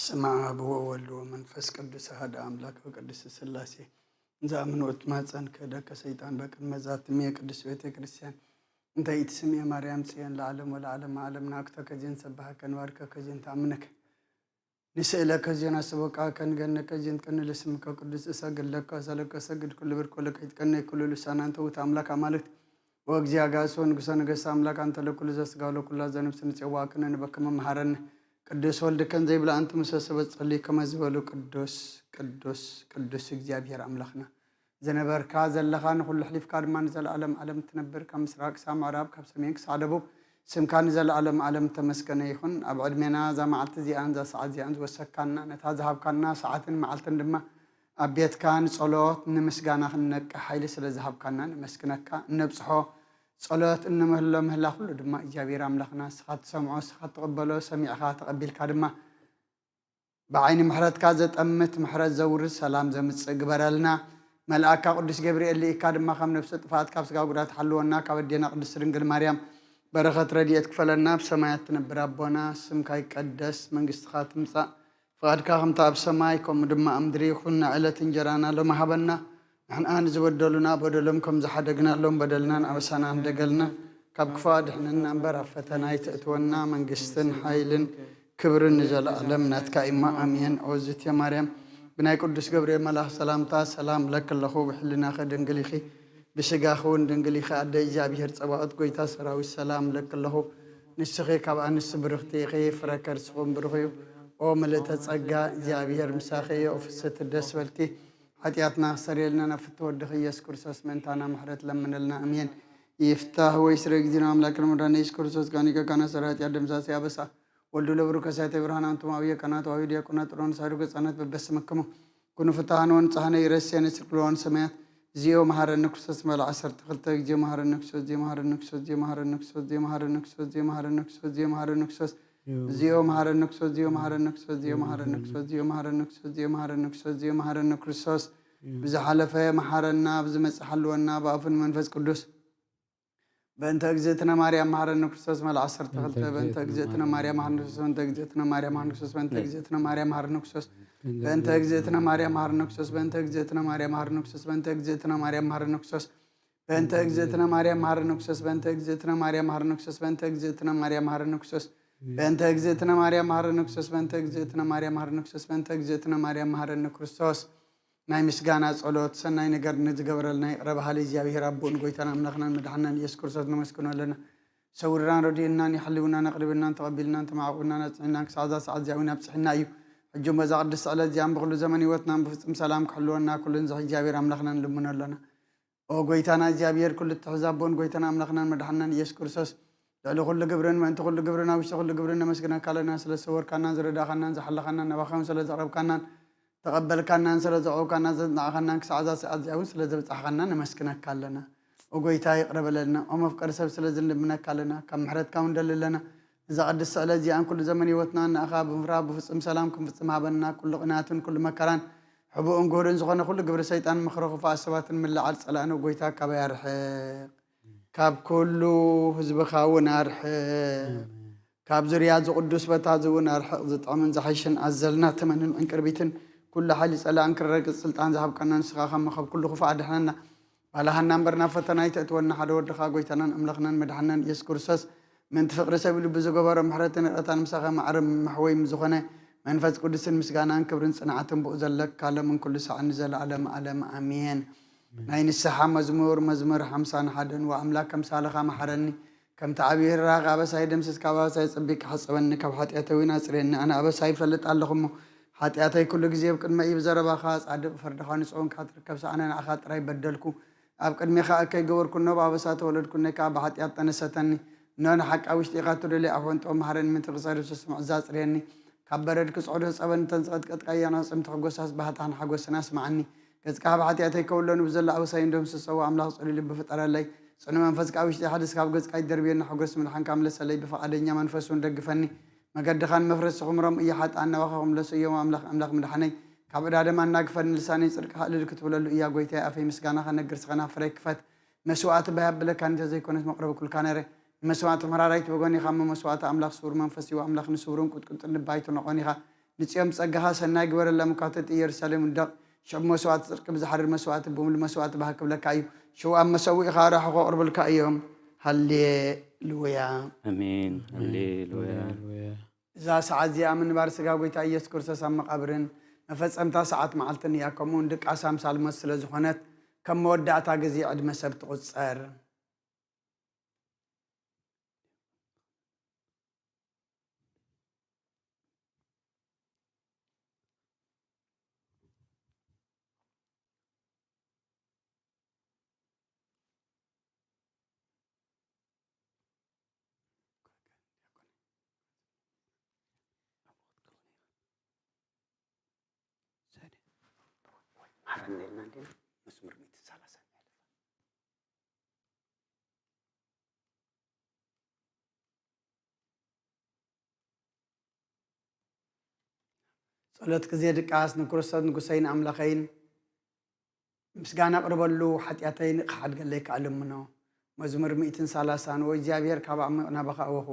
በስመ አብ ወወልድ ወመንፈስ ቅዱስ አሐዱ አምላክ በቅድስት ሥላሴ። እንዘ አምኖት ማፀን ክህደከ ሰይጣን በቅድመ ዛትሜ ቅድስት ቤተ ክርስቲያን እንተ ኢትስምኤ ማርያም ጽዮን ለዓለም ወለዓለም ዓለም። ናኩተከ ዜን ሰብሐከ ንባርከከ ዜን ተአምነከ ንስእለከ ዜን አስቦቃከ ንገነከ ዜን ቀንል ስምከ ቅዱስ እሰግድ ለከ ሰለከ ሰግድ ኩሉ ብርኮ ለከ ይትቀነይ ኩሉ ልሳናን ተውት አምላክ አማልክት ወእግዚአ ጋእሶ ንጉሰ ነገስት አምላክ አንተ ለኩሉ ዘስጋ ለኩላ ዘነፍስ ንጽዋዕከ ነንበከ መምሃረነ ቅዱስ ወልድከን ዘይብላ አንቱ ምሰ ሰበት ጸሊ ከመ ዝበሉ ቅዱስ ቅዱስ ቅዱስ እግዚኣብሔር አምላክና። ዝነበርካ ዘለኻ ንኹሉ ኣሕሊፍካ ድማ ንዘለኣለም ዓለም ትነብር። ካብ ምስራቅ ክሳብ ምዕራብ፣ ካብ ሰሜን ክሳብ ደቡብ ስምካ ንዘለኣለም ዓለም ተመስገነ ይኹን። ኣብ ዕድሜና እዛ መዓልቲ እዚኣን እዛ ሰዓት እዚኣን ዝወሰካና፣ ነታ ዝሃብካና ሰዓትን መዓልትን ድማ ኣብ ቤትካ ንጸሎት ንምስጋና ክንነቅሕ ሓይሊ ስለ ዝሃብካና ነመስግነካ። እነብጽሖ ጸሎት እንምህሎ ምህላ ኩሉ ድማ እግዚኣብሔር ኣምላኽና ንስኻ ትሰምዖ፣ ንስኻ ትቕበሎ፣ ሰሚዕኻ ተቐቢልካ ድማ ብዓይኒ ምሕረትካ ዘጠምት፣ ምሕረት ዘውርድ፣ ሰላም ዘምጽእ ግበረልና። መልኣካ ቅዱስ ገብርኤል ልኢካ ድማ ካብ ነፍሰ ጥፍኣት ካብ ስጋ ጉዳት ሓልወና፣ ካብ ኣዴና ቅድስት ድንግል ማርያም በረኸት ረድኤት ክፈለና። ኣብ ሰማያት ትነብር ኣቦና፣ ስምካ ይቀደስ፣ መንግስትኻ ትምጻእ፣ ፍቓድካ ከምታ ኣብ ሰማይ ከምኡ ድማ ኣብ ምድሪ ይኹን። ንዕለት እንጀራና ሎሚ ሃበና። ንሕና ንዝበደሉና በደሎም ከም ዝሓደግናሎም በደልናን ኣበሳና ንደገልና፣ ካብ ክፉእ ኣድሕነና እምበር ኣብ ፈተና ኣይተእትወና። መንግስትን ሓይልን ክብርን ንዘለኣለም ናትካ እማ ኣሜን። ኦዝቴ ማርያም ብናይ ቅዱስ ገብርኤል መልኣኽ ሰላምታ ሰላም እብለኪ ኣለኹ፣ ብሕልናኺ ድንግል ኢኺ፣ ብስጋኺ እውን ድንግል ኢኺ። ኣደ እግዚኣብሔር ጸባኦት ጎይታ ሰራዊት ሰላም እብለኪ ኣለኹ። ንስኺ ካብ ኣንስቲ ብርኽቲ ኢኺ፣ ፍረ ከርስኺ እውን ብሩኽ እዩ። ኦ ምልእተ ጸጋ እግዚኣብሔር ምሳኺ እዩ። ኦ ፍስሕቲ ደስ በልኪ፣ ሓጢኣትና ክሰርየልና ናብ ፍትሒ ወድኺ ኢየሱስ ክርስቶስ ምእንታና ምሕረት ለምንልና። ኣሜን። ይፍታህ ወይስረ እግዚእነ አምላክነ መድኃኒነ ኢየሱስ ክርስቶስ ጋኒቀ ካና ሰራይ ኃጢአት ደምሳሴ አበሳ ወልዱ ለብሩ ከሳይተ ብርሃን አንቱም አብየ ካና ተዋሂ ዲያቆና ጥሮን ሳይሩ ገጻናት በበስመክሙ ኩኑ ፍታሃን ወንጻሃነ ይረሴነ ስርክሎን ሰማያት ዚዮ መሐረነ ክርስቶስ መልዓ ሰርተ ክልተ ጊዜ መሐረነ ክርስቶስ ዚዮ መሐረነ ክርስቶስ ዚዮ መሐረነ ክርስቶስ ዚዮ መሐረነ ክርስቶስ ዚዮ መሐረነ ክርስቶስ ዚዮ መሐረነ ክርስቶስ ዚዮ መሐረነ ክርስቶስ ዚዮ መሐረነ ክርስቶስ ዚዮ መሐረነ ክርስቶስ ዚዮ መሐረነ ክርስቶስ ዚዮ መሐረነ ክርስቶስ ዚዮ መሐረነ ክርስቶስ ብዝሓለፈ መሓረና፣ ብዝመጽእ ሓልወና፣ ብኣፉን መንፈስ ቅዱስ። በእንተ እግዝእትነ ማርያም መሓረነ ክርስቶስ መልኣ ዓሰርተ ክልተ በእንተ እግዝእትነ ማርያም መሓረነ ክርስቶስ በእንተ እግዝእትነ ማርያም መሓረነ ክርስቶስ በእንተ እግዝእትነ ማርያም መሓረነ ክርስቶስ በእንተ እግዝእትነ ማርያም መሓረነ ክርስቶስ በእንተ እግዝእትነ ማርያም መሓረነ ክርስቶስ በእንተ እግዝእትነ ማርያም መሓረነ ክርስቶስ በእንተ እግዝእትነ ማርያም መሓረነ ክርስቶስ በእንተ እግዝእትነ ማርያም መሓረነ ክርስቶስ በእንተ እግዝእትነ ማርያም መሓረነ ክርስቶስ በእንተ እግዝእትነ ማርያም መሓረነ ክርስቶስ በእንተ እግዝእትነ ማርያም መሓረነ ክርስቶስ በእንተ እግዝእትነ ማርያም መሓረነ ክርስቶስ ናይ ምስጋና ጸሎት ሰናይ ነገር ንዝገበረልና ይቕረ በሃሊ እግዚኣብሔር ኣቦን ጎይታን ኣምላኽናን መድሓናን ኢየሱስ ክርስቶስ ነመስግኖ ኣለና። ሰውርናን ረድኡናን ይሓልውናን ኣቕሪብናን ተቐቢልናን ተማዕቑብናን ኣጽኒዕናን ክሳዕ እዛ ሰዓት እዚኣ እውን ኣብጽሕና እዩ። ሕጂ እሞ እዛ ቅድስቲ ዕለት እዚኣን ብኹሉ ዘመን ህይወትናን ብፍጹም ሰላም ክሕልወና ኩሉን ዝኽእል እግዚኣብሔር ኣምላኽና ንልምኖ ኣለና። ኦ ጎይታና እግዚኣብሔር ኩሉ እትሕዝ ኣቦን ጎይታና ኣምላኽናን መድሓናን ኢየሱስ ክርስቶስ ልዕሊ ኩሉ ግብርን ምእንቲ ኩሉ ግብርን ኣብ ውሽጢ ኩሉ ግብርን ነመስግነካ ኣለና ስለ ዝሰወርካናን ዝረዳእኻናን ዝሓለኻናን ናባኻ እውን ስለ ዘቕረብካናን ተቐበልካናን ስለ ዘዕቆብካናን ዘጽናዕኻናን ክሳዕ እዛ ሰዓት እዚኣ እውን ስለ ዘብጻሕኻና ነመስግነካ ኣለና። ኦ ጎይታ ይቕረ በለልና። ኦ መፍቀሪ ሰብ ስለዚ ንልምነካ ኣለና። ካብ ምሕረትካ እውን ንደሊ ኣለና። እዛ ቅድስቲ ዕለት እዚኣን ኩሉ ዘመን ህይወትና ንኣኻ ብምፍራህ ብፍጹም ሰላም ክንፍጽም ሃበና። ኩሉ ቅንኣትን ኩሉ መከራን ሕቡእን ግሁድን ዝኾነ ኩሉ ግብሪ ሰይጣን ምኽሪ ክፉኣት ሰባትን ምልዓል ጸላእን ኦ ጎይታ ካባይ ኣርሕቕ። ካብ ኩሉ ህዝብኻ እውን ኣርሕቕ። ካብ ዙርያ እዚ ቅዱስ ቦታ እዚ እውን ኣርሕቕ። ዝጥዕምን ዝሓይሽን ኣዘልና ተመንን ዕንቅርቢትን ኩሉ ሓይሊ ጸላእን ክረግጽ ስልጣን ዝሃብካና ንስኻ ካብ መኸብ ኩሉ ክፉእ ኣድሕነና። ባልሃና እምበር ናብ ፈተና ኣይተእትወና። ሓደ ወድኻ ጎይታናን ኣምላኽናን መድሓናን ኢየሱስ ክርስቶስ ምእንቲ ፍቕሪ ሰብ ኢሉ ብዝገበሮ ምሕረትን ይቕረታን ምሳኻ ማዕረ መሕወይ ምስ ዝኾነ መንፈስ ቅዱስን ምስጋናን ክብርን ጽንዓትን ብኡ ዘለካ ሎምን ኩሉ ሳዕን ንዘለኣለም ዓለም ኣሜን። ናይ ንስሓ መዝሙር፣ መዝሙር ሓምሳን ሓደን። ወኣምላክ ከምሳልኻ መሓረኒ፣ ከምቲ ዓብዪ ርህራኸ ኣበሳይ ደምስስ፣ ካብ ኣበሳይ ጸቢቅካ ሕጸበኒ፣ ካብ ሓጢኣተይ እውን ኣጽርየኒ። ኣነ ኣበሳይ ይፈልጥ ኣለኹ እሞ፣ ሓጢኣተይ ኩሉ ግዜ ኣብ ቅድመይ እዩ። ብዘረባኻ ጻድቕ፣ ፍርድኻ ንጹህ እንካ ትርከብ፣ ሰኣነ ንዓኻ ጥራይ በደልኩ። ኣብ ቅድሜኻ እከይ ገበርኩ፣ እነሆ ብኣበሳ ተወለድኩ፣ እነሆ ከኣ ብሓጢኣት ጠነሰተኒ። እነሆ ንሓቂ ኣብ ውሽጢ ኢኻ ትደልዮ፣ ኣፍ ሕንጥቆ መሓረኒ፣ ምእንቲ ክሳድ ስስምዕ እዛ ኣጽርየኒ። ካብ በረድ ክጽዕዶ ሕጸበኒ፣ እተን ዝቐጥቀጥካየን ኣዕጽምቲ ክጎሳስ ባህታን ሓጎስን ኣስምዓኒ። ገጽካ ካብ ሓጢኣተይ ከውሎ፣ ንብዘሎ ኣበሳይን ደምስሶ። ኣምላኽ ጽሉይ ልቢ ፍጠረለይ፣ ጽኑዕ መንፈስ ከኣ ኣብ ውሽጠይ ሓድስ። ካብ ገጽካ ኣይትደርብየኒ፣ ሓጎስ ምድሓንካ ምለሰለይ፣ ብፍቓደኛ መንፈስ እውን ደግፈኒ። መገድኻን መፍረስኹም ሮም እያ፣ ሓጥኣን ናባኻ ክምለሱ እዮም። ኣምላኽ ኣምላኽ ምድሓነይ፣ ካብ ዕዳ ደም ኣናግፈኒ። ልሳነይ ጽድቅኻ እልል ክትብለሉ እያ፣ ጐይታየ፣ ኣፈይ ምስጋናኻ ነግር፣ ስኸና ፍረይ ክፈት። መስዋእቲ ባህ ኣብለካ እንተ ዘይኮነስ መቕረቢ ኩልካ ነይረ። ንመስዋእቲ ምሕራር ኣይትበጎን ኢኻ እሞ፣ መስዋእቲ ኣምላኽ ስዉር መንፈስ እዩ። ኣምላኽ ንስውርን ቁጥቁጥን ልቢ ኣይትንዖን ኢኻ። ንጽዮን ብጸጋኻ ሰናይ ግበረላ፣ መካትት ኢየሩሳሌም ውደቕ። ሽዑ መስዋእቲ ጽድቂ ብዝሓርር መስዋእቲ ብምሉእ መስዋእቲ ባህ ክብለካ እዩ። ሽዑ ኣብ መሰውኢኻ ኣርዋሖም ከቕርቡልካ እዮም። ሃሌሉያ። ኣሜን። ሃሌሉያ። እዛ ሰዓት እዚኣ ምንባር ስጋ ጎይታ ኢየሱስ ክርስቶስ ኣብ መቓብርን መፈጸምታ ሰዓት መዓልትን እያ። ከምኡ እውን ድቃስ ኣምሳል ሞት ስለ ዝኾነት፣ ከም መወዳእታ ግዜ ዕድመ ሰብ ትቑጸር። ማረና ኢልና እንዲና መስመር ሚእቲ ሰላሳ ጸሎት ግዜ ድቃስ ንክርስቶስ ንጉሰይን ኣምላኸይን ምስጋና ኣቕርበሉ፣ ሓጢኣተይ ንኽሓድገለይ ከኣ ልምኖ። መዝሙር ሚእትን ሰላሳን። ወእግዚኣብሔር፣ ካብ ዓሚቕ ናባኻ ኣወኹ።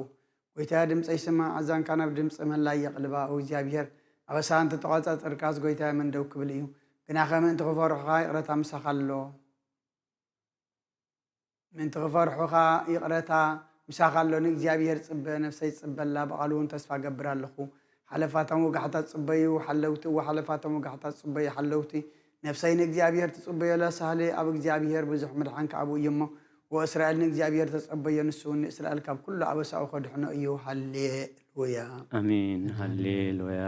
ጎይታየ፣ ድምፀይ ስማዕ፣ ኣዛንካ ናብ ድምፂ መላይ የቕልባ። ወእግዚኣብሔር፣ ኣበሳ እንተተቖጻጸርካስ፣ ጎይታየ፣ መን ደው ክብል እዩ? ግናኸ ምእንቲ ክፈርሑኻ ይቕረታ ምሳኻ ኣሎ። ምእንቲ ክፈርሑኻ ይቕረታ ምሳኻ ኣሎ። ንእግዚኣብሔር ጽበ፣ ነፍሰይ ጽበላ፣ ብቓሉ እውን ተስፋ እገብር ኣለኹ። ሓለፋቶም ወጋሕታ ጽበዩ ሓለውቲ፣ እወ፣ ሓለፋቶም ወጋሕታ ጽበዩ ሓለውቲ። ነፍሰይ ንእግዚኣብሔር ትጽበዮ፣ ለሳህሊ ኣብ እግዚኣብሔር ብዙሕ ምድሓን ከኣ ብኡ እዩ እሞ፣ ወእስራኤል ንእግዚኣብሔር ተጸበዮ፣ ንሱ እውን ንእስራኤል ካብ ኩሉ ኣበሳኡ ከድሕኖ እዩ። ሃሌሉያ። ኣሜን። ሃሌሉያ።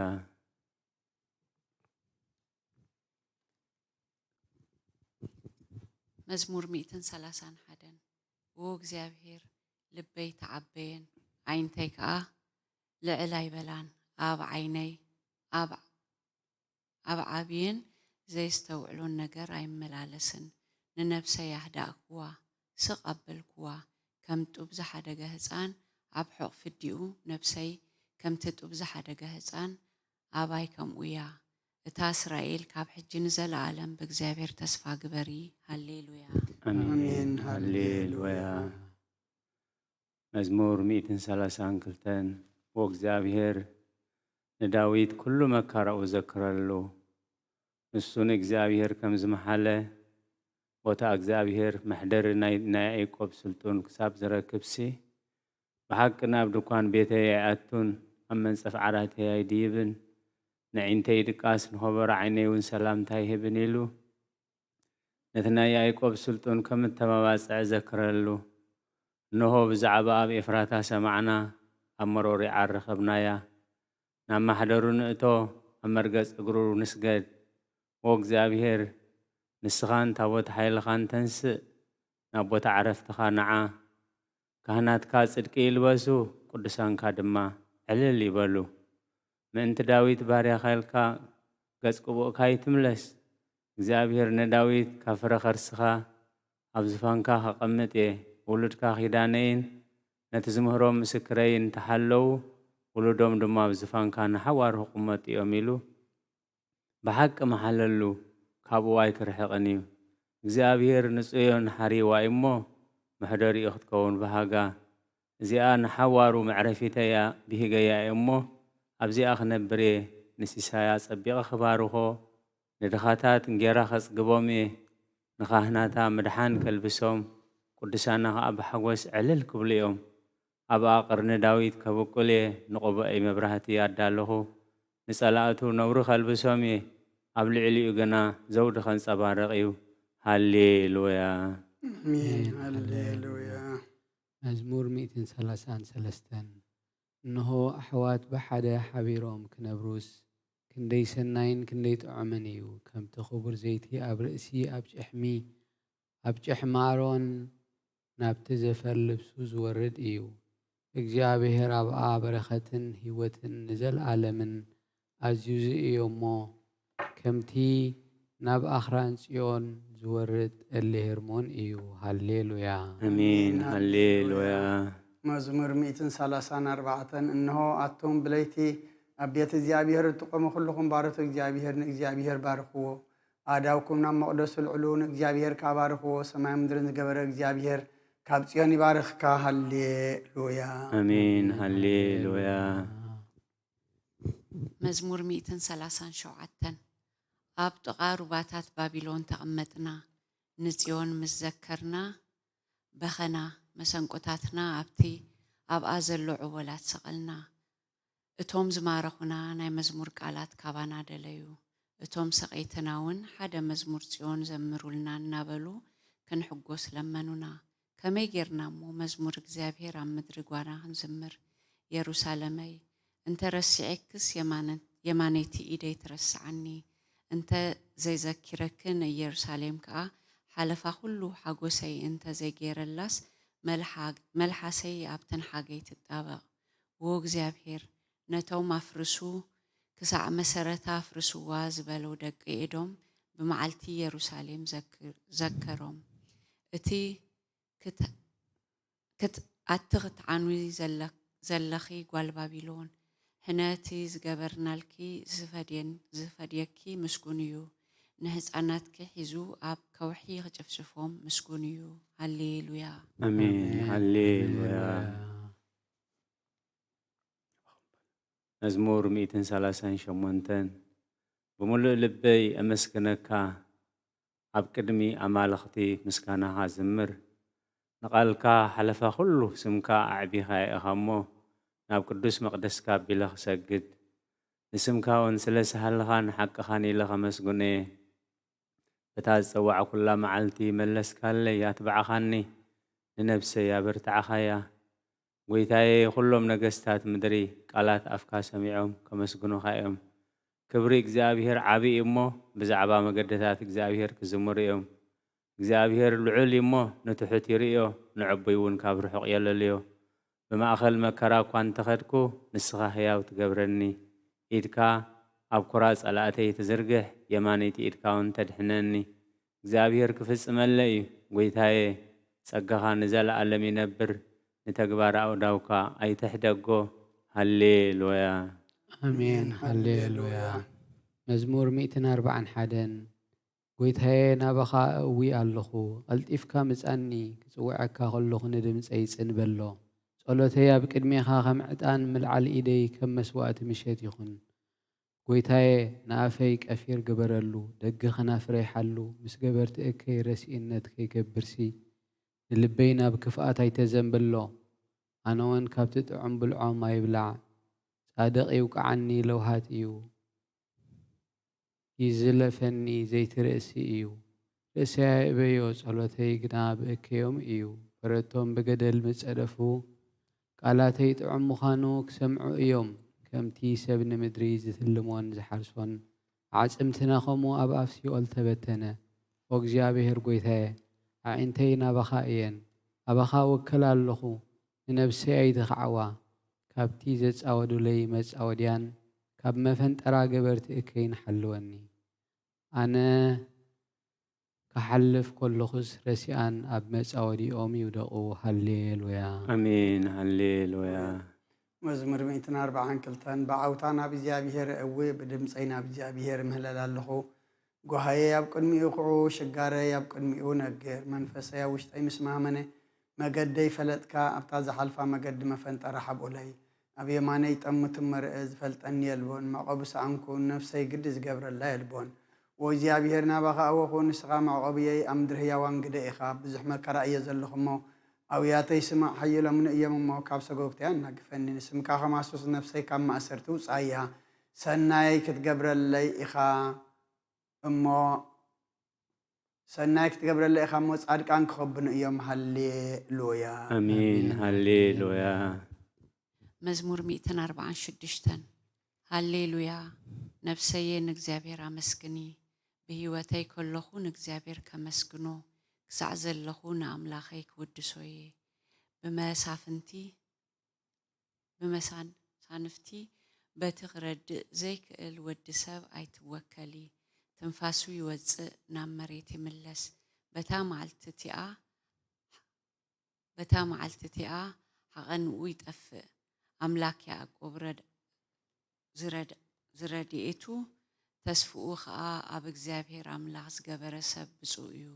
መዝሙር ሚእትን ሰላሳን ሓደን። ዎ እግዚኣብሔር፣ ልበይ ተዓበየን፣ ዓይንተይ ከኣ ልዕል ኣይበላን። ኣብ ዓይነይ ኣብ፣ ኣብ ዓብይን ዘይስተውዕሎን ነገር ኣይመላለስን። ንነፍሰይ ኣህዳእክዋ፣ ስቕ ኣበልክዋ። ከም ጡብ ዝሓደገ ህጻን ኣብ ሕቑፊ ኣዲኡ፣ ነፍሰይ ከምቲ ጡብ ዝሓደገ ህጻን ኣባይ ከምኡ እያ። እታ እስራኤል፣ ካብ ሕጂ ንዘለኣለም ብእግዚኣብሔር ተስፋ ግበሪ። ሃሌሉያ። ኣሜን። ኣሜን። ሃሌሉያ። መዝሙር ሚእትን ሰላሳን ክልተን። ወእግዚኣብሔር ንዳዊት ኩሉ መካራኡ ዘክረሉ። ንሱ ንእግዚኣብሔር ከም ዝመሓለ፣ ቦታ እግዚኣብሔር መሕደሪ ናይ፣ ናይ ያዕቆብ ስልጡን ክሳብ ዝረክብሲ፣ ብሓቂ ናብ ድኳን ቤተይ ኣይኣቱን፣ ኣብ መንጸፍ ዓራተይ ኣይድይብን። ነዒንተይ ድቃስ፣ ንኸበሮ ዓይነይ እውን ሰላምታ ኣይህብን ኢሉ፣ ነቲ ናይ ያዕቆብ ስልጡን ከም እተመባጽዐ ዘክረሉ። እንሆ፣ ብዛዕባ ኣብ ኤፍራታ ሰማዕና፣ ኣብ መሮር ይዓር ረኸብናያ። ናብ ማሕደሩ ንእቶ፣ ኣብ መርገጽ እግሩ ንስገድ። ዎ እግዚኣብሔር፣ ንስኻን ታቦት ሓይልኻን ተንስእ፣ ናብ ቦታ ዕረፍትኻ ንዓ። ካህናትካ ጽድቂ ይልበሱ፣ ቅዱሳንካ ድማ ዕልል ይበሉ። ምእንቲ ዳዊት ባርያኻ ኢልካ ገጽ ቅቡእካ ይትምለስ። እግዚኣብሔር ንዳዊት ካብ ፍረ ከርስኻ ኣብ ዝፋንካ ከቐምጥ እየ። ውሉድካ ኪዳነይን ነቲ ዝምህሮም ምስክረይን እንተሓለዉ፣ ውሉዶም ድማ ኣብ ዝፋንካ ንሓዋሩ ክቕመጡ እዮም ኢሉ ብሓቂ መሓለሉ፣ ካብኡ ኣይክርሕቕን እዩ። እግዚኣብሔር ንጽዮን ሓሪዋ እሞ፣ መሕደሪኡ ክትከውን ብሃጋ። እዚኣ ንሓዋሩ መዕረፊተያ ብሂገያ እየ እሞ፣ ኣብዚኣ ክነብር እየ። ንሲሳያ ጸቢቐ ክባርኾ፣ ንድኻታት እንጌራ ከጽግቦም እየ። ንኻህናታ ምድሓን ከልብሶም፣ ቅዱሳና ኸኣ ብሓጎስ ዕልል ክብሉ እዮም። ኣብኣ ቅርኒ ዳዊት ከብቁል እየ፣ ንቕቡኣይ መብራህቲ ኣዳለኹ። ንጸላእቱ ነውሪ ከልብሶም እየ፣ ኣብ ልዕሊኡ ግና ዘውዲ ከንጸባርቕ እዩ። ሃሌሉያ። ኣሜን። ሃሌሉያ። መዝሙር ሚእትን ሰላሳን ሰለስተን። እንሆ፣ ኣሕዋት ብሓደ ሓቢሮም ክነብሩስ፣ ክንደይ ሰናይን ክንደይ ጥዑምን እዩ! ከምቲ ክቡር ዘይቲ ኣብ ርእሲ፣ ኣብ ጭሕሚ፣ ኣብ ጭሕሚ ኣሮን ናብቲ ዘፈር ልብሱ ዝወርድ እዩ። እግዚኣብሔር ኣብኣ በረኸትን ህይወትን ንዘለኣለምን ኣዝዩ ዝእዮ እሞ፣ ከምቲ ናብ ኣኽራን ጽዮን ዝወርድ ጠሊ ሄርሞን እዩ። ሃሌሉያ። ኣሜን። ሃሌሉያ። መዝሙር ሚእትን ሰላሳን ኣርባዕተን። እንሆ፣ ኣቱም ብለይቲ ኣብ ቤት እግዚኣብሔር እትቆሙ ኩልኹም ባሮት እግዚኣብሔር ንእግዚኣብሔር ባርኽዎ። ኣእዳውኩም ናብ መቕደሱ ኣልዕሉ፣ ንእግዚኣብሔር ከኣ ባርኽዎ። ሰማይ ምድርን ዝገበረ እግዚኣብሔር ካብ ጽዮን ይባርኽካ። ሃሌሉያ። ኣሜን። ሃሌሉያ። መዝሙር ሚእትን ሰላሳን ሸውዓተን። ኣብ ጥቓ ሩባታት ባቢሎን ተቐመጥና፣ ንጽዮን ምስ ዘከርና በኸና፣ መሰንቆታትና ኣብቲ ኣብኣ ዘሎ ዕወላት ሰቐልና። እቶም ዝማረኹና ናይ መዝሙር ቃላት ካባና ደለዩ። እቶም ሰቐይትና እውን ሓደ መዝሙር ጽዮን ዘምሩልና እናበሉ ክንሕጎስ ለመኑና። ከመይ ጌርና እሞ መዝሙር እግዚኣብሔር ኣብ ምድሪ ጓና ክንዝምር? የሩሳሌመይ፣ እንተ ረሲዐክስ የማነ-፣ የማነይቲ ኢደይ ትረስዓኒ። እንተ ዘይዘኪረክን ንኢየሩሳሌም ከኣ ሓለፋ ኩሉ ሓጎሰይ እንተ ዘይጌረላስ መልሓ-፣ መልሓሰይ ኣብ ትንሓገይ ትጣበቕ። ዎ እግዚኣብሔር፣ ነቶም ኣፍርሱ፣ ክሳዕ መሰረታ ኣፍርስዋ ዝበሎ ደቂ ኤዶም ብመዓልቲ የሩሳሌም ዘክ-፣ ዘከሮም። እቲ ክት-፣ ክት-፣ ኣቲ ክትዓንዊ ዘለ-፣ ዘለኺ ጓል ባቢሎን፣ ሕነ እቲ ዝገበርናልኪ ዝፈድየን-፣ ዝፈድየኪ ምስጉን እዩ። ንህፃናትኪ ሒዙ ኣብ ከውሒ ክጭፍጭፎም ምስጉን እዩ። ሃሌሉያ። ኣሜን። ሃሌሉያ። መዝሙር ሚእትን ሰላሳን ሸሞንተን። ብምሉእ ልበይ ኣመስግነካ፣ ኣብ ቅድሚ ኣማልኽቲ ምስጋናኻ ዝምር። ንቓልካ ሓለፋ ኩሉ ስምካ ኣዕቢኻ ኢኻ እሞ፣ ናብ ቅዱስ መቕደስካ ኣቢለ ክሰግድ። ንስምካ እውን ስለ ሳህልኻን ሓቅኻን ኢለ ከመስግኖ እየ። በታ ዝጸዋዕኩላ መዓልቲ መለስካለይ፣ ኣትባዕኻኒ፣ ንነብሰይ ኣበርትዕኻያ። ጐይታየ፣ ኵሎም ነገስታት ምድሪ ቃላት ኣፍካ ሰሚዖም ከመስግኑኻ እዮም። ክብሪ እግዚኣብሄር ዓቢ እዩ እሞ፣ ብዛዕባ መገድታት እግዚኣብሄር ክዝምሩ እዮም። እግዚኣብሄር ልዑል እዩ እሞ፣ ንትሑት ይርእዮ፣ ንዕቡይ እውን ካብ ርሑቕ የለልዮ። ብማእከል መከራ እኳ እንተ ኸድኩ፣ ንስኻ ህያው ትገብረኒ። ኢድካ ኣብ ኵራ ጸላእተይ ትዝርግሕ፣ የማነይቲ ኢድካ እውን ተድሕነኒ። እግዚኣብሄር ክፍጽመለይ እዩ። ጐይታየ፣ ጸጋኻ ንዘለኣለም ይነብር፣ ንተግባር ኣእዳውካ ኣይትሕደጎ። ሃሌሉያ። ኣሜን። ሃሌሉያ። መዝሙር ሚእትን ኣርባዓን ሓደን። ጐይታየ፣ ናባኻ እእዊ ኣለኹ፣ ቀልጢፍካ ምጻኒ፣ ክጽውዐካ ከለኹ ንድምጸይ ጽን በሎ። ጸሎተይ ኣብ ቅድሜኻ ከም ዕጣን፣ ምልዓል ኢደይ ከም መስዋእቲ ምሸት ይኹን። ጐይታየ፣ ንኣፈይ ቀፊር ግበረሉ፣ ደገ ኸናፍረይ ሓሉ፣ ምስ ገበርቲ እከይ ረሲእነት ከይገብርሲ፣ ንልበይ ናብ ክፍኣት ኣይተዘንብሎ። ኣነውን ካብቲ ጥዑም ብልዖም ኣይብላዕ። ጻድቕ ይውቅዓኒ ለውሃት እዩ፣ ይዝለፈኒ ዘይትርእሲ እዩ። ርእሰይ ኣእበዮ፣ ጸሎተይ ግና ብእከዮም እዩ። በረቶም ብገደል ምጸደፉ፣ ቃላተይ ጥዑም ምዃኑ ክሰምዑ እዮም። ከምቲ ሰብ ንምድሪ ዝትልሞን ዝሓርሶን፣ ኣዕጽምትና ኸምኡ ኣብ ኣፍ ሲኦል ተበተነ። ኦ እግዚኣብሔር ጐይታየ፣ ኣዒንተይ ናባኻ እየን፣ ኣባኻ እውከል ኣለኹ። ንነብሰይ ኣይትኽዓዋ፣ ካብቲ ዘጻወዱለይ መጻወድያን ካብ መፈንጠራ ገበርቲ እከይን ሓልወኒ። ኣነ ክሓልፍ ከለኹስ ረሲኣን ኣብ መጻወዲኦም ይውደቑ። ሃሌሉያ። ኣሜን። ሃሌሉያ። መዝሙር ሚእትን ኣርባዓን ክልተን። ብዓውታ ናብ እግዚኣብሄር እእዊ፣ ብድምፀይ ናብ እግዚኣብሄር እምህለል ኣለኹ። ጓሃየይ ኣብ ቅድሚኡ ኩዑ፣ ሽጋረይ ኣብ ቅድሚኡ ነግር። መንፈሰይ ኣብ ውሽጠይ ምስ ማመነ፣ መገደይ ፈለጥካ፣ ኣብታ ዝሓልፋ መገዲ መፈንጠራ ሓብኡለይ። ኣብ የማነይ ጠምት እሞ ርእ፣ ዝፈልጠኒ የልቦን። መዕቆቢ ሰኣንኩ፣ ነፍሰይ ግዲ ዝገብረላ የልቦን። ዎ እግዚኣብሄር ናባኻ ኣወኹ፣ ንስኻ መዕቆብየይ፣ ኣብ ምድሪ ህያዋን ግደ ኢኻ። ብዙሕ መከራ እየ ዘለኹ እሞ፣ ኣውያተይ ስማዕ፣ ሓይሎምኒ እዮም እሞ፣ ካብ ሰጎግተይ ኣናግፈኒ። ንስምካ ከማስስ፣ ነፍሰይ ካብ ማእሰርቲ ውጻያ። ሰናይ ክትገብረለይ ኢኻ እሞ፣ ሰናይ ክትገብረለይ ኢኻ እሞ፣ ጻድቃን ክኸብኑ እዮም። ሃሌሉያ። ኣሜን። ሃሌሉያ። መዝሙር ሚእትን ኣርባዓን ሽዱሽተን። ሃሌሉያ። ነፍሰየ ንእግዚኣብሔር ኣመስግኒ፣ ብህይወተይ ከለኹ ንእግዚኣብሔር ከመስግኖ፣ ክሳዕ ዘለኹ ንኣምላኸይ ክውድሶ እየ። ብመሳፍንቲ፣ ብመሳን-፣ ሳንፍቲ በቲ ክረድእ ዘይክእል ወዲ ሰብ ኣይትወከሊ። ትንፋሱ ይወጽእ፣ ናብ መሬት ይምለስ። በታ መዓልቲ እቲኣ በታ መዓልቲ እቲኣ ሓቐንኡ ይጠፍእ። ኣምላክ ያዕቆብ ረድ-፣ ዝረድ-፣ ዝረድኤቱ ተስፍኡ ኸኣ ኣብ እግዚኣብሔር ኣምላኽ ዝገበረ ሰብ ብጹእ እዩ።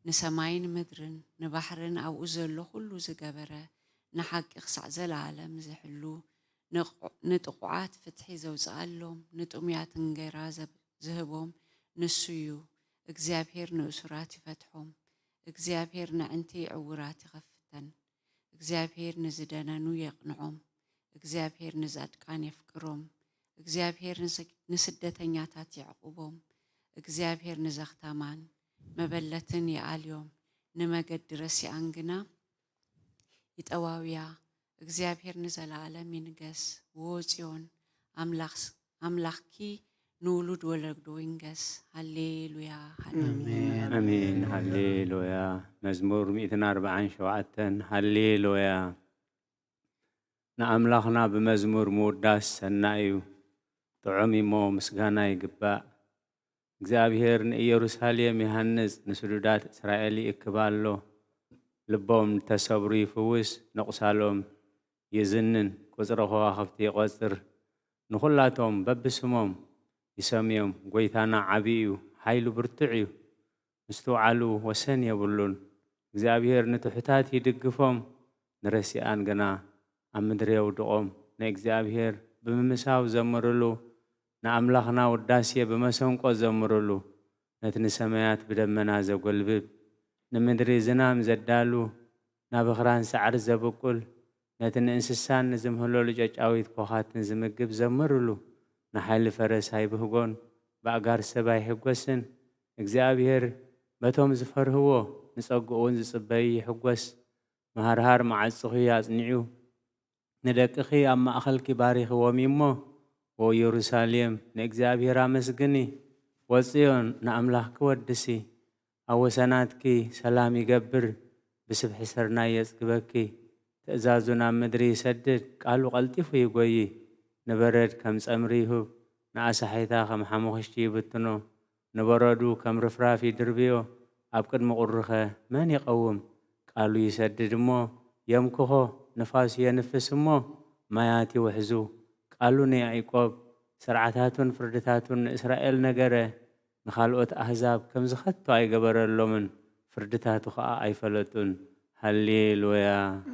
ንሰማይን ምድርን ንባሕርን ኣብኡ ዘሎ ኹሉ ዝገበረ፣ ንሓቂ ክሳዕ ዘለኣለም ዝሕሉ፣ ንጥቑዓት ፍትሒ ዘውፅኣሎም፣ ንጥሙያት እንጌራ ዝህቦም ንሱ እዩ። እግዚኣብሔር ንእሱራት ይፈትሖም። እግዚኣብሔር ነዕንቲ ዕውራት ይኸፍተን። እግዚኣብሔር ንዝደነኑ የቕንዖም። እግዚኣብሔር ንጻድቃን የፍቅሮም። እግዚኣብሔር ንስደተኛታት የዕቁቦም። እግዚኣብሔር ንዘኽታማን መበለትን ይኣልዮም። ንመገዲ ረሲኣን ግና ይጠዋውያ። እግዚኣብሔር ንዘለኣለም ይንገስ። ዎ ጽዮን ኣምላኽ ኣምላኽኪ ንውሉድ ወለዶ ይንገስ። ሃሌሉያ። ሃሌሉያ። ኣሜን። ሃሌሉያ። መዝሙር ሚእትን ኣርባዓን ሸውዓተን። ሃሌሉያ። ንኣምላኽና ብመዝሙር ምውዳስ ሰናይ እዩ፣ ጥዑም እሞ ምስጋና ይግባእ። እግዚኣብሔር ንኢየሩሳሌም ይሃንጽ፣ ንስዱዳት እስራኤል ይእክብ ኣሎ። ልቦም ንተሰብሩ ይፍውስ፣ ነቑሳሎም ይዝንን፣ ቁጽሪ ከዋኽብቲ ይቖጽር። ንኹላቶም በብስሞም ይሰምዮም። ጐይታና ዓቢ እዩ፣ ሓይሉ ብርቱዕ እዩ። ምስትውዓሉ ወሰን የብሉን። እግዚኣብሔር ንትሑታት ይድግፎም፣ ንረሲኣን ግና ኣብ ምድሪ የውድቖም። ንእግዚኣብሔር ብምምሳው ዘምርሉ፣ ንኣምላኽና ውዳሴ ብመሰንቆ ዘምርሉ። ነቲ ንሰማያት ብደመና ዘጎልብብ፣ ንምድሪ ዝናም ዘዳሉ፣ ናብ ኽራን ሳዕሪ ዘብቁል፣ ነቲ ንእንስሳን ንዝምህለሉ ጨጫዊት ኮኻትን ዝምግብ ዘምርሉ። ንሓይሊ ፈረስ ኣይብህጎን፣ ብኣጋር ሰብ ኣይሕጎስን። እግዚኣብሔር በቶም ዝፈርህዎ፣ ንጸግኡ እውን ዝጽበዩ ይሕጎስ። መሃርሃር መዓጽኺ ኣጽኒዑ፣ ንደቅኺ ኣብ ማእኸልኪ ባሪኽዎም እዩ እሞ፣ ዎ ኢየሩሳሌም ንእግዚኣብሔር ኣመስግኒ፣ ወጽዮን ንኣምላኽኪ ወድሲ። ኣብ ወሰናትኪ ሰላም ይገብር፣ ብስብሒ ስርናይ የጽግበኪ። ትእዛዙ ናብ ምድሪ ይሰድድ፣ ቃሉ ቀልጢፉ ይጎዪ። ንበረድ ከም ጸምሪ ይሁብ፣ ንኣሳሒታ ከም ሓሙኽሽቲ ይብትኖ። ንበረዱ ከም ርፍራፍ ይድርብዮ፣ ኣብ ቅድሚ ቁሪኸ መን ይቐውም? ቃሉ ይሰድድ እሞ የምክኾ፣ ንፋሱ የንፍስ እሞ ማያት ይውሕዙ። ቃሉ ንያዕቆብ፣ ስርዓታቱን ፍርድታቱን ንእስራኤል ነገረ። ንኻልኦት ኣህዛብ ከምዚ ኸቶ ኣይገበረሎምን፣ ፍርድታቱ ኸኣ ኣይፈለጡን። ሃሌሉያ፣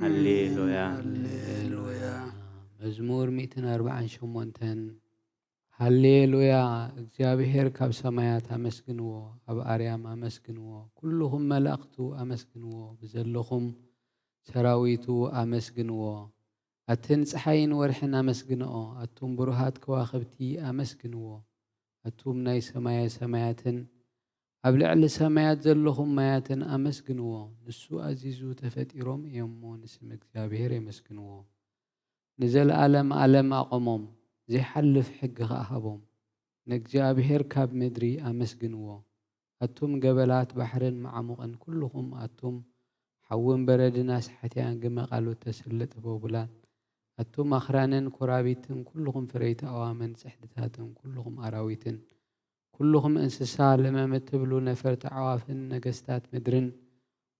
ሃሌሉያ። ሃሌሉያ። መዝሙር ሚእትን ኣርባዓን ሸሞንተን። ሃሌሉያ። እግዚኣብሔር ካብ ሰማያት ኣመስግንዎ፣ ኣብ ኣርያም ኣመስግንዎ፣ ኩልኹም መላእኽቱ ኣመስግንዎ፣ ብዘለኹም ሰራዊቱ ኣመስግንዎ። ኣትን ጸሓይን ወርሕን ኣመስግንኦ፣ ኣቱም ብሩሃት ከዋኽብቲ ኣመስግንዎ፣ ኣቱም ናይ ሰማየ ሰማያትን ኣብ ልዕሊ ሰማያት ዘለኹም ማያትን ኣመስግንዎ። ንሱ ኣዚዙ ተፈጢሮም እዮም እሞ ንስም እግዚኣብሔር የመስግንዎ። ንዘለኣለም ኣለም ኣቖሞም፣ ዘይሓልፍ ሕጊ ኸኣ ሃቦም። ንእግዚኣብሔር ካብ ምድሪ ኣመስግንዎ። ኣቱም ገበላት ባሕርን መዓሙቕን ኩልኹም ኣቱም ሓውን በረድን ኣስሓትያን ግመ ቃሉት ተሰለጥበ ቡላን ኣቱም ኣኽራንን ኮራቢትን ኩልኹም ፍረይቲ ኣዋምን ጽሕድታትን ኩልኹም ኣራዊትን ኩልኹም እንስሳ ለመም እትብሉ ነፈርቲ ኣዕዋፍን ነገስታት ምድርን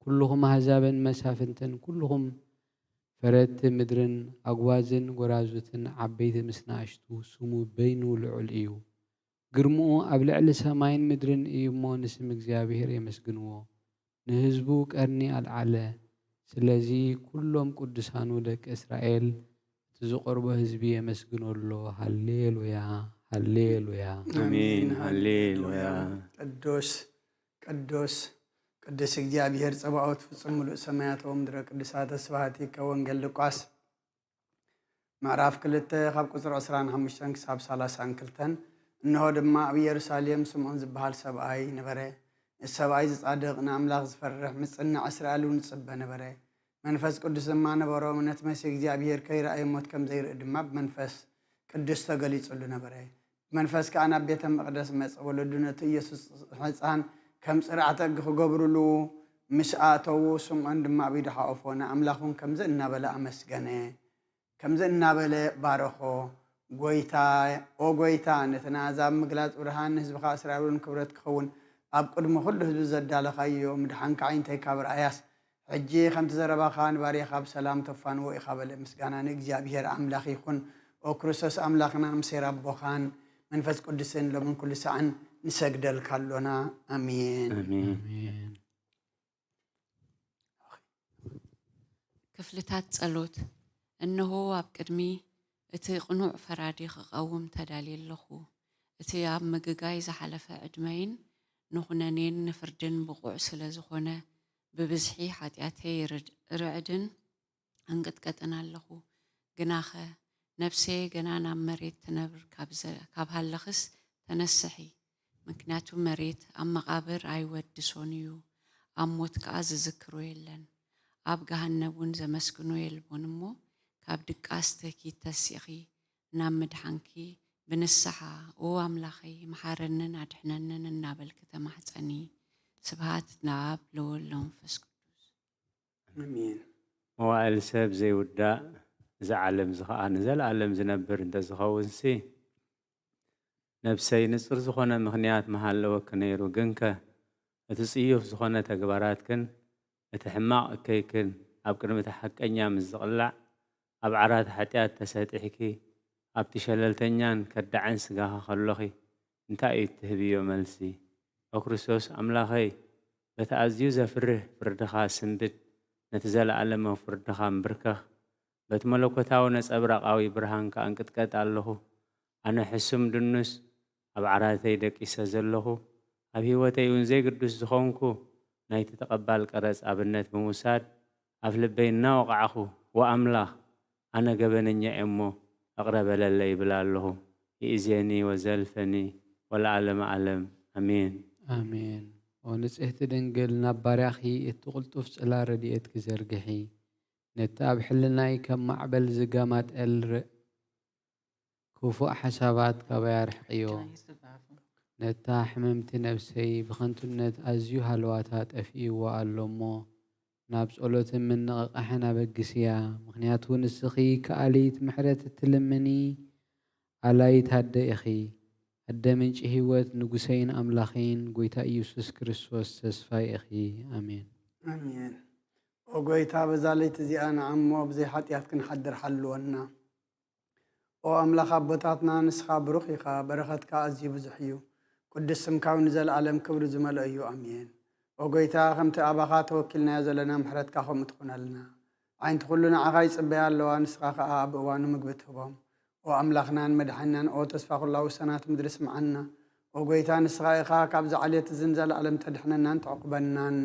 ኩልኹም ኣህዛብን መሳፍንትን ኩልኹም ፈረድቲ ምድርን ኣጉባዝን ጎራዙትን ዓበይቲ ምስ ንኣሽቱ ስሙ በይኑ ልዑል እዩ። ግርምኡ ኣብ ልዕሊ ሰማይን ምድርን እዩ እሞ ንስም እግዚኣብሔር የመስግንዎ። ንህዝቡ ቀርኒ ኣልዓለ። ስለዚ ኩሎም ቅዱሳኑ ደቂ እስራኤል እቲ ዝቐርቦ ህዝቢ የመስግኖ ኣሎ። ሃሌሉያ ሃሌሉያ። ኣሜን ሃሌሉያ። ቅዱስ ቅዱስ ቅዱስ እግዚኣብሔር ጸባኦት ፍጹም ምሉእ ሰማያት ወምድረ ቅዱሳተ ስብሐቲከ። ወንጌል ሉቃስ ምዕራፍ ክልተ ካብ ቁጽሪ ዕስራን ሓሙሽተን ክሳብ ሰላሳን ክልተን። እንሆ ድማ ኣብ ኢየሩሳሌም ስምዖን ዝበሃል ሰብኣይ ነበረ። እቲ ሰብኣይ ዝጻድቕ ንኣምላኽ ዝፈርሕ ምጽናዕ እስራኤል እውን ይጽበ ነበረ። መንፈስ ቅዱስ ድማ ነበሮ። ነቲ መሲህ እግዚኣብሔር ከይረኣየ ሞት ከም ዘይርኢ ድማ ብመንፈስ ቅዱስ ተገሊጹሉ ነበረ። ብመንፈስ ከኣ ናብ ቤተ መቕደስ መጸ። ወለዱ ነቲ ኢየሱስ ሕፃን ከም ጽራዕተ እግሪ ክገብሩሉ ምስ ኣተዉ፣ ስምዖን ድማ ኣብ ኢዱ ሓቖፎ፣ ንኣምላኽ እውን ከምዚ እናበለ ኣመስገነ። ከምዚ እናበለ ባረኾ፣ ጎይታ፣ ኦ ጎይታ፣ ነቲ ንኣሕዛብ ምግላጽ ብርሃን፣ ንህዝብኻ እስራኤል እውን ክብረት ክኸውን ኣብ ቅድሚ ኩሉ ህዝቢ ዘዳለኻዮ ምድሓንካ ኣዒንተይ ካብ ረኣያስ፣ ሕጂ ከምቲ ዘረባኻ ንባርያኻ ብሰላም ተፋንዎ ኢኻ በለ። ምስጋና ንእግዚኣብሔር ኣምላኽ ይኹን። ኦ ክርስቶስ ኣምላኽና፣ ምሴር ኣቦኻን መንፈስ ቅዱስን ሎምን ኩሉ ሰዓን ንሰግደልካ ኣሎና። ኣሜን። ክፍልታት ጸሎት። እንሆ ኣብ ቅድሚ እቲ ቅኑዕ ፈራዲ ክቐውም ተዳልየ ኣለኹ። እቲ ኣብ ምግጋይ ዝሓለፈ ዕድመይን ንኹነኔን ንፍርድን ብቑዕ ስለ ዝኾነ፣ ብብዝሒ ሓጢኣተይ ርድ-፣ ርዕድን ኣንቅጥቀጥን ኣለኹ። ግናኸ፣ ነፍሰየ ገና ናብ መሬት ትነብር ካብ ዘ-፣ ካብ ሃለኽስ ተነስሒ። ምክንያቱ መሬት ኣብ መቓብር ኣይወድሶን እዩ፣ ኣብ ሞት ከኣ ዝዝክሮ የለን። ኣብ ገሃነብ እውን ዘመስግኖ የልቦን እሞ፣ ካብ ድቃስ ተኪት ተሲኺ ናብ ምድሓንኪ ብንስሓ፣ "ኦ ኣምላኸይ፣ መሓረንን ኣድሕነንን" እናበልኪ ተማሕጸኒ። ስብሃት ንኣብ ለወልድ ለመንፈስ ቅዱስ። ኣሜን። መዋእል ሰብ ዘይውዳእ፣ እዚ ዓለም እዚ ኸኣ ንዘለኣለም ዝነብር እንተዝኸውንሲ፣ ነብሰይ ንጹር ዝኾነ ምኽንያት ምሃለወኪ ነይሩ። ግንከ፣ እቲ ጽዩፍ ዝኾነ ተግባራትክን እቲ ሕማቕ እከይክን ኣብ ቅድሚ እቲ ሓቀኛ ምስ ዝቕላዕ፣ ኣብ ዓራት ሓጢኣት ተሰጢሕኪ፣ ኣብቲ ሸለልተኛን ከዳዕን ስጋኻ ከሎኺ፣ እንታይ እዩ እትህብዮ መልሲ? ኦ ክርስቶስ ኣምላኸይ፣ በቲ ኣዝዩ ዘፍርህ ፍርድኻ ስንብድ፣ ነቲ ዘለኣለማዊ ፍርድኻ እምብርከኽ፣ በቲ መለኮታዊ ነጸብራቓዊ ብርሃንካ እንቅጥቀጥ ኣለኹ። ኣነ ሕሱም ድኑስ ኣብ ዓራተይ ደቂሰ ዘለኹ፣ ኣብ ህይወተይ እውን ዘይግዱስ ዝኾንኩ፣ ናይቲ ተቐባል ቀረጽ ኣብነት ብምውሳድ፣ ኣብ ልበይ እናወቓዕኹ፣ "ወኣምላኽ፣ ኣነ ገበነኛ እየ እሞ፣ እቕረ በለለይ" ይብል ኣለኹ። ይእዜኒ ወዘልፈኒ ወለዓለመ ዓለም። ኣሜን። ኣሜን። ኦ ንጽህቲ ድንግል፣ ናብ ባርያኺ እቲ ቅልጡፍ ጽላ ረድኤትኪ ዘርግሒ። ነቲ ኣብ ሕልናይ ከም ማዕበል ዝገማጠል ር-፣ ክፉእ ሓሳባት ካባይ ኣርሕቕዮ። ነታ ሕምምቲ ነፍሰይ ብኸንቱነት ኣዝዩ ሃለዋታ ጠፊእዋ ኣሎ እሞ፣ ናብ ጸሎትን ምንቕቓሕን ኣበግስያ። ምኽንያቱ ንስኺ ከኣሊት ምሕረት እትልምኒ ኣላይት ኣደ ኢኺ። ኣደ ምንጪ ህይወት፣ ንጉሰይን ኣምላኸይን፣ ጐይታ ኢየሱስ ክርስቶስ ተስፋይ ኢኺ። ኣሜን። ኣሜን። ኦ ጐይታ፣ በዛ ለይቲ እዚኣ ንዓሞ ብዘይ ሓጢኣት ክንሓድር ሓልወና። ኦ ኣምላኽ ኣቦታትና፣ ንስኻ ብሩኽ ኢኻ፣ በረኸትካ ኣዝዩ ብዙሕ እዩ። ቅዱስ ስምካ እውን ንዘለኣለም ክብሪ ዝመልኦ እዩ። ኣሜን። ኦ ጐይታ፣ ከምቲ ኣባኻ ተወኪልናዮ ዘለና ምሕረትካ ከምኡ ትኹነልና። ኣዒንቲ ኩሉ ንዓኻ ይጽበያ ኣለዋ፣ ንስኻ ኸኣ ኣብ እዋኑ ምግቢ ትህቦም። ኦ ኣምላኽናን መድሓኒናን፣ ኦ ተስፋ ኩላ ውሳናት ምድሪ ስምዓና። ኦ ጐይታ፣ ንስኻ ኢኻ ካብዚ ዓሌት እዚ ንዘለኣለም ተድሕነናን ተዕቁበናን።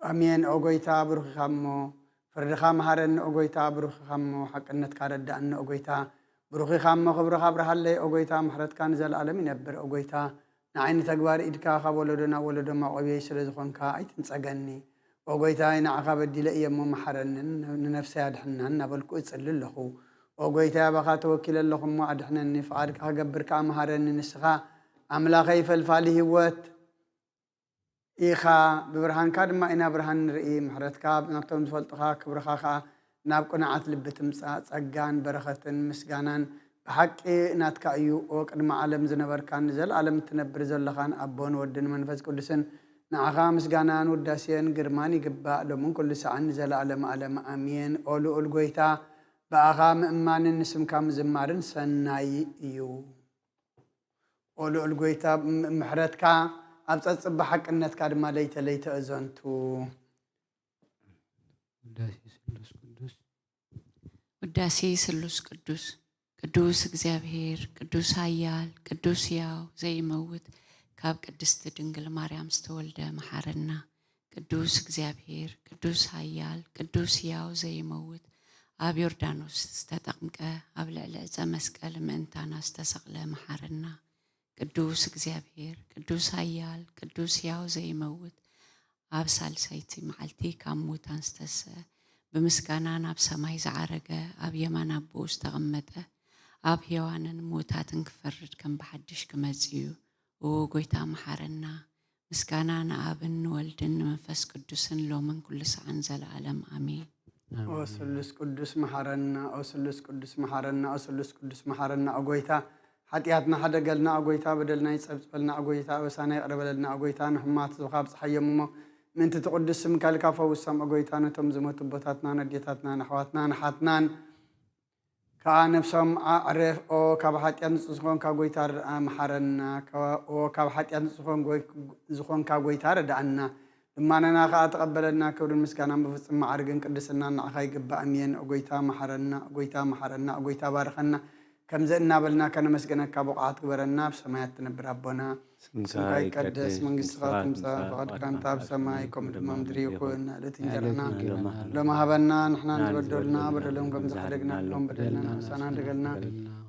ኣሜን። ኦ ጐይታ፣ ብሩኽ ኢኻ እሞ፣ ፍርድኻ መሃረኒ። ኦ ጐይታ፣ ብሩኽ ኢኻ እሞ፣ ሓቅነትካ ረዳእኒ። ኦ ጐይታ፣ ብሩኽ ኢኻ እሞ፣ ክብርኻ ኣብርሃለይ። ኦ ጐይታ፣ ምሕረትካ ንዘለኣለም ይነብር። ኦ ጐይታ፣ ንዓይ ንተግባር ኢድካ ካብ ወለዶ ናብ ወለዶ መዕቆብየይ ስለ ዝኾንካ ኣይትንጸገኒ። ኦ ጐይታይ፣ ንዓኻ በዲለ እየ እሞ፣ መሓረንን ንነፍሰይ ኣድሕናን እናበልኩ እጽሊ ኣለኹ። ኦ ጐይታይ፣ ኣባኻ ተወኪለ ኣለኹ እሞ፣ ኣድሕነኒ። ፍቓድካ ክገብር ከኣ መሃረኒ። ንስኻ ኣምላኸይ፣ ፈልፋሊ ህይወት፣ ኢኻ፣ ብብርሃንካ ድማ ኢና ብርሃን ንርኢ። ምሕረትካ ናብቶም ዝፈልጡኻ፣ ክብርኻ ኸኣ ናብ ቅኑዓት ልቢ ትምጻእ። ጸጋን በረኸትን ምስጋናን ብሓቂ ናትካ እዩ። ኦ ቅድሚ ዓለም ዝነበርካን ንዘለኣለም እትነብር ዘለኻን ኣቦን ወድን መንፈስ ቅዱስን፣ ንዓኻ ምስጋናን ውዳሴን ግርማን ይግባእ፣ ሎምን ኩሉ ሰዓን ንዘለኣለም ዓለም። ኣሜን። ኦ ልኡል ጐይታ፣ ብኣኻ ምእማንን ንስምካ ምዝማርን ሰናይ እዩ። ኦ ልዑል ጐይታ፣ ም-፣ ምሕረትካ ኣብ ጸጽባ ሓቅነትካ ድማ ለይተ ለይተ እዘንቱ። ውዳሴ ስሉስ ቅዱስ። ውዳሴ ስሉስ ቅዱስ። ቅዱስ እግዚኣብሔር፣ ቅዱስ ኃያል፣ ቅዱስ ሕያው ዘይመውት፣ ካብ ቅድስቲ ድንግል ማርያም ዝተወልደ መሓረና። ቅዱስ እግዚኣብሔር፣ ቅዱስ ኃያል፣ ቅዱስ ሕያው ዘይመውት፣ ኣብ ዮርዳኖስ ዝተጠምቀ፣ ኣብ ልዕሊ ዕፀ መስቀል ምእንታና ዝተሰቕለ መሓረና። ቅዱስ እግዚኣብሔር፣ ቅዱስ ኃያል፣ ቅዱስ ሕያው ዘይመውት፣ ኣብ ሳልሳይቲ መዓልቲ ካብ ሙታን ዝተስአ፣ ብምስጋና ናብ ሰማይ ዝዓረገ፣ ኣብ የማን ኣቦኡ ዝተቐመጠ፣ ኣብ ሕያዋንን ምውታትን ክፈርድ ከም ብሓድሽ ክመጽእ እዩ። ኦ ጐይታ መሓረና። ምስጋና ንኣብን ንወልድን ንመንፈስ ቅዱስን ሎምን ኩሉ ሰዓን ዘለዓለም ኣሜን። ኦ ስሉስ ቅዱስ መሓረና፣ ኦ ስሉስ ቅዱስ መሓረና፣ ኦ ስሉስ ቅዱስ መሓረና። ኦ ጐይታ፣ ሓጢኣትና ሓደገልና። ኦ ጐይታ፣ በደልና ይጸብጸበልና። ኦ ጐይታ፣ ኣበሳና ይቕረ በለልና። ኦ ጐይታ፣ ንሕሙማት ህዝብኻ ኣብጽሓዮም እሞ፣ ምእንቲ እቲ ቅዱስ ስምካ ኢልካ ፈውሶም። ኦ ጐይታ፣ ነቶም ዝሞቱ ኣቦታትናን ኣዴታትናን ኣሕዋትናን ኣሓትናን ከኣ ነፍሶም ኣዕርፍ። ኦ ካብ ሓጢኣት ንጹህ ዝኾንካ ጐይታ፣ ርኣ መሓረና። ከ-፣ ኦ ካብ ሓጢኣት ንጹህ ዝኾን-፣ ጎይ-፣ ዝኾንካ ጐይታ፣ ርድኣና። ልማነና ከኣ ተቐበለልና። ክብርን ምስጋናን ብፍጹም መዓርግን ቅድስናን ንዓኻ ይግባእ። ኣሜን። ኦ ጎይታ መሓረና፣ ኦ ጎይታ መሓረና፣ ኦ ጎይታ ባርኸና። ከምዚ እናበልና ከነመስግነካ ብቑዓት ግበረና። ኣብ ሰማያት ትነብር ኣቦና፣ ስምካ ይቀደስ፣ መንግስትኻ ትምጻእ፣ ፍቓድካ እንተ ኣብ ሰማይ ከምኡ ድማ ምድሪ ይኹን። ዕለት እንጀራና ሎሚ ሃበና፣ ንሕና ዝበደሉና በደሎም ከም ዝሓደግና ንሕና በደልና ንሕሳና ንደገልና፣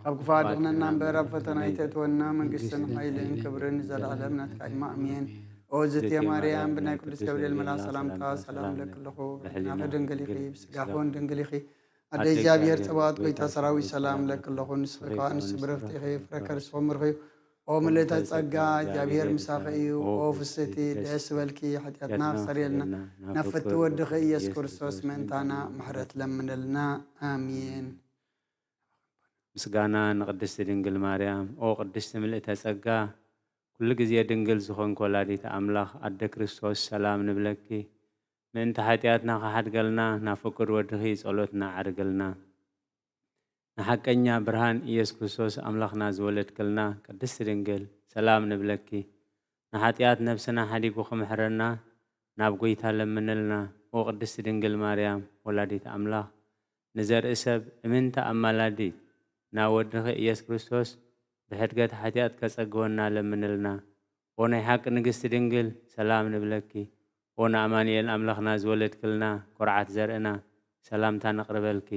ካብ ክፉእ ኣድሕነና እምበር ኣብ ፈተና ኣይተእትወና። መንግስትን ሓይልን ክብርን ንዘለኣለም ናትካ እዩ። ኣሜን። ኦ ዝእቲ ማርያም፣ ብናይ ቅዱስ ገብርኤል መልኣኽ ሰላምታ ሰላም እብለኪ ኣለኹ። ብሕሊናኺ ድንግል ኢኺ፣ ብስጋኺ እውን ድንግል ኢኺ። ኣደ እግዚኣብሔር ጸባኦት፣ ጎይታ ሰራዊት፣ ሰላም እብለኪ ኣለኹ። ንስኺ ከኣ ንሱ ብረፍትኺ ፍረ ከርስኺ ምርኺ እዩ። ኦ ምልእተ ጸጋ፣ እግዚኣብሔር ምሳኺ እዩ። ኦ ፍስቲ፣ ደስ በልኪ፣ ሓጢኣትና ክሰርየልና ናብ ፍቲ ወድኺ ኢየሱስ ክርስቶስ ምእንታና ምሕረት ለምንልና። ኣሜን። ምስጋና ንቅድስቲ ድንግል ማርያም። ኦ ቅድስቲ ምልእተ ጸጋ፣ ኩሉ ግዜ ድንግል ዝኾንኪ ወላዲት ኣምላኽ ኣደ ክርስቶስ፣ ሰላም ንብለኪ። ምእንቲ ሓጢኣትና ክሓድገልና ናብ ፍቁር ወድኺ ጸሎትና ዓርግልና። ንሓቀኛ ብርሃን ኢየሱስ ክርስቶስ ኣምላኽና ዝወለድክልና ቅድስቲ ድንግል፣ ሰላም ንብለኪ። ንሓጢኣት ነብስና ሓዲጉ ክምሕረና ናብ ጎይታ ለምንልና። ኦ ቅድስቲ ድንግል ማርያም ወላዲት ኣምላኽ፣ ንዘርኢ ሰብ እምንታ ኣማላዲት ናብ ወድኺ ኢየሱስ ክርስቶስ ብሕድገት ሓጢኣት ከጸግወና ለምንልና። ኦ ናይ ሓቂ ንግስቲ ድንግል፣ ሰላም ንብለኪ። ኦ ንኣማኑኤል ኣምላኽና ዝወለድክልና ኩርዓት ዘርእና፣ ሰላምታ ነቕርበልኪ።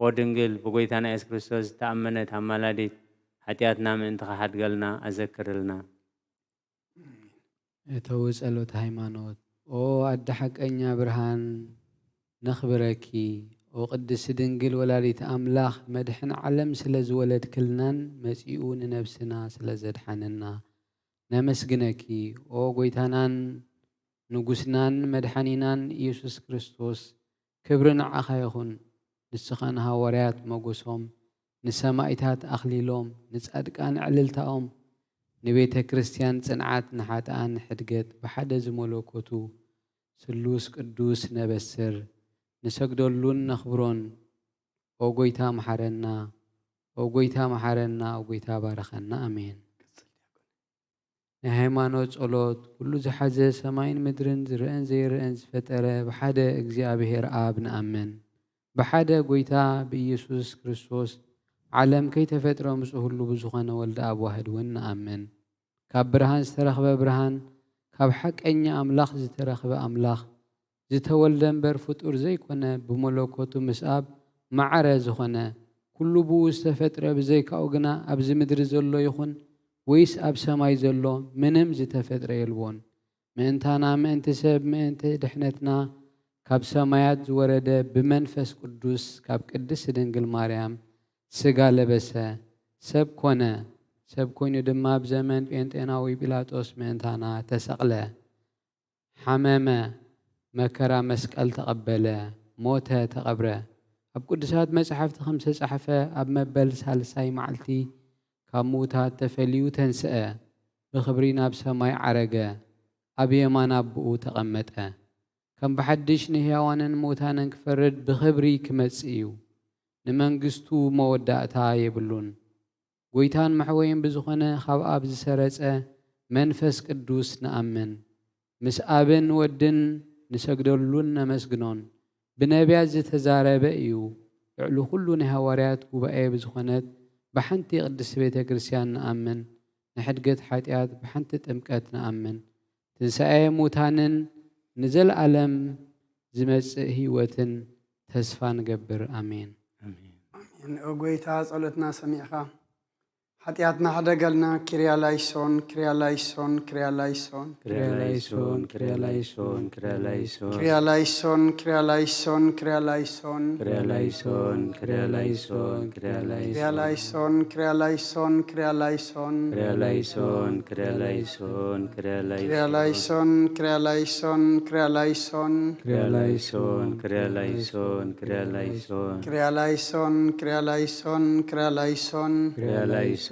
ኦ ድንግል፣ ብጎይታና ኢየሱስ ክርስቶስ ዝተኣመነት ኣማላዲት፣ ሓጢኣትና ምእንቲ ክሓድገልና ኣዘክርልና። እተዊ ጸሎት ሃይማኖት። ኦ ኣደ ሓቀኛ ብርሃን፣ ነኽብረኪ። ኦ ቅድስቲ ድንግል ወላዲት ኣምላኽ፣ መድሕን ዓለም ስለ ዝወለድክልናን መጺኡ ንነብስና ስለ ዘድሓነና ነመስግነኪ። ኦ ጎይታናን ንጉስናን መድሓኒናን ኢየሱስ ክርስቶስ፣ ክብሪ ንዓኻ ይኹን። ንስኻ ንሃዋርያት ሞገሶም፣ ንሰማኢታት ኣኽሊሎም፣ ንጻድቃን ዕልልታኦም፣ ንቤተ ክርስቲያን ጽንዓት፣ ንሓጥኣን ሕድገት ብሓደ ዝመለኮቱ ስሉስ ቅዱስ ነበስር፣ ንሰግደሉን ነኽብሮን። ኦ ጎይታ መሓረና፣ ኦ ጎይታ መሓረና፣ ኦ ጎይታ ባርኸና። ኣሜን። ናይ ሃይማኖት ጸሎት። ኩሉ ዝሓዘ ሰማይን ምድርን ዝረአን ዘይረአን ዝፈጠረ ብሓደ እግዚኣብሔር ኣብ ንኣምን። ብሓደ ጎይታ ብኢየሱስ ክርስቶስ ዓለም ከይተፈጥረ ምስኡ ህሉ ብዝኾነ ወልደ ኣብ ዋህድ እውን ንኣምን። ካብ ብርሃን ዝተረኽበ ብርሃን፣ ካብ ሓቀኛ ኣምላኽ ዝተረኽበ ኣምላኽ፣ ዝተወልደ እምበር ፍጡር ዘይኮነ፣ ብመለኮቱ ምስ ኣብ ማዕረ ዝኾነ፣ ኩሉ ብኡ ዝተፈጥረ፣ ብዘይካኡ ግና ኣብዚ ምድሪ ዘሎ ይኹን ወይስ ኣብ ሰማይ ዘሎ ምንም ዝተፈጥረ የልቦን። ምእንታና፣ ምእንቲ ሰብ፣ ምእንቲ ድሕነትና ካብ ሰማያት ዝወረደ ብመንፈስ ቅዱስ ካብ ቅድስት ድንግል ማርያም ስጋ ለበሰ፣ ሰብ ኮነ። ሰብ ኮይኑ ድማ ኣብ ዘመን ጴንጤናዊ ጲላጦስ ምእንታና ተሰቕለ፣ ሓመመ፣ መከራ መስቀል ተቐበለ፣ ሞተ፣ ተቐብረ። ኣብ ቅዱሳት መጻሕፍቲ ከም ዝተጻሕፈ ኣብ መበል ሳልሳይ መዓልቲ ካብ ምዉታት ተፈልዩ ተንስአ፣ ብኽብሪ ናብ ሰማይ ዓረገ፣ ኣብ የማን ኣቦኡ ተቐመጠ። ከም ብሓድሽ ንህያዋንን ምዉታንን ክፈርድ ብኽብሪ ክመጽእ እዩ። ንመንግስቱ መወዳእታ የብሉን። ጎይታን መሕወይን ብዝኾነ ካብ ኣብ ዝሰረጸ መንፈስ ቅዱስ ንኣምን። ምስ ኣብን ወድን ንሰግደሉን ነመስግኖን። ብነቢያት ዝተዛረበ እዩ። ልዕሊ ኩሉ ናይ ሃዋርያት ጉባኤ ብዝኾነት ብሓንቲ ቅድስቲ ቤተ ክርስቲያን ንኣምን። ንሕድገት ሓጢኣት ብሓንቲ ጥምቀት ንኣምን። ትንሳኤ ሙታንን ንዘለኣለም ዝመጽእ ህይወትን ተስፋ ንገብር። ኣሜን። ኣሜን። ኣሜን። ኦ ጎይታ፣ ጸሎትና ሰሚዕኻ ሓጢኣትና ሕደገልና። ኪርያ ላይሶን፣ ኪርያ ላይሶን፣ ኪርያ ላይሶን። ኪርያ ላይሶን፣ ኪርያ ላይሶን፣ ኪርያ ላይሶን። ኪርያ ላይሶን፣ ኪርያ ላይሶን፣ ኪርያ ላይሶን። ኪርያ ላይሶን፣ ኪርያ ላይሶን፣ ኪርያ ላይሶን። ኪርያ ላይሶን፣ ኪርያ ላይሶን፣ ኪርያ ላይሶን። ኪርያ ላይሶን፣ ኪርያ ላይሶን፣ ኪርያ ላይሶን። ኪርያ ላይሶን፣ ኪርያ ላይሶን፣ ኪርያ ላይሶን። ኪርያ ላይሶን፣ ኪርያ ላይሶን፣ ኪርያ ላይሶን። ኪርያ ላይሶን፣ ኪርያ ላይሶን፣ ኪርያ ላይሶን። ኪርያ ላይሶን፣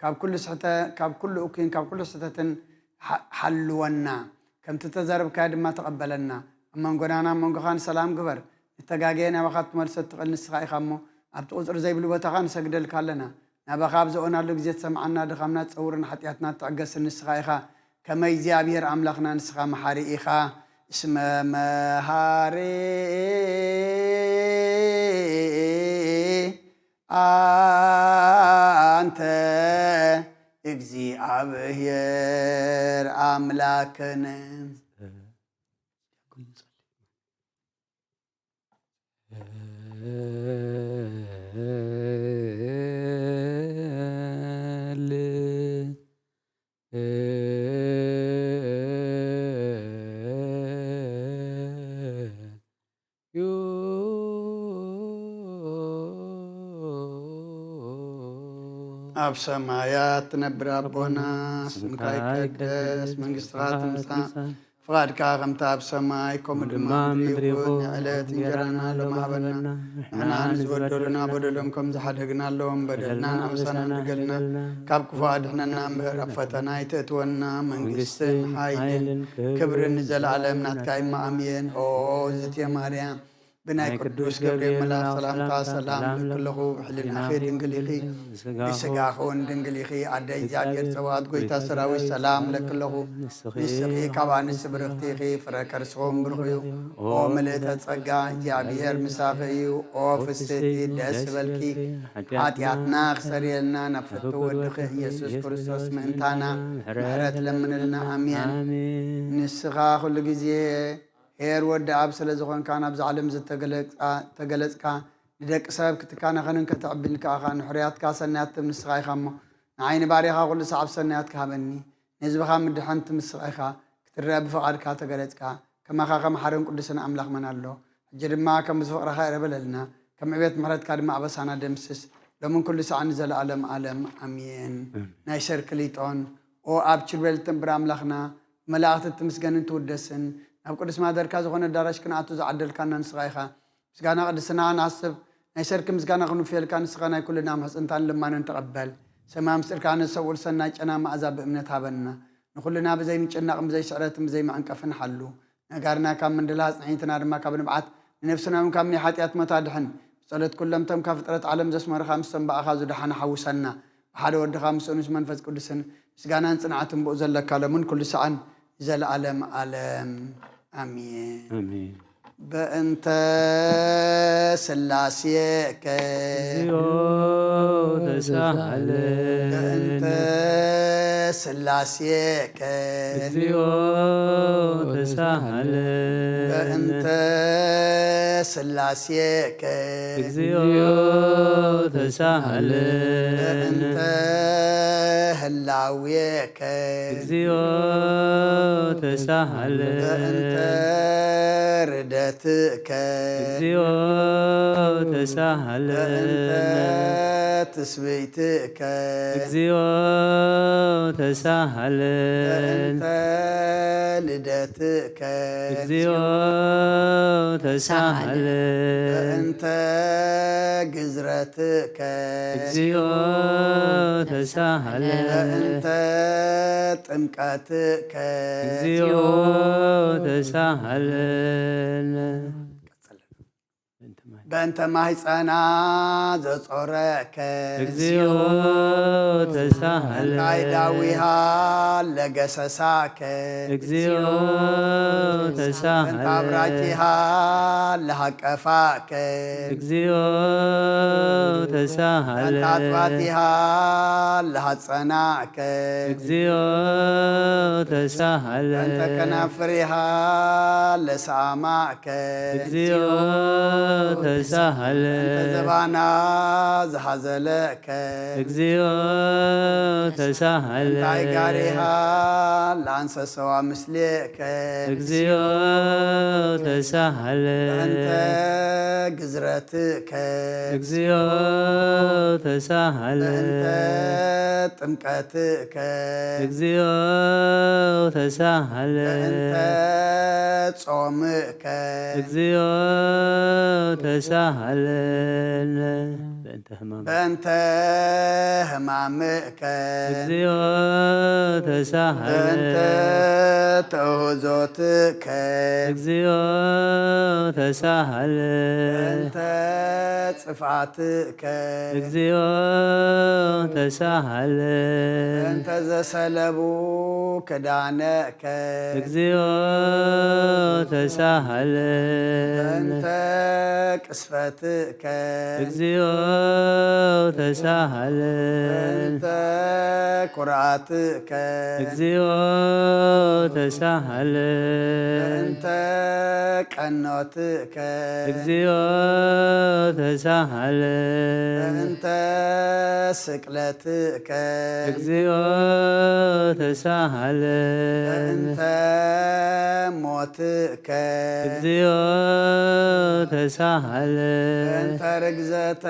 ካብ ኩሉ ስሕተ ካብ ኩሉ እኩይን ካብ ኩሉ ስሕተትን ሓ- ሓልወና። ከምቲ ተዛረብካዮ ድማ ተቐበለና። ኣብ መንጎናን ኣብ መንጎኻን ሰላም ግበር። ንተጋገየ ናባኻ ትመልሶ እትኽእል ንስኻ ኢኻ እሞ፣ ኣብቲ ቁጽሪ ዘይብሉ ቦታኻ ንሰግደልካ ኣለና። ናባኻ ኣብ ዝኦናሉ ግዜ ትሰምዓና፣ ድኻምና ትጸውርን ሓጢኣትና ትዕገስን ንስኻ ኢኻ። ከመይ እግዚኣብሔር ኣምላኽና ንስኻ መሓሪ ኢኻ። እስመ መሃሪ ኣንተ እግዚኣብሔር ኣምላክነ። ኣብ ሰማያት ትነብር ኣቦና፣ ስምካ ይቀደስ፣ መንግስትኻ ትምጻእ፣ ፍቓድካ ከምቲ ኣብ ሰማይ፣ ከምኡ ድማ ኣብ ምድሪ ይኹን። ይኹን። ንዕለት እንጀራና ሎም ሃበና፣ ንሕና ንዝበደሉና በደሎም ከም ዝሓደግናሎም፣ በደልናን ኣበሳናን ንገልና፣ ካብ ክፉ ኣድሕነና እምበር፣ ኣብ ፈተና ኣይተእትወና፣ መንግስትን ሓይልን ክብርን ንዘለኣለም ናትካ እዩ። ኣሜን። ኦ ዝትየ ማርያም፣ ብናይ ቅዱስ ገብርኤል መልኣኽ ሰላምታ ሰላም እብለኪ ኣለኹ። ብሕልናኺ ድንግል ኢኺ፣ ብስጋኺ እውን ድንግል ኢኺ። ኣደ እግዚኣብሔር ጸባኦት፣ ጎይታ ሰራዊት፣ ሰላም እብለኪ ኣለኹ። ንስኺ ካብ ኣንስቲ ብርኽቲ ኢኺ፣ ፍረ ከርስኺ እውን ብሩኽ እዩ። ኦ ምልእተ ጸጋ፣ እግዚኣብሔር ምሳኺ እዩ። ኦ ፍስሕቲ፣ ደስ ይበልኪ። ሓጢኣትና ክሰርየልና ናብ ፍትው ወድኺ ኢየሱስ ክርስቶስ ምእንታና ምሕረት ለምንልና። ኣሜን። ንስኻ ኩሉ ግዜ ኄር ወዲ ኣብ ስለ ዝኾንካ፣ ናብዛ ዓለም ዝተገለጽካ፣ ንደቂ ሰብ ክትካናኸንን ከተዕብን ከኣኻ፣ ንሕሩያትካ ሰናያት ትህብ ንስኻ ኢኻ እሞ፣ ንዓይ ንባርያኻ ኩሉ ሰዓብ ሰናያትካ ሃበኒ። ንህዝብኻ ምድሓን ትምስቕ ኢኻ፣ ክትረአ ብፍቓድካ ተገለጽካ። ከማኻ ከመሓርን ቅዱስን ኣምላኽ መን ኣሎ? ሕጂ ድማ ከም ፍቕርኻ ይቕረ በለልና፣ ከም ዕቤት ምሕረትካ ድማ ኣበሳና ደምስስ፣ ሎምን ኩሉ ሰዓት ንዘለኣለም ኣለም። ኣሜን። ኣሜን። ናይ ሰርክሊጦን፣ ኦ ኣብ ችርቤል ትነብር ኣምላኽና፣ መላእኽቲ ትምስገንን ትውደስን፣ ናብ ቅዱስ ማደርካ ዝኾነ ኣዳራሽ ክንኣቱ ዝዓደልካና ንስኻ ኢኻ። ምስጋና ቅድስና ንሓስብ፣ ናይ ሰርክ ምስጋና ክንውፍየልካ፣ ንስኻ ናይ ኩልና ምሕጽንታን ልማንን ተቐበል። ሰማይ ምስጢርካ ንሰብኡል ሰናይ ጨና መኣዛ ብእምነት ሃበና። ንኹልና ብዘይ ምጭናቕን ብዘይ ስዕረትን ብዘይ መዕንቀፍን ሓሉ። ነጋርና ካብ ምንድላ፣ ኣጽንዒትና ድማ ካብ ንብዓት፣ ንነፍስና እውን ካብ ናይ ሓጢኣት ሞት ኣድሕን። ብጸሎት ኩሎም እቶም ካብ ፍጥረት ዓለም ዘስመሩኻ፣ ምስቶም ብኣኻ ዝደሓኑ ሓውሰና። ብሓደ ወድኻ ምስኡን ምስ መንፈስ ቅዱስን ምስጋናን ጽንዓትን ብኡ ዘለካ ሎምን ኩሉ ሰዓን ንዘለኣለም ኣለም። ኣሜን። ኣሜን። በእንተ ስላሴከ እግዚኦ ተሳሃለ። በእንተ ስላሴከ እግዚኦ ተሳሃለ። በእንተ ስላሴከ እግዚኦ ተሳሃለ። በእንተ ህላዌከ እግዚኦ ተሳሃለ። በእንተ ርደትከ እግዚኦ ተሳሃለ። በእንተ ትስብእትከ እግዚኦ ተሳሃለ። በእንተ ልደትከ እግዚኦ ተሳሃለ። በእንተ ግዝረትከ እግዚኦ ተሳሃለ። በእንተ ጥምቀትከ እግዚኦ ተሳሃለነ። በእንተ ማህፀና ዘጾረከ እግዚኦ ተሳሃለ። በእንተ ኣይዳዊሃ ለገሰሳከ እግዚኦ ተሳሃለ። በእንተ ኣብራኪሃ ለሃቀፋከ እግዚኦ ተሳሃለ። በእንተ ኣጥባቲሃ ለሃጸናከ እግዚኦ ተሳሃለ። በእንተ ከናፍሪሃ ለሰኣማከ እግዚኦ ተሳሃለ። በእንተ ዘባና ዝሃዘለከ እግዚኦ ተሳሃለ። በእንተ ኣይጋሪሃ ለኣንሰሰዋ ምስሌከ እግዚኦ ተሳሃለ። በእንተ ግዝረትከ እግዚኦ ተሳሃለ። በእንተ ጥምቀትከ እግዚኦ ተሳሃለ። በእንተ ጾምከ እግዚኦ ተሳሃለነ። በእንተ ሕማምከ እግዚኦ ተሳሃለ። በእንተ ተውህዞትከ እግዚኦ ተሳሃለ። በእንተ ጽፍዓትከ እግዚኦ ተሳሃለ። በእንተ ዘሰለቡ ክዳነከ እግዚኦ ተሳሃለ። በእንተ ቅስፈትከ እግዚኦ ተሳሃለ። በእንተ ኩርዓትከ እግዚኦ ተሳሃለ። በእንተ ቀኖትከ እግዚኦ ተሳሃለ። በእንተ ስቅለትከ እግዚኦ ተሳሃለ። በእንተ ሞትከ እግዚኦ ተሳሃለ። በእንተ ርግዘተ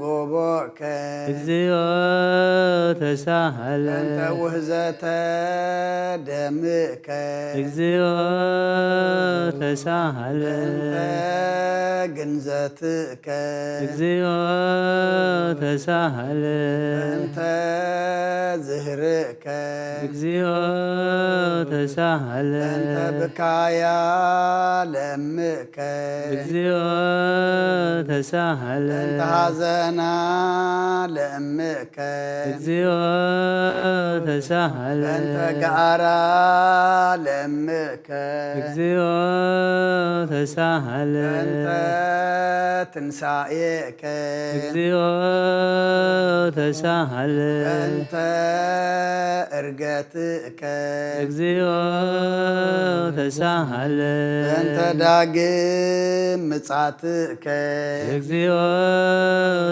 ጎቦ ከ እግዚኦ ተሳሃለ። በእንተ ውህዘተ ደምከ እግዚኦ ተሳሃለ። በእንተ ግንዘትከ እግዚኦ ተሳሃለ። በእንተ ዝህርእ ከ እግዚኦ ተሳሃለ። በእንተ ብካያ ለምእከ እግዚኦ ተሳሃለ። በእንተ ሃዘና ለምእከ እግዚኦ ተሳሃለ። በእንተ ገኣራ ለምእከ እግዚኦ ተሳሃለ። በእንተ ትንሳኤከ እግዚኦ ተሳሃለ። በእንተ እርገትከ እግዚኦ ተሳሃለ። በእንተ ዳግም ምጻትከ እግዚኦ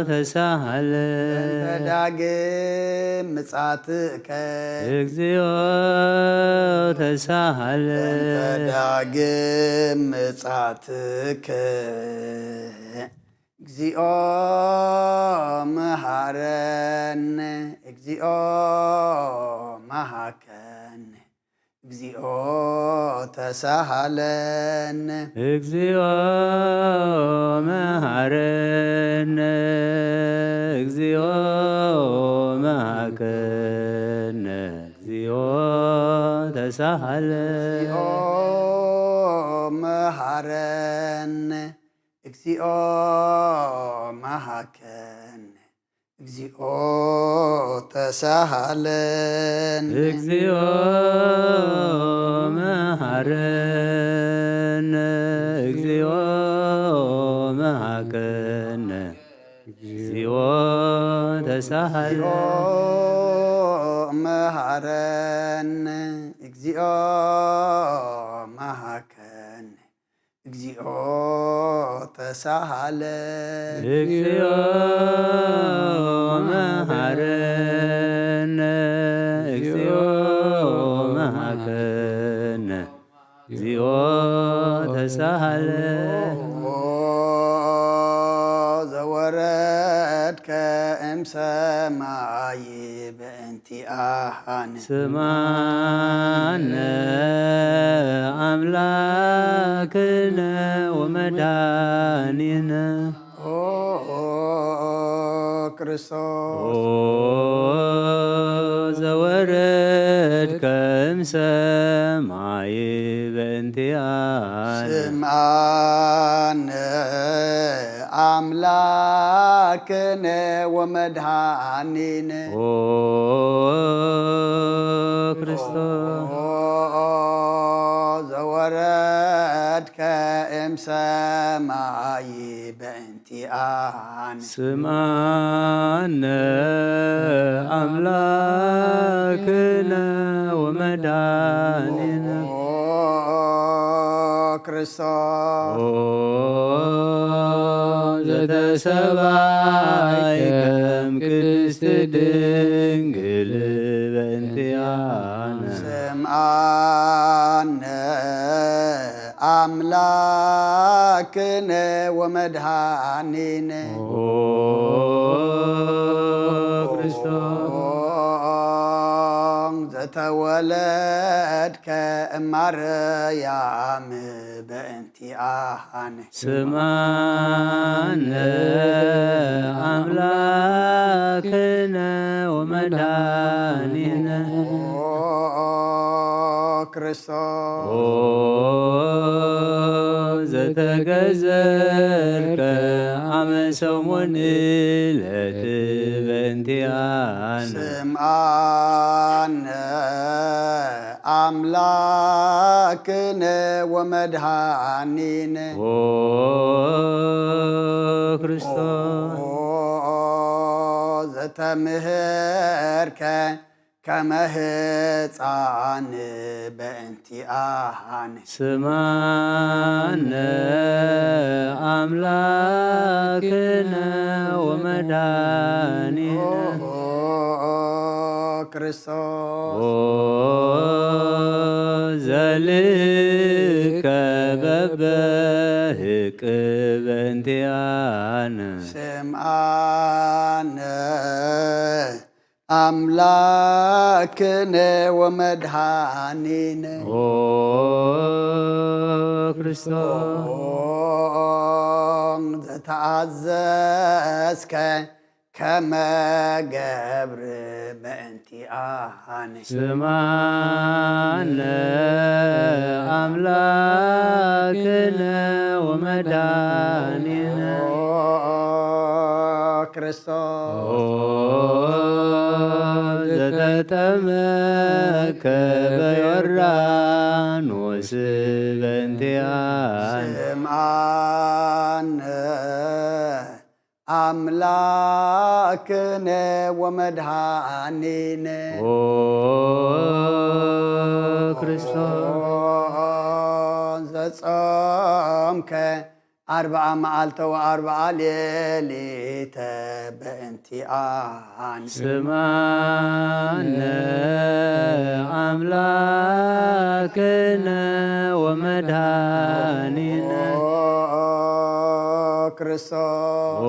ተሳሃለ። በእንተ ዳግም ምጻትከ እግዚኦ ተሳሃለ። በእንተ ዳግም ምጻትከ እግዚኦ መሃረን፣ እግዚኦ መሃከን፣ እግዚኦ ተሳሃለን። እግዚኦ መሃረን፣ እግዚኦ መሃከን፣ እግዚኦ ተሳሃለን። እግዚኦ መሃረን፣ እግዚኦ መሃከን፣ እግዚኦ ተሳሃለን። እግዚኦ መሃረን፣ እግዚኦ መሃከን፣ እግዚኦ ተሳሃለን። እግዚኦ መሃረን፣ እግዚኦ መሃከን፣ እግዚኦ ተሳሃለ። እግዚኦ መሃረነ፣ እግዚኦ መሃከነ፣ እግዚኦ ተሳሃለ። ኦ ዘወረድከ እምሰማይ በእንቲኣሃነ። ስማነ ኣምላክነ ወመድኃኒነ። ኦ ክርስቶስ። ኦ ዘወረድከ እምሰማይ በእንቲኣነ። ስምዓነ ኣምላክነ ወመድኃኒነ። ኦ ክርስቶስ። ኦ ዘወረድከ እምሰማይ በእንቲኣነ። ስምዓነ ኣምላክነ ወመድኃኒነ። ኦ ክርስቶስ። ኦ ዘተሰብኣይ ከም ቅድስት ድንግል በእንቲኣነ። ስምዓነ ኣምላክነ ወመድኃኒነ። ኦ ክርስቶስ። ዘተወለድከ እማርያም በእንቲኣነ። ስማነ ኣምላክነ ወመድኃኒነ። ኦ ክርስቶስ ኦ ዘተገዘርከ ኣመ ሰሙን ዕለት በእንቲኣነ። ስምዓነ ኣምላክነ ወመድኃኒነ። ኦ ክርስቶስ ኦ ዘተምህርከ ከመ ህፃን በእንቲኣነ። ስማነ ኣምላክነ ወመድኃኒነ። ኦ ክርስቶስ ኦ ዘልከ በበህቅ በእንቲኣነ። ስምዓነ ኣምላክነ ወመድኃኒነ። ኦ ክርስቶስ ኦ ዘተኣዘዝከ ከመ ገብር በእንቲኣነ። ስማነ ኣምላክነ ወመድኃኒነ። ኦ ክርስቶስ ኦ ዘተጠመከ በዮርዳኖስ በእንቲኣነ። ስምዓነ ኣምላክነ ወመድኃኒነ። ኦ ክርስቶስ ዘጾምከ ኣርብዓ መዓልተ ወኣርብዓ ሌሊተ በእንቲኣነ። ስማነ ኣምላክነ ወመድኃኒነ። ኦ ክርስቶስ ኦ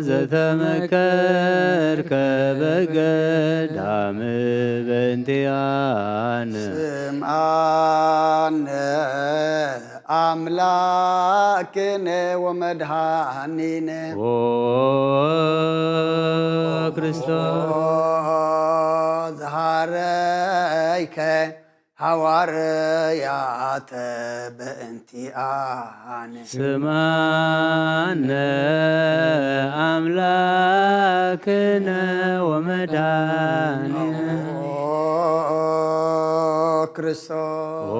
ዘተመከርከ በገዳም በእንቲኣነ። ስምዓነ ኣምላክነ ወመድኃኒነ። ኦ ክርስቶስ ኦ ዝሃረይከ ሃዋርያተ በእንቲኣነ። ስማነ ኣምላክነ ወመድኃኒነ። ኦ ክርስቶስ ኦ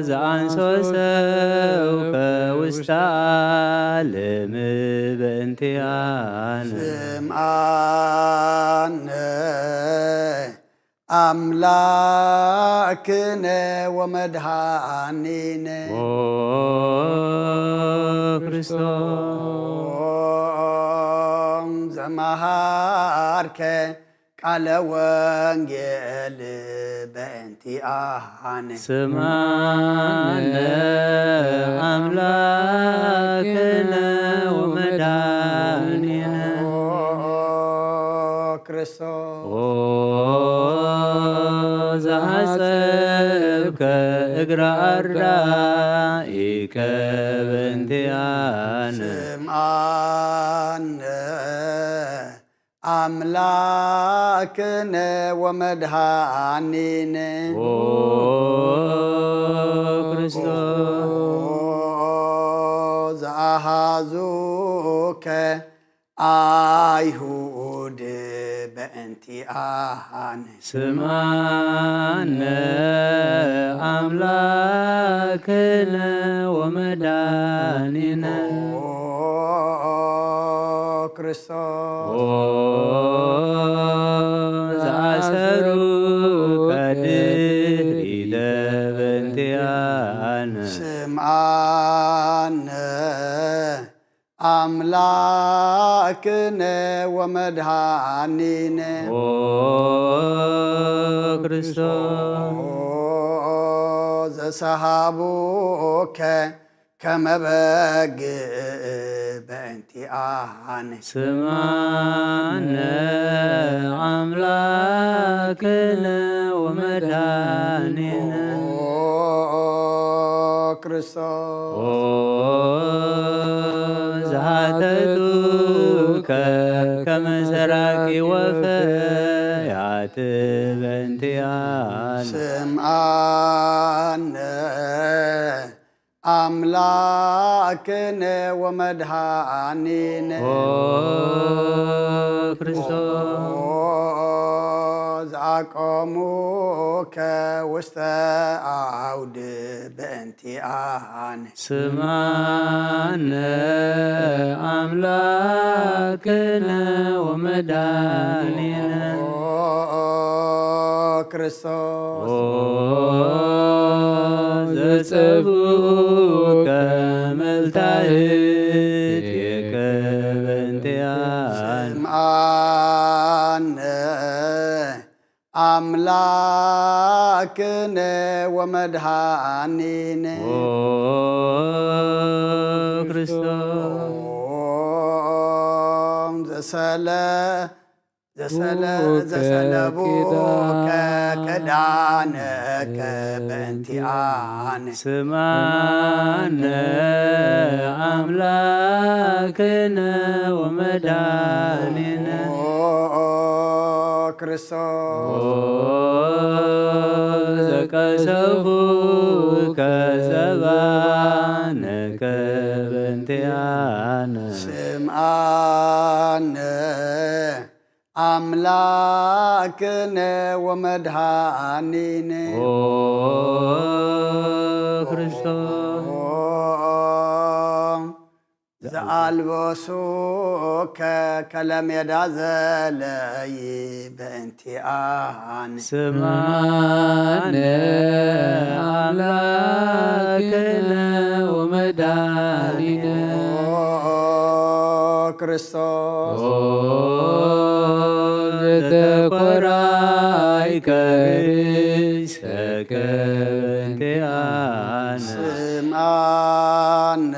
ዘአንሶ ሰብከ ውስተ ዓለም በእንቲኣነ። ስምዓነ ኣምላክነ ወመድኃኒነ። ኦ ክርስቶስ ዘመሃርከ ቃለ ወንጌል በእንቲኣነ። ስምዓነ ኣምላክነ ወመድኃኒነ። ኦ ክርስቶስ ኦ ዘሐጸብከ እግረ አርዳኢከ በእንቲኣነ። ስምዓነ ኣምላክነ ወመድኃኒነ። ኦ ክርስቶስ ዘአሃዙከ አይሁድ በእንቲኣነ። ስምዓነ ኣምላክነ ወመድኃኒነ። ኦ ክርስቶስ ኦ ዘአሰሩከ ድህሪደ በእንቲኣነ። ስምዓነ ኣምላክነ ወመድኃኒነ። ኦ ክርስቶስ ኦ ዘሰሃቡከ ከመ በግ በእንቲኣነ። ስማነ ኣምላክነ ወመድኃኒነ። ኦ ክርስቶስ ኦ ዝሃተቱከ ከመ ሰራቂ ወፈያት በእንቲኣነ። ስምዓነ ኣምላክነ ወመድኃኒነ። ኦ ክርስቶስ ኦ ዝኣቆሙከ ውስተ ኣውድ በእንቲኣነ። ስምዓነ ኣምላክነ ወመድኃኒነ። ኦ ክርስቶስ ኦ ዘጸብኡከ መልታህት የከበንቲያን። ስምዓነ ኣምላክነ ወመድኃኒነ። ኦ ክርስቶስ ዘሰለ ዘሰለ ዘሰለቡከ ክዳነከ በእንቲኣነ። ስምዓነ ኣምላክነ ወመድኃኒነ። ኦ ክርስቶስ ኦ ዘቀሰፉከ ዘባነከ በእንቲኣነ። ስምዓነ ኣምላክነ ወመድኃኒነ። ኦ ክርስቶስ ዘኣልበሱከ ከለሜዳ ዘለይ በእንቲኣነ። ስምዓነ ኣምላክነ ወመድኃኒነ። ኦ ክርስቶስ ኦ ዘተኮራይከ ርእሰከ በእንቲኣነ። ስምዓነ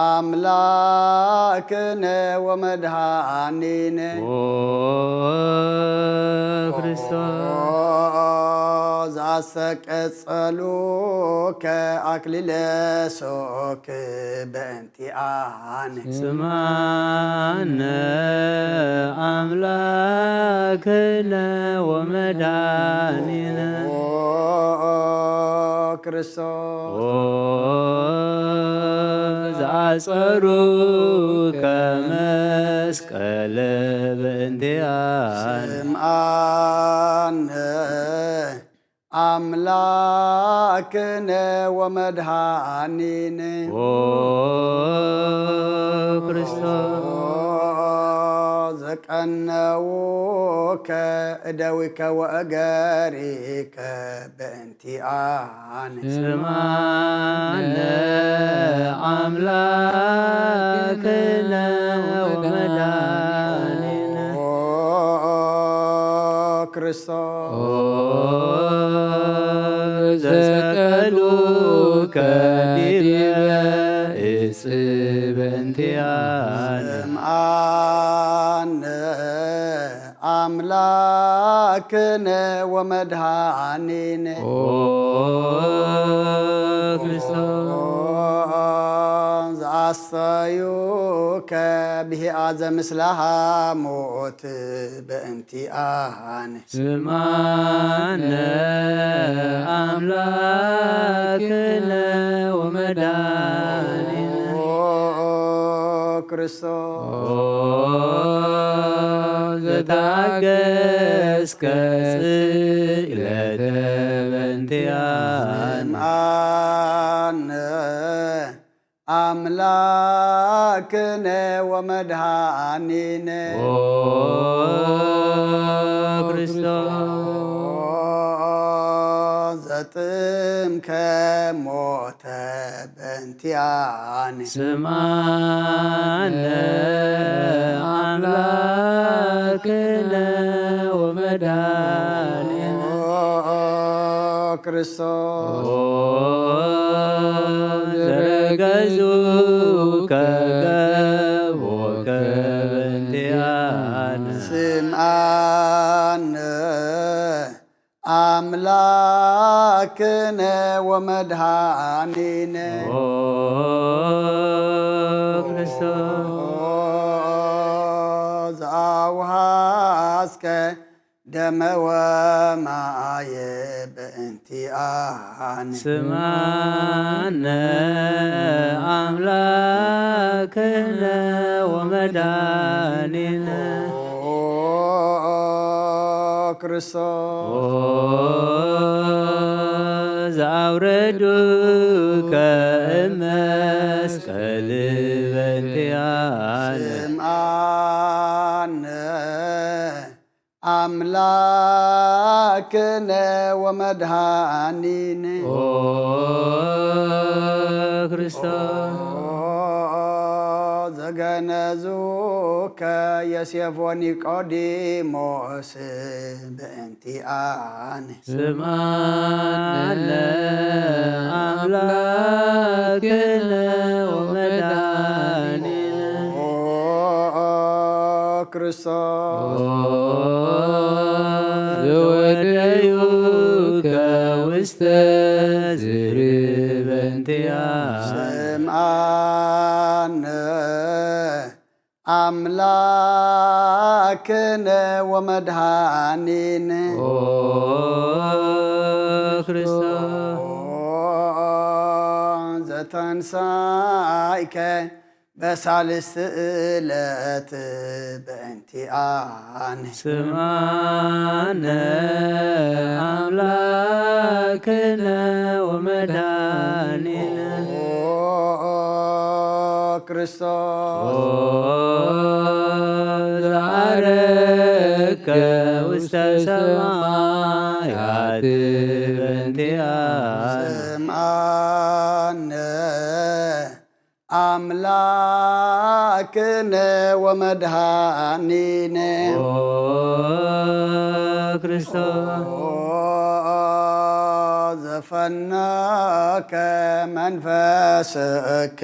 ኣምላክነ ወመድኃኒነ። ኦ ክርስቶስ ዘኣሰቀጸሉከ ኣክሊለ ሶክ በእንቲኣነ። ስምዓነ ኣምላክነ ወመድኃኒነ። ኦ ክርስቶስ ኦ ዘኣጸሩከ መስቀለ በእንቲኣነ። ስምዓነ ኣምላክነ ወመድኃኒነ። ኦ ክርስቶስ ዘቀነውከ እደዊከ ወእገሪከ በእንቲኣነ። ስምዓነ ኣምላክነ ወመድኃኒነ። ኦ ክርስቶስ ኦ ዘሰቀሉከ ዲበ እጽ በእንቲኣነ። ስምዓነ ኣምላክነ ወመድኃኒነ። ኦ ክርስቶስ ዘኣሰዩከ ብሂኣ ዘምስለ ሃሞት በእንቲኣነ። ስምዓነ ኣምላክነ ወመድኃኒነ። ኦ ክርስቶስ ኦ ዘታገስከ ስእለተ በእንቲኣነ። ስምዓነ ኣምላክነ ወመድኃኒነ። ኦ ክርስቶስ ዘጥምከ ሞተ በእንቲኣነ። ስምዓነ ኣምላክነ ወመድኃኒነ። ክርስቶስ ኦ ገዙከ ገቦከ በእንቲኣነ። ስምዓነ ኣምላክነ ወመድኃኒነ። ኦ ክርስቶስ። ዘአውሃስከ ደመ ወማየ በእንቲኣነ። ስምዓነ ኣምላክነ ወመድኃኒነ። ኦ ክርስቶስ። ኦ ዘአውረዱከ እመስቀል በእንቲኣነ። ስምዓነ ኣምላክነ ወመድኃኒነ። ኦ ክርስቶስ። ዘገነዙከ ዮሴፍ ወኒቆዲሞስ በእንቲኣነ። ስምዓነ ኣምላክነ ወመድኃኒነ። ኦ ክርስቶስ። ዘወደዩከ ውስተ ዝርበ እንቲኣነ። ስምዓነ ኣምላክነ ወመድኃኒነ። ኦ ክርስቶስ። ዘተንሳይከ በሳልስቲ ዕለት በእንቲኣነ። ስምዓነ ኣምላክነ ወመድኃኒነ። ኦ ክርስቶስ። ኦ ዘዓረግከ ውስተ ሰማያት በእንቲኣነ። ስምዓነ ኣምላክነ ወመድኃኒነ። ኦ ክርስቶስ። ኦ ዘፈነወከ መንፈስከ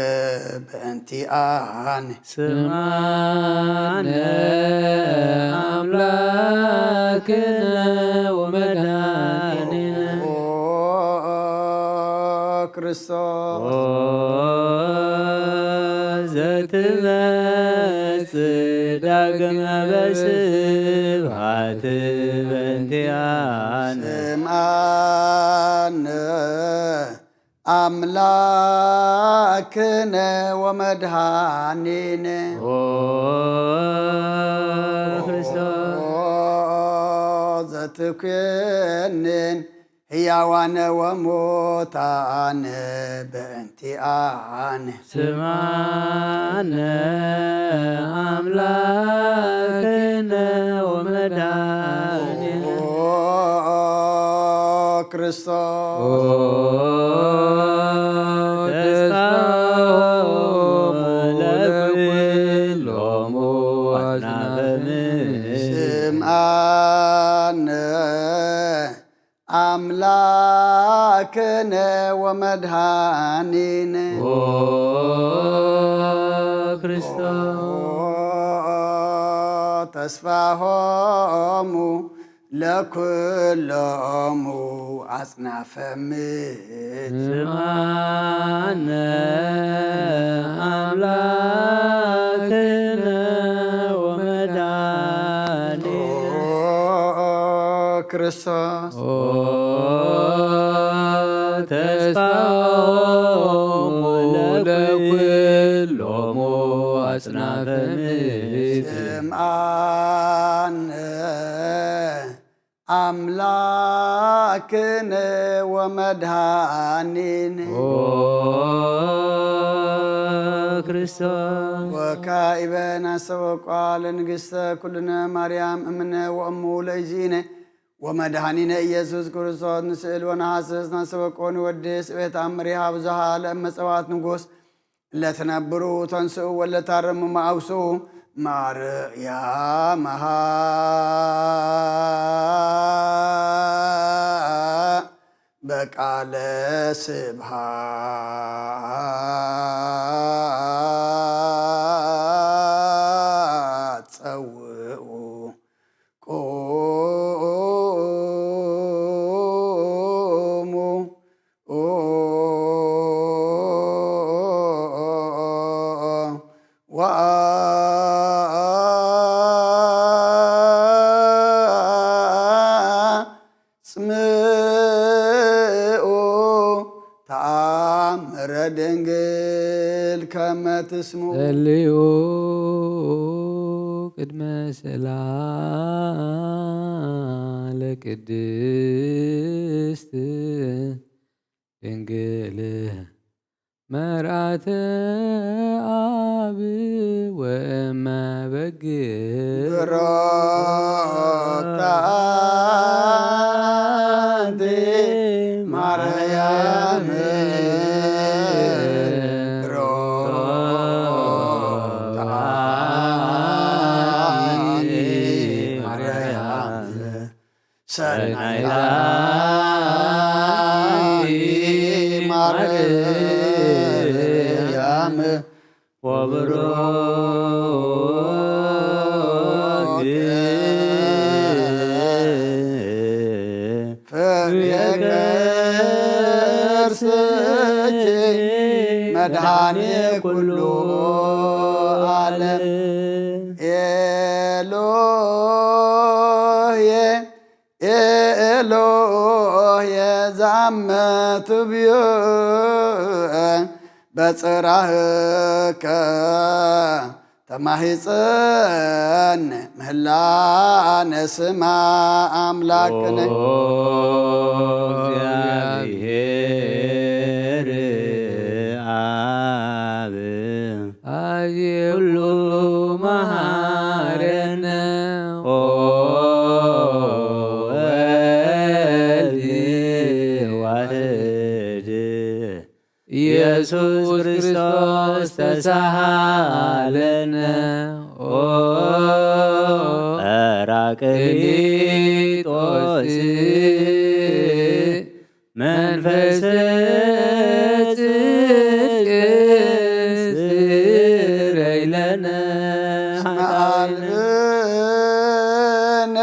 በእንቲኣነ። ስምዓነ ኣምላክነ ወመድኃኒነ። ኦ ክርስቶስ። ኦ ዘትመጽእ ዳግመ በስብሐት በእንቲኣነ። ስምዓነ ኣምላክነ ወመድኃኒነ። ኦ ክርስቶስ። ኦ ዘትኩንን ሕያዋነ ወሙታነ በእንቲኣነ። ስምዓነ ኣምላክነ ወመድኃኒነ። ኦ ክርስቶስ። ኦ ተስፋሆሙ ለኩሎሙ አጽናፈ ምድር። ስምዓነ ኣምላክነ ወመድኃኒነ። ኦ ክርስቶስ። ተስፋሆሙ ለኩሎሙ አጽናፈ ምድር። ስምዓነ አምላክነ ወመድኃኒነ። ኦ ክርስቶስ። ኦ ተስፋሆሙ ለኩሎሙ አጽናፈ ምድር። ስምዓነ አምላክነ ወመድኃኒነ። ኦ ክርስቶስ። ወካዕበ ናስተበቋ ለንግሥተ ኩልነ ማርያም እምነ ወእሙ ለእግዚእነ ወመድኃኒነ ኢየሱስ ክርስቶስ ንስእል ወነሐስስ ናስተበቆ ንወድስ ቤት አምሪሃ ብዙሃ ለእመ ጸዋት ንጉሥ ለትነብሩ ተንስኡ ወለታረሙ መአውሱ ማርያም መሃ በቃለ ስብሃ ኣምረ ድንግል ከመ ትስምዑ። ጸልዩ ቅድመ ስእላ ለቅድስት ድንግል መርዓተ ኣብ ወመ በግ። ብሩክት ኣንቲ ማርያም፣ ብሩክት ኣንቲ ማርያም፣ ሰናይት ኣንቲ ማርያም፣ ወብሩክ ፍሬ ከርስኪ መድኃኔ ኩሉ ዓለም። ኤሎሄ ኤሎሄ ዛመ ትብዮ በጽራህከ ተማሂጸን ምህላነ ስማ ኣምላክነ። ኦ እግዚአብሔር አብ አዜ ኩሉ መሃረነ። ኦ ወልድ ዋህድ ኢየሱስ ክርስቶስ ተሳሃለነ። ኦ ጳራቅሊጦስ መንፈስ ጽድቅ ስረይ ለነ ኃጣውኢነ። አልብነ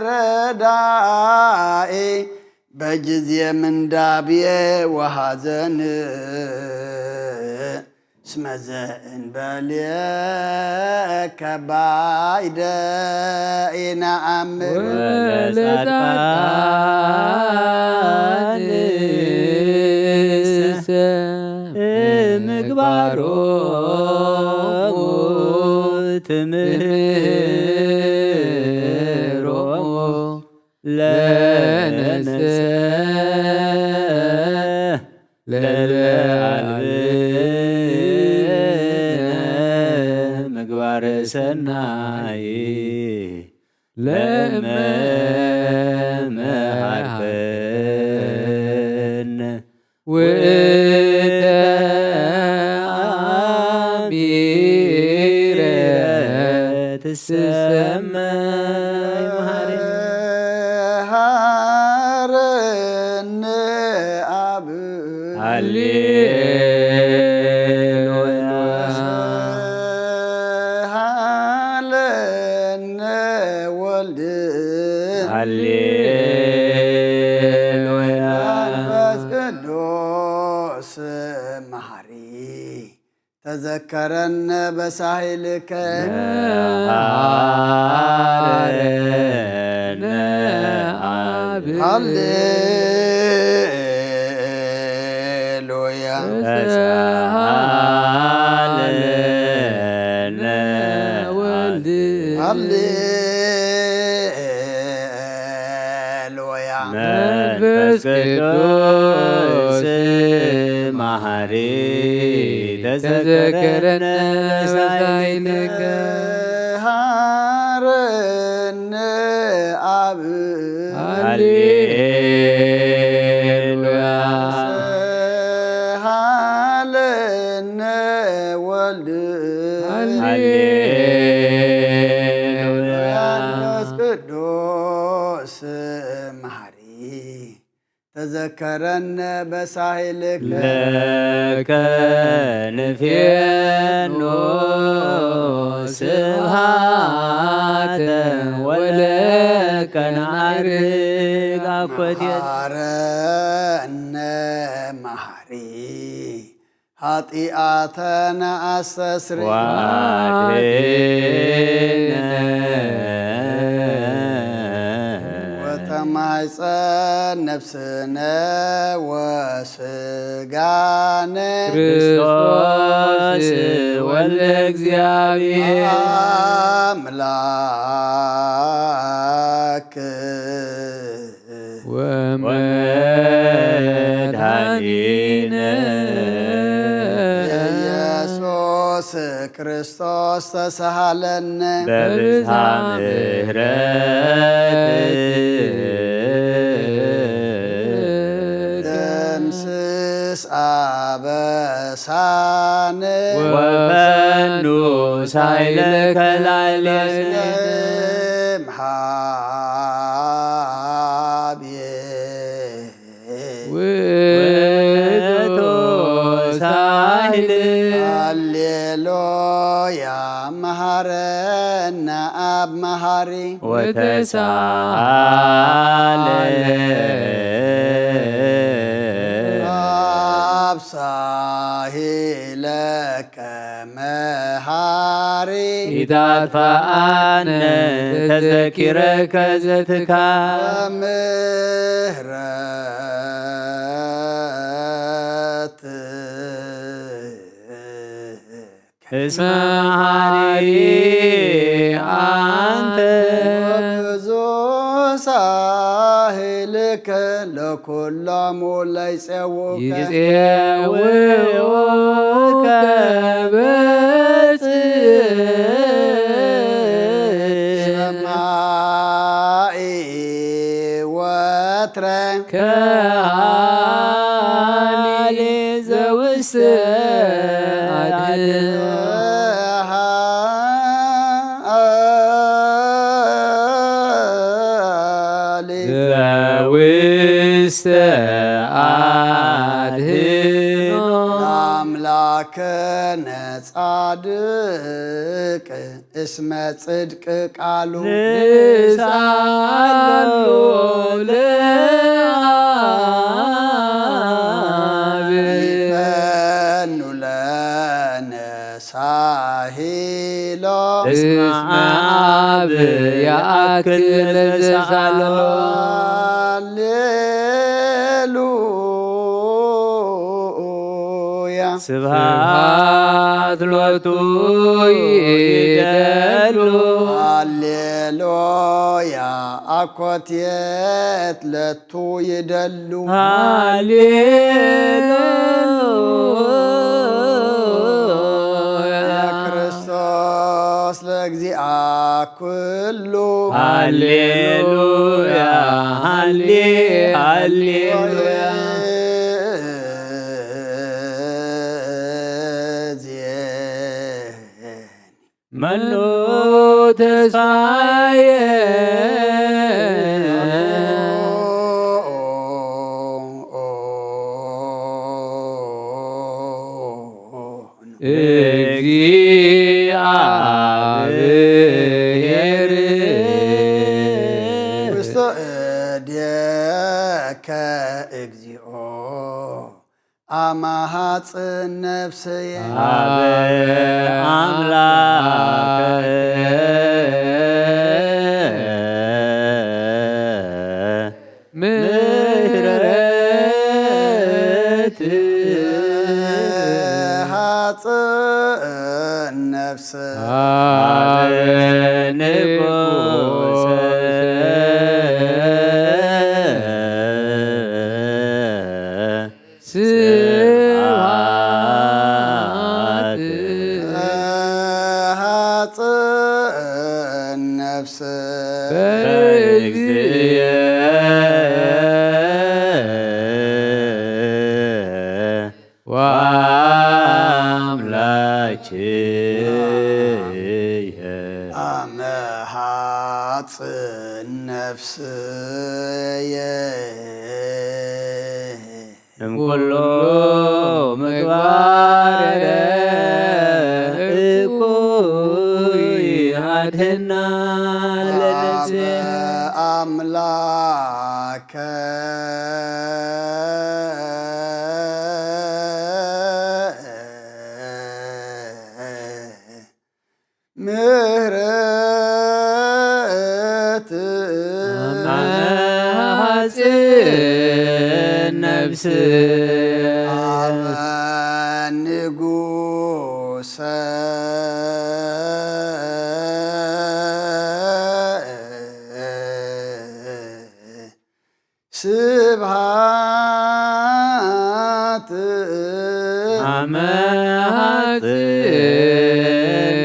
ረዳኢ በጊዜ ምንዳቤ ወሐዘን እስመ ዘእንበሌከ ባይደ ኢነአምር። ወለጻድቃንሰ ምግባሮሙ ትምህሮሙ ለነሰ ለለአልብነ ምግባረ ሰናይ ለእመ መሃርከነ ውእተ አሚረ ትሰመይ መሃሪ። ሃረነ አብ ሃሌሉያ። ሃለነ ወልድ ሃሌሉያ። መንፈስ ቅዱስ መሐሪ ተዘከረነ በሳህልከ። መሐረነ አብ ሃሌሉያ። ተሳሃለነ ወልድ ሃሌሉያ። መንፈስ ቅዱስ መሐሪ ተዘከረነ ሳይልከ። ሃረነ አብ ሃሌሉያ። ሃለነ ወልድ ሃሌሉያ። መንፈስ ቅዱስ መሐሪ ተዘከረነ በሳህልከ። ለከ ንፌኖ ስብሃተ ወለከ ነዓርግ አኮቴት። መሐረነ መሐሪ ኃጢአተነ አስተስሪ። ዋድነ ወተማ ማይፀን ነፍስነ ወስጋነ ክርስቶስ ወልደ እግዚአብሔር አምላክ ወመድኃኒነ ኢየሱስ ክርስቶስ ተሳሃለነ በብዝሃ ምሕረት ደምስስ አበሳነ ወፈኑ ሳይለከ ላዕሌነ እምሃብየ ውእቱ ሳህል ሃሌሉያ መሃረነ አብ መሃሪ ወተሳለ አብ ሳሂለከ መሃሪ ኢታጥፋአነ ተዘኪረከ ዘትካ ምህረት እስመ መሃሪ አንተ ወብዙሕ ሳህልከ ለኩሎሙ ለይጼውከ ይጼውዑከ በጽ ሰማይ ወትረ ከሃሊ ዘውስተ አድህኖ ዘውስተ አድህኖ አምላክነ ጻድቅ እስመ ጽድቅ ቃሉ ንስኣሎ ለአብ ይፈኑ ለነ ሳሂሎ እስመ አብ የአክል ለዘሳሎ ሃሌሉ ሃሌሉያ ስብሐት ሎቱ ይደሉ። ሃሌሉያ አኮቴት ለቱ ይደሉ። ሃሌሉያ ለክርስቶስ ለእግዚአ ኩሉ ሃሌሉያ ሃሌ ሃሌሉያ። መኑ ተስፋዬ እግዚአብሔር ውስተ እዴከ እግዚኦ አማሃጽን ነፍስየ አበ አምላክ ምህረት ሃጽን ነፍስ አበ ንጉሰ ስብሐት ሃጽን ነፍስ በእግዚእ ወአምላክየ አመ ሃጽን ነፍስየ እምኩሉ ምግባር እኩይ አድህና ለነፍሴ አምላከ ምህረት አብ ንጉሰ ስብሃት አመ ሐጽን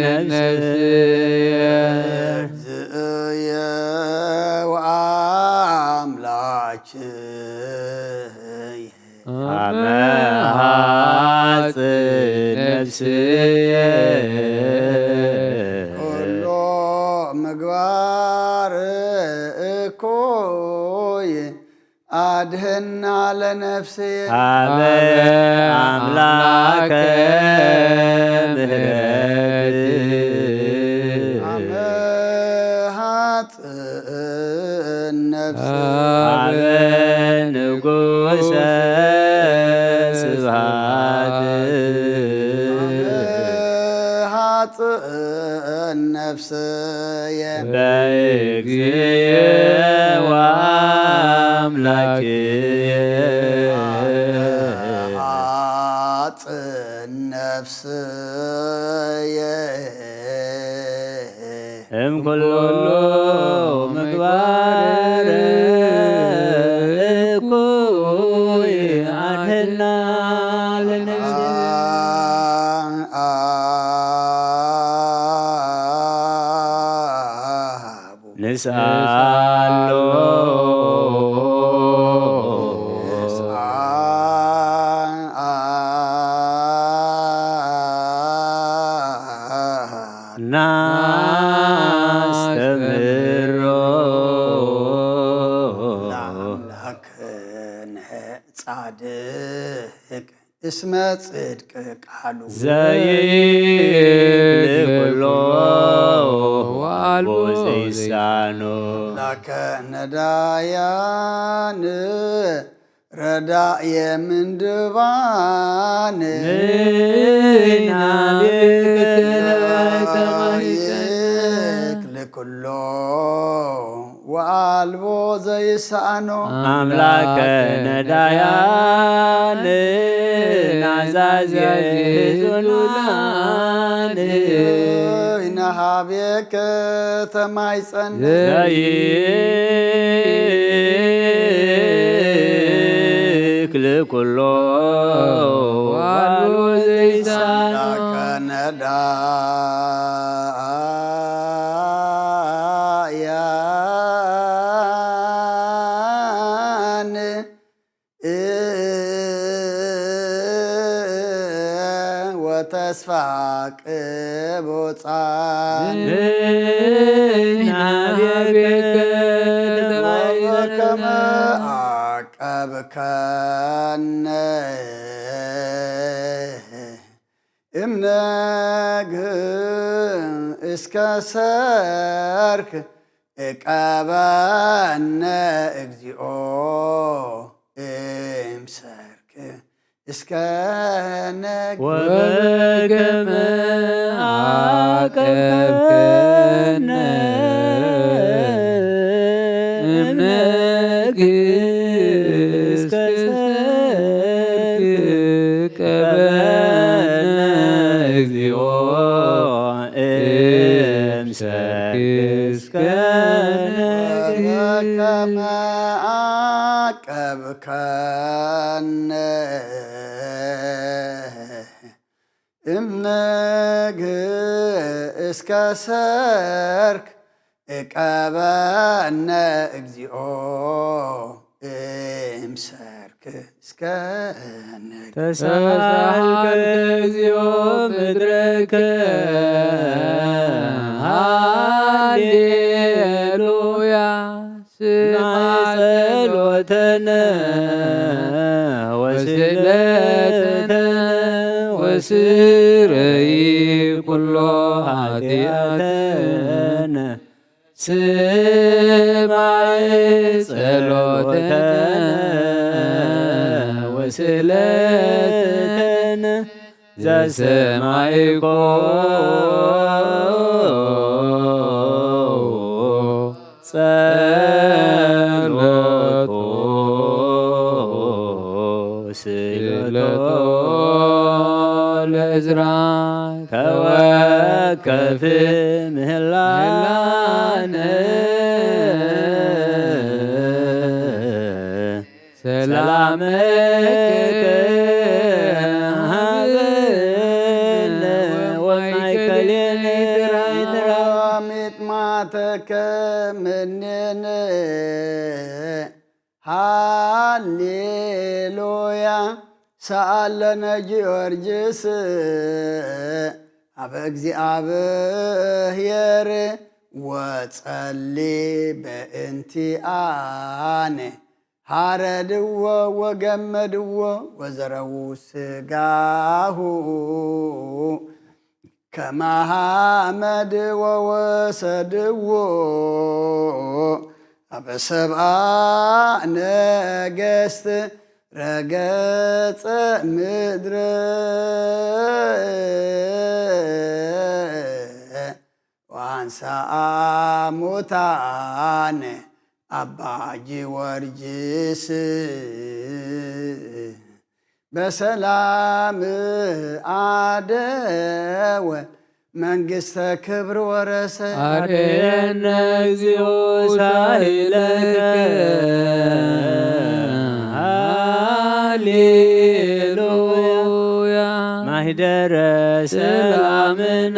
ነፍስየ እግዝእየ ወአምላክየ አመ ሐጽን ነፍስየ ኩሎ ምግባር እኩይ አድህና ለነፍስየ አበ አምላከ ምህረት አመ ሐጽን ነፍስየ አበ ንጉሰ ስብሃት አመ ሐጽን ነፍስየ በእግዚእየ ወአምላክየ ሐጽን ነፍስየ እምኩሉ ምግባር እኩይ አድህና ለነፍስየ ንስአሎ ናስተምህሮ ለአምላክነ ጻድቅ እስመ ጽድቅ ቃሉ ዘይብል ኩሎ ወአልቦ ዘይሳኖ ላከ ነዳያን ረዳየ ምንድባን ይክል ኩሎ ወአልቦ ዘይሳኖ አምላከ ነዳያን ናዛዜ ዙላን ይናሃቤከ ተማይጸን ዘይክል ኩሎ ወአልቦ ዘይሳኖ ላከ ነዳያን ወተስፋ ቅቡጻን ናቤከ ተማይዘነ ከመ አቀብከነ እምነግ እስከ ሰርክ እቀበነ እግዚኦ እምሰርክ እስከ ነግ ወበከመ አቀብከነ እምነግ እስከ ሰርክ ቀበነ እግዚኦ እምሰርክ እስከ ነግ ወበከመ አቀብከነ እምነግ እስከ ሰርክ እቀበነ እግዚኦ እምሰርክ እስከ ነግ ተሳልከ እግዚኦ ምድረከ ሃሌሉያ ስማዕ ጸሎተነ ወስእለተነ ወስረይ ኩሎ ኃጢአተነ ስማዕ ጸሎተነ ወስእለተነ ዘሰማይኮ ጸሎቶ ዕዝራ ተወከፍ ምህላነ ሰላምከ ሃበነ ወማእከሌነ ድራራ ሚጥማተከ ምኔነ ሃሌሉያ ሰኣለነ ጊዮርጊስ ኣብ እግዚኣብሔር ወጸሊ በእንቲኣነ ሃረድዎ ወገመድዎ ወዘረዉ ስጋሁ ከመ ሐመድ ወወሰድዎ አበ ሰብአ ነገስት ረገጸ ምድረ ወአንሰአ ሙታነ አባ ጊዮርጊስ በሰላም አደወ መንግስተ ክብር ወረሰ። አርየነ እግዚኦ ሳይለከ ሃሌሉያ ማህደረ ሰላምነ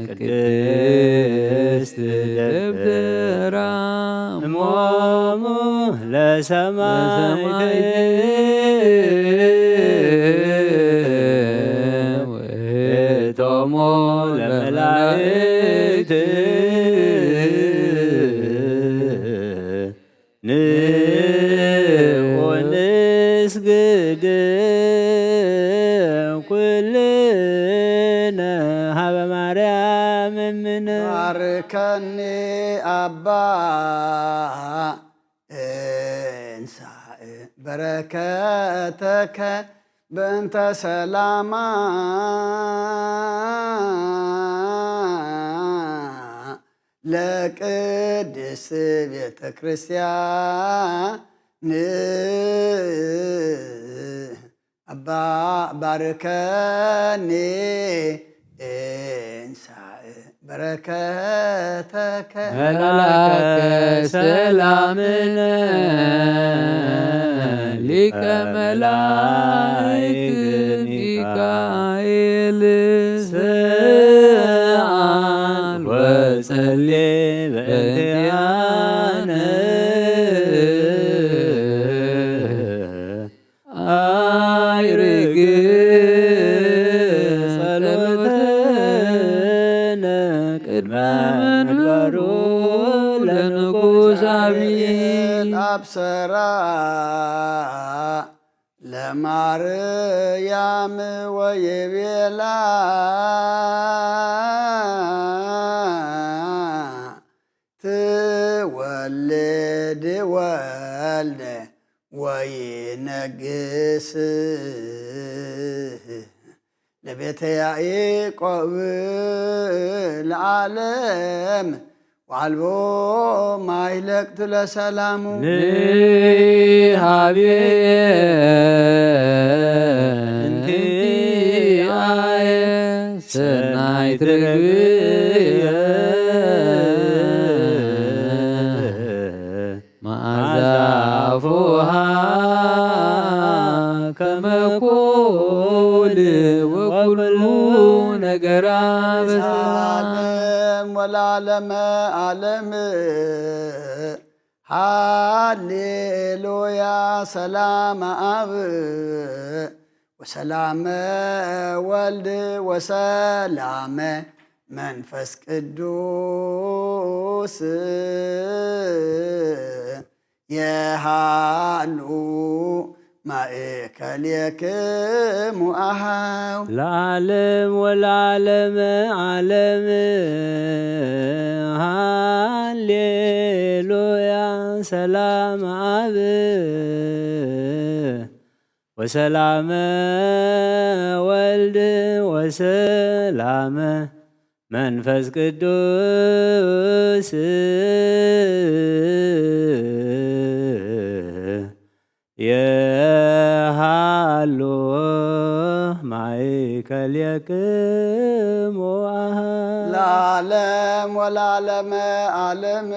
ቅድስት ደብተራ እሞሙ ለሰማዕት ውእቶሙ ለመላእክት ንዑ ንስግድ ኩልነ ሀበ ማርያም እምነ። ባርከኒ አባ እንሳእ በረከተከ በእንተ ሰላማ ለቅድስት ቤተ ክርስቲያን አባ ባርከኒ እንሳእ በረከተከ መላከ ሰላምነ ሊቀ መላእክት ሚካኤል ስአል ወጸሊ በእንቲአነ አይርግ ጸሎተነ ቅድመ መንበሩ ለንጉስ አብይ። አብሰራ ለማርያም ወይቤላ ትወልድ ወልደ ወይነግስ ለቤተ ያዕቆብ ለዓለም ወአልቦ ማይለቅቱ ለሰላሙ። ንሃቤ እንቲአየ ሰናይት ርግብየ መዓዛ አፉሃ ከመ ኩል ወኩሉ ነገራ በሰላም። ወለዓለመ ዓለም ሃሌሉያ ሰላም አብ ወሰላመ ወልድ ወሰላመ መንፈስ ቅዱስ የሃሉ ማእከሌክሙ አሃው። ለዓለም ወለዓለመ ዓለም ሃሌሉያ ሰላም አብ ወሰላመ ወልድ ወሰላመ መንፈስ ቅዱስ የሃ ሃሉ ማእከሌክሙ ኣሃ ለዓለም ወለዓለመ ዓለም።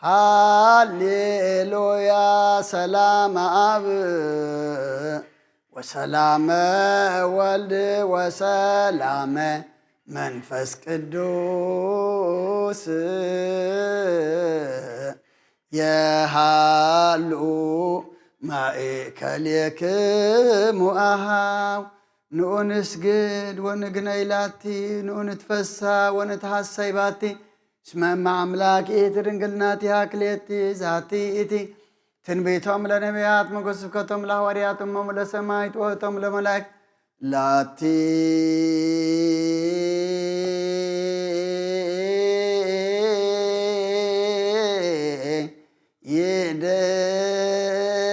ሃሌሉያ። ሰላም ኣብ ወሰላመ ወልድ ወሰላመ መንፈስ ቅዱስ የሃሉ ማእከሌክሙ ኣሃው። ንኡ ንስግድ ወንግነይ ላቲ፣ ንኡ ንትፈሳ ወንትሃሰይ ባቲ። እስመ እመ ኣምላክ ይእቲ ድንግል ናቲሃ ክልኤቲ ዛቲ ይእቲ። ትንቢቶም ለነቢያት፣ መጎ ስብከቶም ለሃዋርያት፣ እሞሙ ለሰማዕት፣ ወእቶም ለመላእክት ላቲ።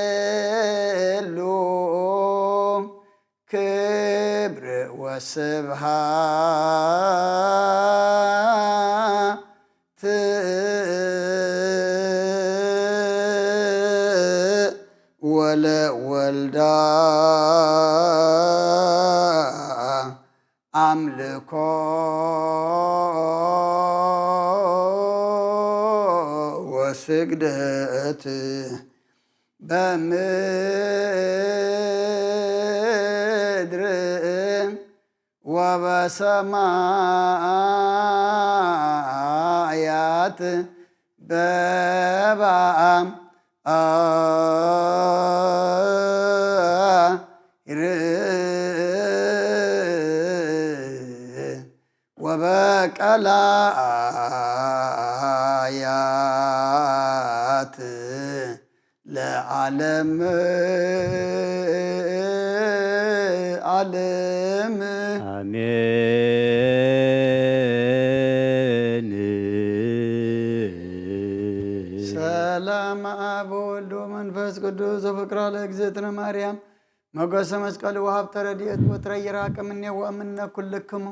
ይደሉ ክብር ወስብሃት ወለወልዳ ኣምልኮ ወስግደት በምድር ወበሰማያት በባም ወበቀላያት ለዓለም ዓለም። አሜን። ሰላም አብ ወወልድ ወመንፈስ ቅዱስ ወፍቅራ ለእግዝእትነ ማርያም ሞገሰ መስቀሉ ወሀብተ ረድኤት ወትረ ይራቅ እምኔ ወእምነ ኩልክሙ።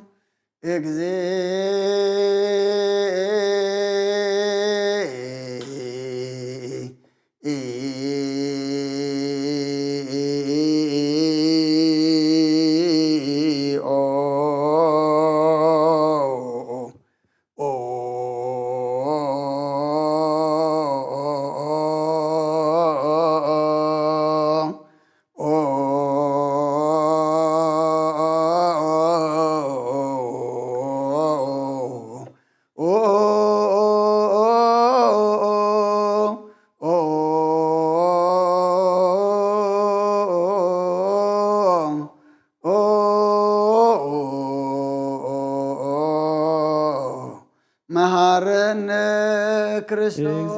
መሃረነ ክርስቶስ።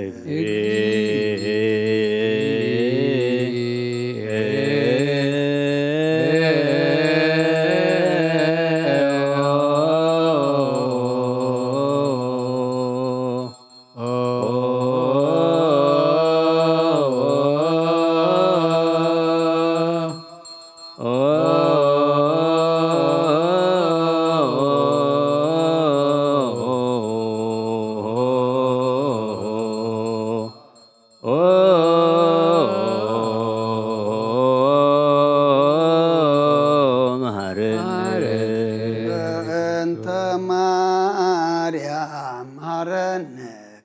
እግዚእ መሐረነ። በእንተ ማርያም መሐረነ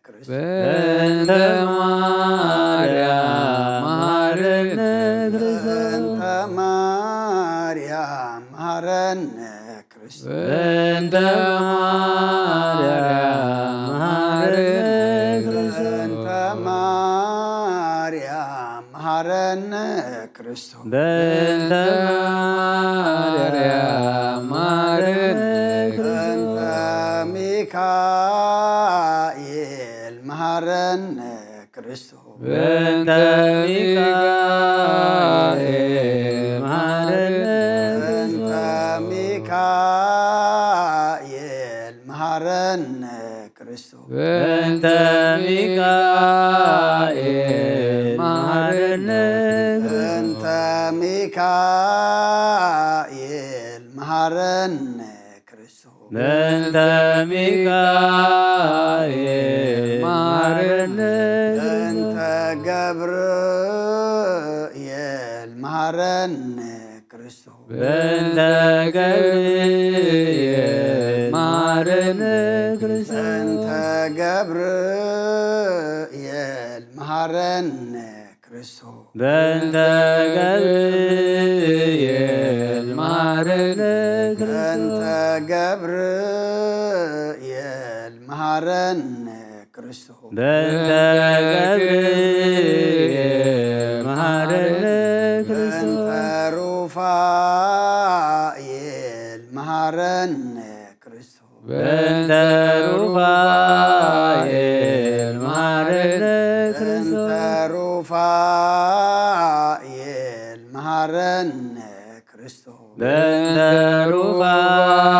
ክርስቶስ። በእንተ ማርያም መሐረነ ክርስቶስ። በእንተ ማርያም መሐረነ ክርስቶስ። በእንተ ማርያም መሐረነ ክርስቶስ። በእንተ ማርያም መሐረነ ክርስቶስ። በእንተ ማርያም መሐረነ ክርስቶስ። በእንተ ሚካኤል መሐረነ ክርስቶስ። በእንተ ሚካኤል መሐረነ በእንተ ክርስቶስ። ሚካኤል መሐረነ ክርስቶስ። በእንተ ሚካኤል መሐረነ ክርስቶስ። በእንተ ሚካኤል መሐረነ ክርስቶስ። በእንተ ሚካኤል መሐረነ በእንተ ገብርኤል መሐረነ ክርስቶስ። በእንተ ገብርኤል መሐረነ ክርስቶስ። በእንተ ገብርኤል መሐረነ ክርስቶስ። በእንተ ገብርኤል መሐረነ ክርስቶስ። በእንተ ገብርኤል መሐረነ ክርስቶስ። በእንተ ገብርኤል መሐረነ ክርስቶስ። በእንተ ሩፋኤል መሐረነ ክርስቶስ። በእንተ ሩፋኤል መሐረነ ክርስቶስ። በእንተ ሩፋኤል መሐረነ ክርስቶስ። በእንተ ሩፋኤል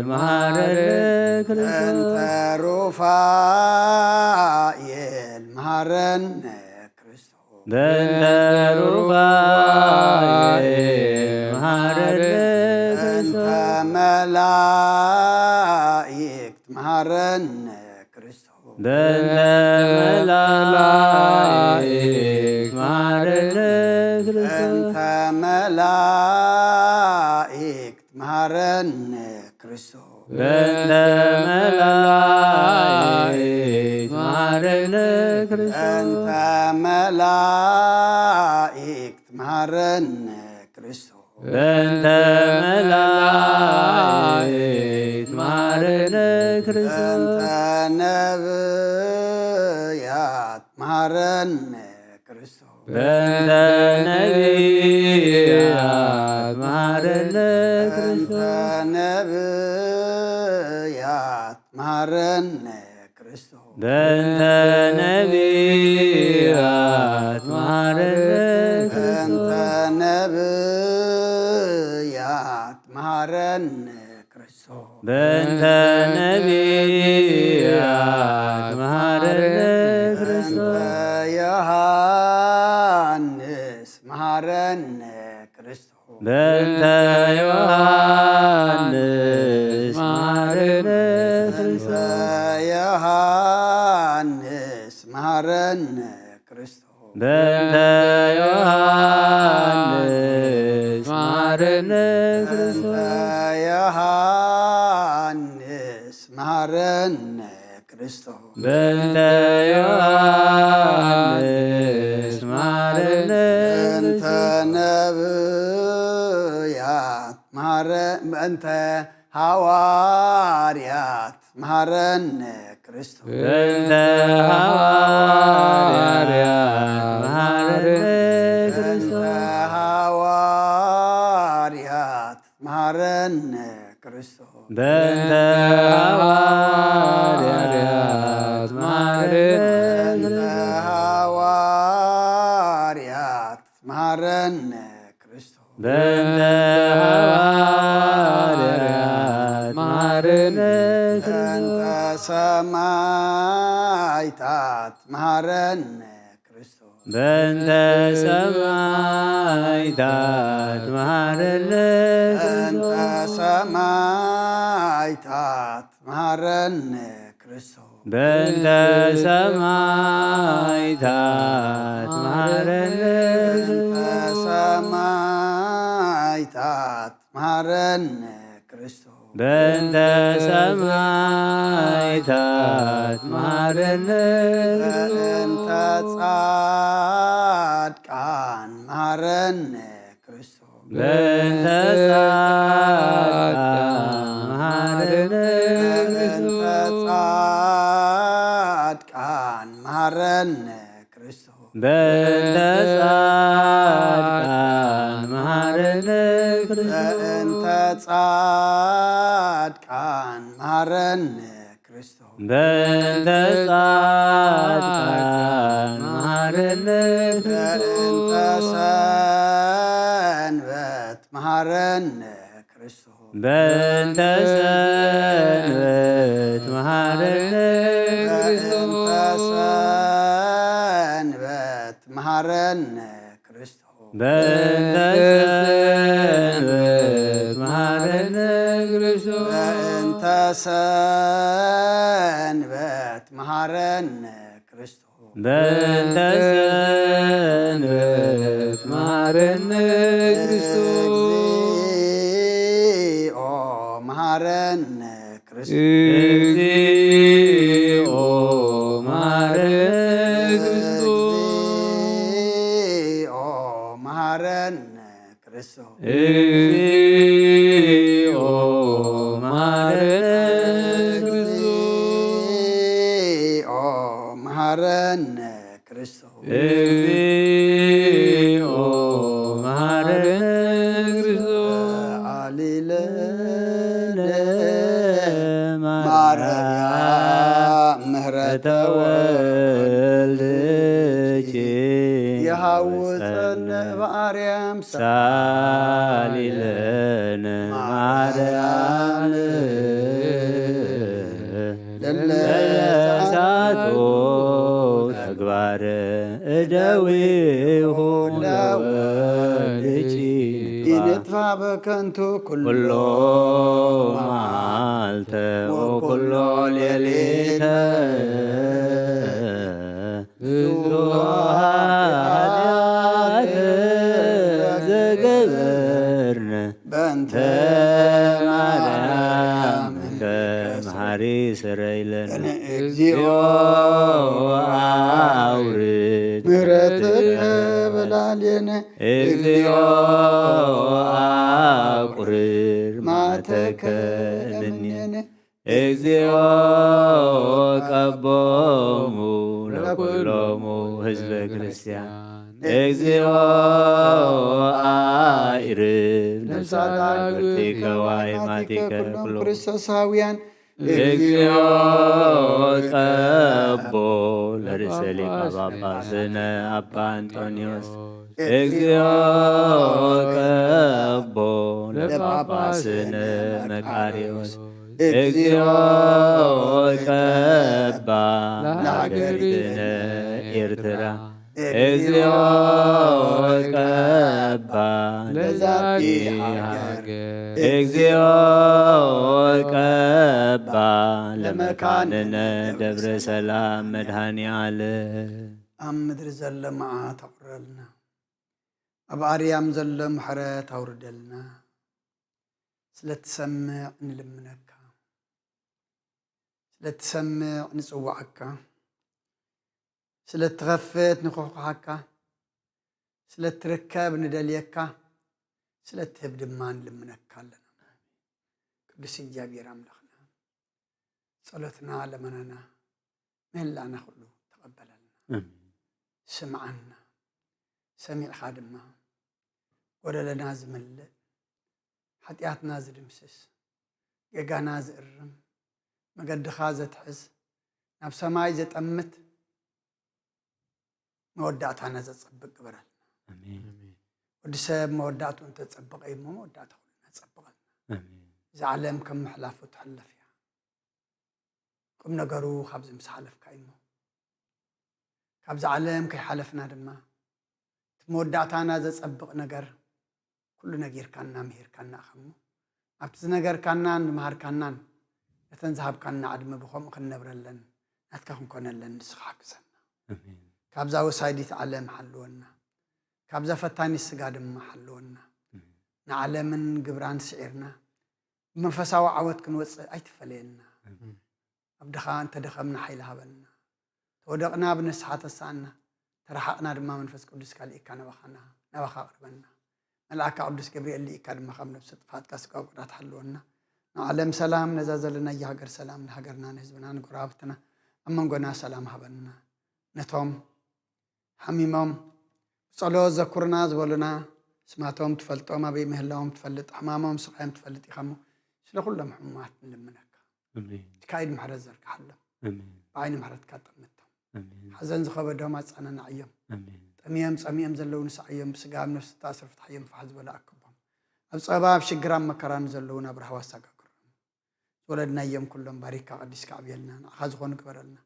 መሐረነ ክርስቶስ። በእንተ ሩፋኤል መሐረነ ክርስቶስ። በእንተ ሩፋኤል መሐረነ በእንተ ክርስቶስ። መላእክት መሐረነ ክርስቶስ። በእንተ መላእክት መሐረነ ክርስቶስ። በእንተ መላእክት መሐረነ ክርስቶስ። በእንተ መላእክት መሐረነ ክርስቶስ። በእንተ መላእክት መሐረነ ክርስቶስ። በእንተ መላእክት መሐረነ ክርስቶስ። በእንተ ነብያት መሐረነ ክርስቶስ። በእንተ ነብያት መሐረነ በእንተ ክርስቶስ። ነብያት መሐረነ ክርስቶስ። በእንተ ነብያት መሐረነ በእንተ ክርስቶስ። ነብያት መሐረነ ክርስቶስ። በእንተ ነብያት መሐረነ በእንተ ክርስቶስ። ዮሐንስ መሐረነ ክርስቶስ። በእንተ ዮሃንስ መሃረነ በእንተ ዮሃንስ መሃረነ ክርስቶስ። በእንተ ዮሃንስ መሃረነ በእንተ ክርስቶስ። ዮሃንስ መሃረነ ክርስቶስ። በእንተ ዮሃንስ መሃረነ በእንተ ነብያት መሃረ-፣ በእንተ ሃዋርያት መሃረነ ክርስቶስ። በእንተ ሃዋርያት መሃረነ በእንተ ክርስቶስ። ሃዋርያት መሃረነ ክርስቶስ። በእንተ ሃዋርያት መሃረነ በእንተ ሃዋርያት መሃረነ ክርስቶስ። በእንተ ሃዋርያት መሃረነ በእንተ ክርስቶስ። ሰማይታት መሃረነ ክርስቶስ። በእንተ ሰማይታት መሃረነ በእንተ ክርስቶስ። ሰማይታት መሃረነ ክርስቶስ። በእንተ ሰማይታት መሃረነ በእንተ ክርስቶስ። ሰማይታት መሃረነ ክርስቶስ። በእንተ ሰማይታት መሃረነ በእንተ ጻድቃን መሃረነ ክርስቶስ። በእንተ ጻድቃን መሃረነ በእንተ ክርስቶስ። ጻድቃን መሃረነ ክርስቶስ። በእንተ ጻድቃን መሃረነ ክርስቶስ። በእንተ ጻድቃን መሃረነ ክርስቶስ። በእንተ ጻድቃን መሃረነ በእንተ ክርስቶስ። ሰንበት መሃረነ ክርስቶስ። በእንተ ሰንበት መሃረነ በእንተ ክርስቶስ። ሰንበት መሃረነ ክርስቶስ። በእንተ ሰንበት መሃረነ ክርስቶስ። በእንተ ሰንበት መሃረነ ክርስቶስ። በእንተ ሰንበት መሃረነ ክርስቶስ። እግዚኦ መሃረነ ክርስቶስ። እግዚኦ መሃረነ ክርስቶስ። እግዚኦ መሃረነ ክርስቶስ። እግዚኦ መሃረነ ክርስቶስ። እግዚኦ መሃረነ ክርስቶስ። እግዚኦ መሃረነ ክርስቶስ። አሊለነ ማርያም ምህረተ ወልድኪ የሐውፀነ በአርያም ሳሊለነ ማርያም ለለሳቶ ተግባረ እደዊሁ ለወልድኪ ይንጥፋ በከንቱ ኩሎ ኩሎ መዓልተ ወኩሎ ሌሊተ ብዙ ኃጢአት ዘገበርነ በእንተ ማርያም ከመሃሪ ስረይለነ እግዚኦ አውርድ ምህረትከ በላዕሌነ እግዚኦ አቁርር መዓተከ እምኔነ እግዚኦ ቀቦሙ ለኩሎሙ ህዝበ ክርስቲያን እግዚኦ አኢርብ ነፍሳት አግብርቲከ ወአይማቲከ ኩሎም ኩሎም ክርስቶሳውያን እግዚኦ ቀቦ ለርእሰ ሊቀ ጳጳስነ አባ አንጦንዮስ እግዚኦ ቀቦ ለጳጳስነ መቃርዮስ እግዚኦ ቀባ ለሀገሪትነ ኤርትራ እግዚኦ ቀባ ለዛቲ ሃገር። እግዚኦ ቀባ ለመካንነ ደብረ ሰላም መድኃኔ ዓለም። ኣብ ምድሪ ዘሎ መዓት ኣቑረልና፣ ኣብ ኣርያም ዘሎ ምሕረት ኣውርደልና። ስለ ትሰምዕ ንልምነካ፣ ስለ ትሰምዕ ንጽውዓካ፣ ስለ ትኸፍት ንኾኾሓካ፣ ስለ ትርከብ ንደልየካ፣ ስለ ትህብ ድማ ንልምነካ ኣለና። ቅዱስ እግዚኣብሔር ኣምላኽና፣ ጸሎትና፣ ለመናና፣ ምህላና ኩሉ ተቐበለልና። ኣሜን። ስምዓና። ሰሚዕኻ ድማ ጎደለና ዝምልእ፣ ሓጢኣትና ዝድምስስ፣ ጌጋና ዝእርም፣ መገድኻ ዘትሕዝ፣ ናብ ሰማይ ዘጠምት፣ መወዳእታና ዘጸብቕ ግበረልና። ኣሜን። ወዲ ሰብ መወዳእቱ እንተጸበቐ እሞ መወዳእታ ኩልና ጸብቐልና። ኣሜን። እዛ ዓለም ከም ምሕላፉ ትሕለፍ እያ። ቁም ነገሩ ካብዚ ምስ ሓለፍካ እሞ፣ ካብዛ ዓለም ከይሓለፍና ድማ፣ እቲ መወዳእታና ዘጸብቕ ነገር ኩሉ ነጊርካና፣ ምሂርካና ኢኻ እሞ፣ ኣብቲ ዝነገርካናን ዝመሃርካናን፣ ነተን ዝሃብካና ዕድመ ብኸምኡ ክንነብረለን ናትካ ክንኮነለን ንስኻ ሓግዘና። ኣሜን። ካብዛ ወሳይዲት ዓለም ሓልወና፣ ካብዛ ፈታኒት ስጋ ድማ ሓልወና። ኣሜን። ንዓለምን ግብራን ስዒርና፣ ብመንፈሳዊ ዓወት ክንወጽእ ኣይትፈለየና። ኣሜን። ኣብ ድኻ እንተ ደኸምና ሓይሊ ሃበና። ተወደቕና ብንስሓ ተሳእና፣ ተረሓቕና ድማ መንፈስ ቅዱስካ ልኢካ ናባኻና፣ ናባኻ ኣቕርበና። መልኣካ ቅዱስ ገብርኤል ልኢካ ድማ ካብ ነብሲ ጥፍኣት፣ ካብ ስጋዊ ጉድኣት ሓልወና። ንዓለም ሰላም፣ ነዛ ዘለናያ ሃገር ሰላም፣ ንሃገርና፣ ንህዝብና፣ ንጎረባብትና፣ ኣብ መንጎና ሰላም ሃበና። ነቶም ሓሚሞም ብጸሎት ዘኩርና ዝበሉና፣ ስማቶም ትፈልጦም፣ ኣበይ ምህላዎም ትፈልጥ፣ ሕማሞም ስቓዮም ትፈልጥ ኢኻ እሞ፣ ስለ ኩሎም ሕሙማት ንልምነካ። ኣሜን። ኢድካ ኢድ ምሕረት ዘርግሓሎም። ኣሜን። ብዓይኒ ምሕረትካ ጠምቶም። ኣሜን። ሓዘን ዝኸበዶም ኣጸናንዓዮም። ኣሜን። ጠምዮም ጸሚኦም ዘለዉ ንስዓዮም፣ ብስጋ ኣብ ነፍሲ ተኣስሩ ፍትሓዮም፣ ፋሕ ዝበለ ኣክቦም። ኣብ ጸበባ፣ ኣብ ሽግር፣ ኣብ መከራ ንዘለዉ ናብ ራህዋ ኣሰጋግሮም። ዝወለድናዮም ኩሎም ባሪካ ቀዲስካ ኣዕብየልና፣ ንዓኻ ዝኾኑ ግበረልና።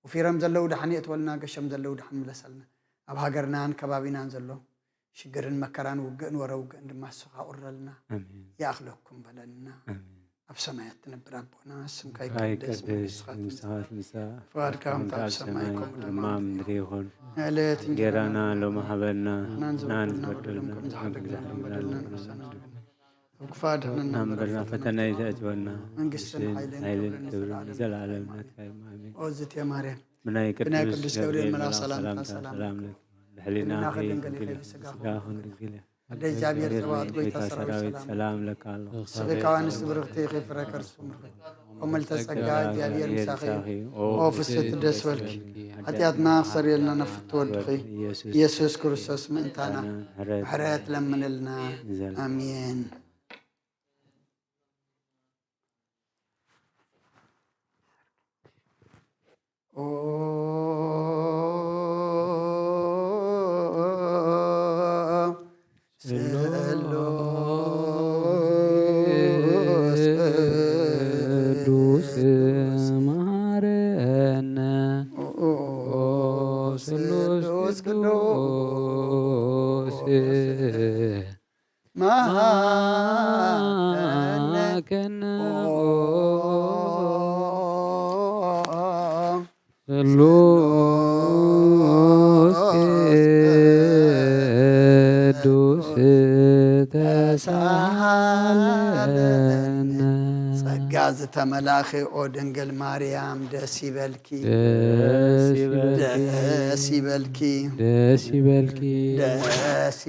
ወፊሮም ዘለዉ ደሓን የእትወልና፣ ገሾም ዘለዉ ደሓን ምለሰልና። ኣብ ሃገርናን ከባቢናን ዘሎ ሽግርን መከራን ውግእን ወረ ውግእን ድማ ንስኻ ኣቑረልና። ኣሜን። ይኣኽለኩም በለልና። ኣሜን። ኣብ ሰማያት ትነብር ኣቦና፣ ስምካ ስምካ ይቀደስ፣ ይቀደስ፣ መንግስትኻ መንግስትኻ ትምጻእ፣ ትምጻእ፣ ፍቓድካ ፍቓድካ ከምታ ኣብ ኣብ ሰማይ ሰማይ ከምኡ ድማ ኣብ ምድሪ ይኹን። ዕለት እንጀራና እንጀራና ሎሚ ሃበና፣ ናን ናን ዝበደልና ዝበደልና ከም ዝሓለና ንሕና ንበድል በደልና ንሕና ንሕና ንሕና ኣብ ክፉእ ኣድሕነና ናምበርና እምበር ፈተና ይተእትወና። መንግስትን መንግስትን ሓይልን ሓይልን ክብርን ክብርን ንዘለኣለም ንዘለኣለም ናትካ እዩ። ናትካ እዩ። ኣሜን። ኦዝት እየ ማርያም፣ ብናይ ብናይ ቅዱስ ቅዱስ ገብርኤል ገብርኤል መልኣክ መልኣክ ሰላምታ ሰላምታ ሰላም ሰላም ለኪ። ለኪ። ሕሊናኺ ሕሊናኺ ድንግል ድንግል ኢኺ፣ ኢኺ፣ ስጋኺ ስጋኺ ድንግል ድንግል ኢኺ። ኢኺ። ኣደ እግዚኣብሔር ጸባኦት ጎይታ ጎይታ ሰራዊት ሰራዊት ሰላም። ሰላም ለኪ ኣሎ። ንስኺ ካብ ኣንስቲ ብርኽቲ ኢኺ፣ ፍረ ከርስኪ ምርኹ። እሞ ልተጸጋ እግዚኣብሔር ምሳኺ እዩ። ኦ ፍስሕቲ ደስ በልኪ። ሓጢኣትና ክሰርየልና ነፍቲ ወድኺ ኢየሱስ ኢየሱስ ክርስቶስ ምእንታና ምሕረት ምሕረት ለምንልና። ንዘለኣለም። ኣሜን። ኦ ስሉስ ቅዱስ መሃረነ። ኦ ስሉስ ቅዱስ መሃረነ። ኦ ስሉስ ቅዱስ ተሳሃለነ። ጸጋ ዝተመላኺ ኦ ድንግል ማርያም ደስ ይበልኪ። ደስ ይበልኪ። ደስ ይበልኪ። ደስ ይበልኪ። ደስ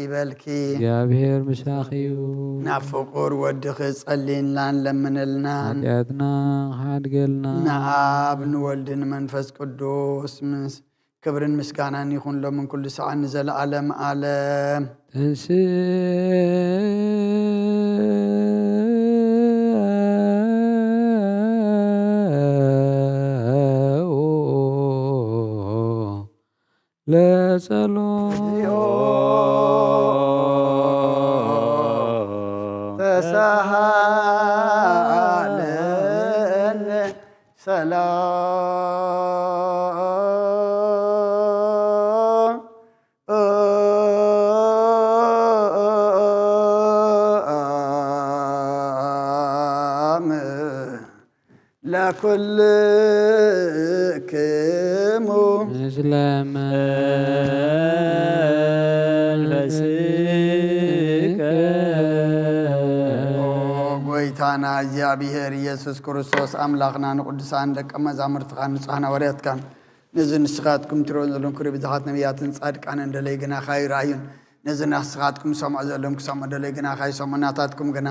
ይበልኪ። እግዚኣብሔር ምሳኺ እዩ። ናብ ፍቁር ወድኺ ጸልይናን ለምንልናን። ሓጢኣትና ክሓድገልና። ንኣብ ንወልድ ንመንፈስ ቅዱስ ምስ ክብርን ምስጋናን ይኹን ሎምን ኩሉ ሰዓት ንዘለዓለም ዓለም። ተንስእ ለጸሎት። ተሳሃለነ ሰላም ለኩልክሙ ምስለ መንፈስከ። ኦ ጎይታና እግዚኣብሔር ኢየሱስ ክርስቶስ ኣምላኽና፣ ንቅዱሳን ደቀ መዛሙርትኻን ንጹሓን ሃዋርያትካን፣ ነዚ ንስኻትኩም ትሪእዎ ዘለኹም ክብሪ ብዙሓት ነቢያትን ጻድቃንን ደለይ ግናኻ ይረኣዩን፣ ነዚ ንስኻትኩም ዝሰምዑ ዘለኹም ክሰምዑ ደለይ ግናኻ ይሰምዑ። ናታትኩም ግና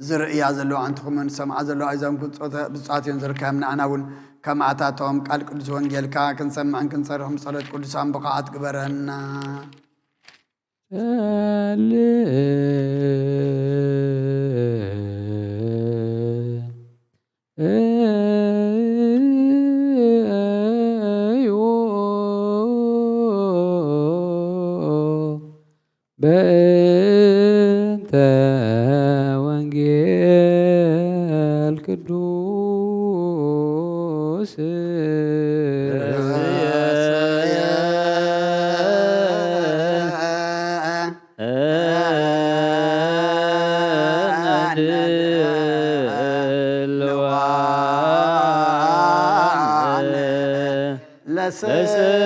ዝርእያ ዘለዋ ኣንትኹምን ዝሰምዓ ዘለዋ ኣእዛንኩም ብፁዓት እዮም። ዝርከብና ኣና እውን ከምኣታቶም ቃል ቅዱስ ወንጌልካ ክንሰምዕን ክንሰርሕን ብጸሎት ቅዱሳን ብቑዓት ግበረና። ጸልእ በእንተ ወንጌል ቅዱስ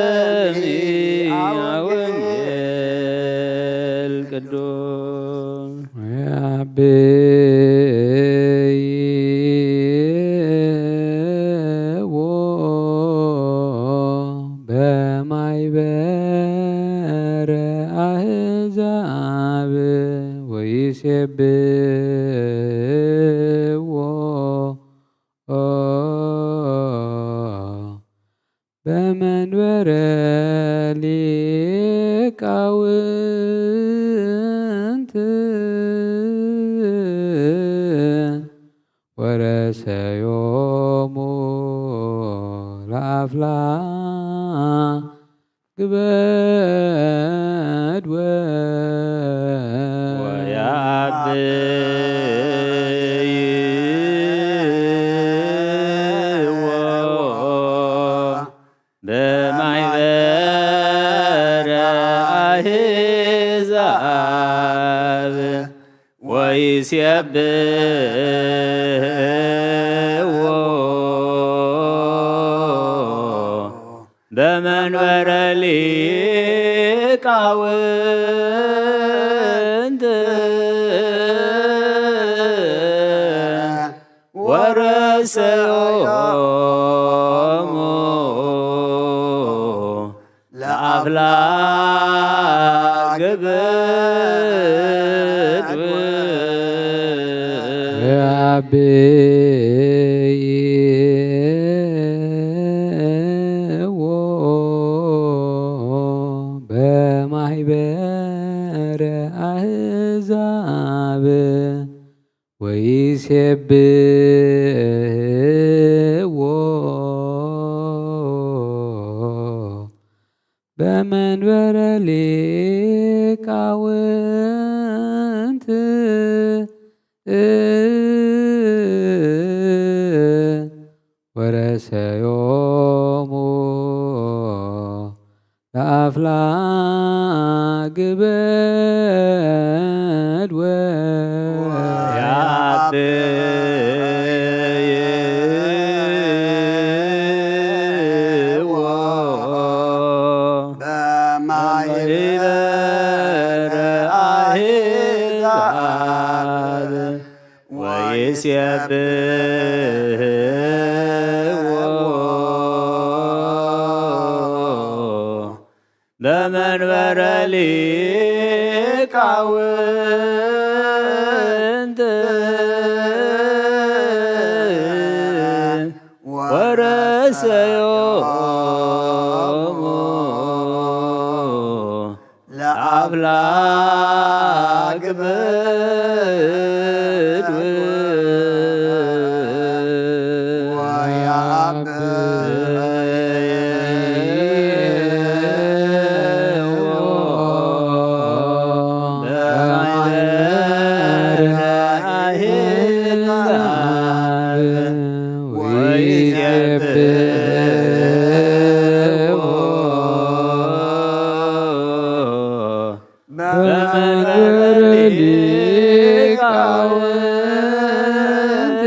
ለሰሚዐ ወንጌል ቅዱስ። ወያብይዎ በማይበረ አሕዛብ ወይሴብዎ በመንበረ ሊቃውንት ወረሰዮሙ ለአፍላ ግበድ ወ ወያብይዎ በማይበረ አሕዛብ ወይሴብዎ በመንበረ ሊቃውንት ወረሰዮሙ ለአፍላ ግብድ ወያብይዎ በማህበረ አሕዛብ ወይሴብሕዎ በመንበረ ሊቃውንት ወረሰዮሙ ለአፍላ ግበድ ወያብይዎ በማህበረ አሕዛብ ወይሴብሕዎ በመንበረ ሊቃውንት ወረሰዮሙ ለአፍላ ግብድ ወያብይዎ በማህበረ አሕዛብ ወይሴብሕዎ በመንበረ ሊቃውንት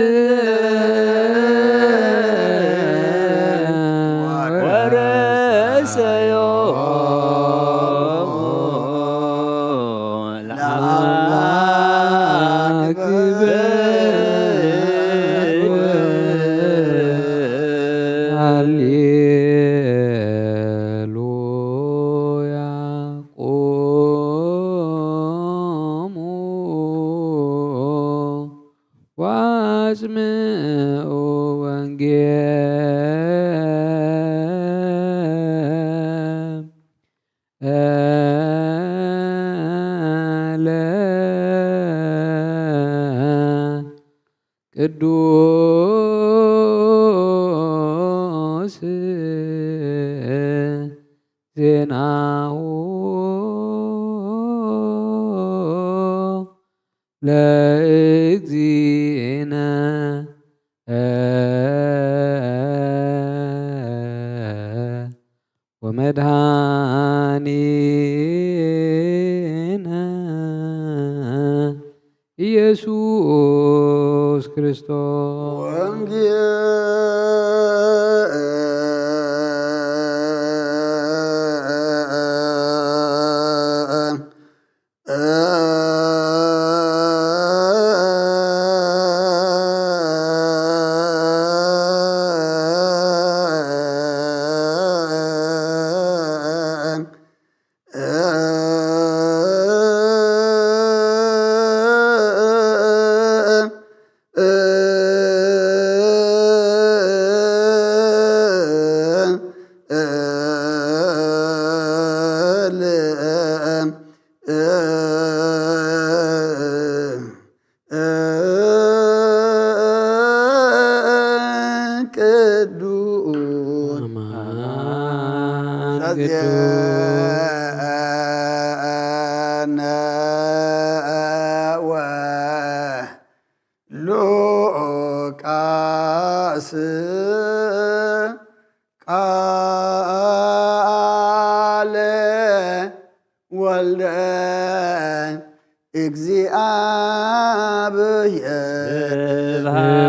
ወአጽምዑ ወንጌል ለቅዱስ ዜናሁ ለእግዚእነ ወመድኃኒነ ኢየሱስ ክርስቶስ። ቅዱስ አማን ቅዱስ ሉቃስ ቃለ ወልደ እግዚአብሔር። ስብሐት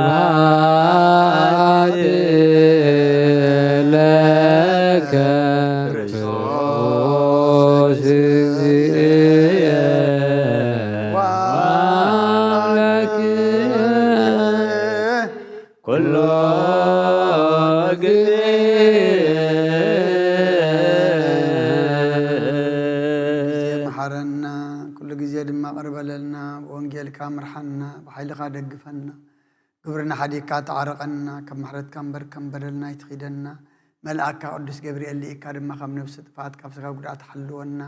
ለከ ክርስቶስ እግዚእየ ወአምላክየ ኩሎ ጊዜ። ጊዜ መሓረና፣ ኩሉ ግዜ ድማ ቅርበለልና፣ ብወንጌልካ ምርሓና፣ ብሓይልኻ ደግፈና፣ ግብርና ሓዲግካ ተዓረቐና፣ ካብ ምሕረትካ እምበር ከም በደልና ኣይትኺደና፣ መልኣክካ ቅዱስ ገብርኤል ልኢካ ድማ ካብ ነብሲ ጥፍኣት ካብ ስጋ ጉድኣት ሓልወና፣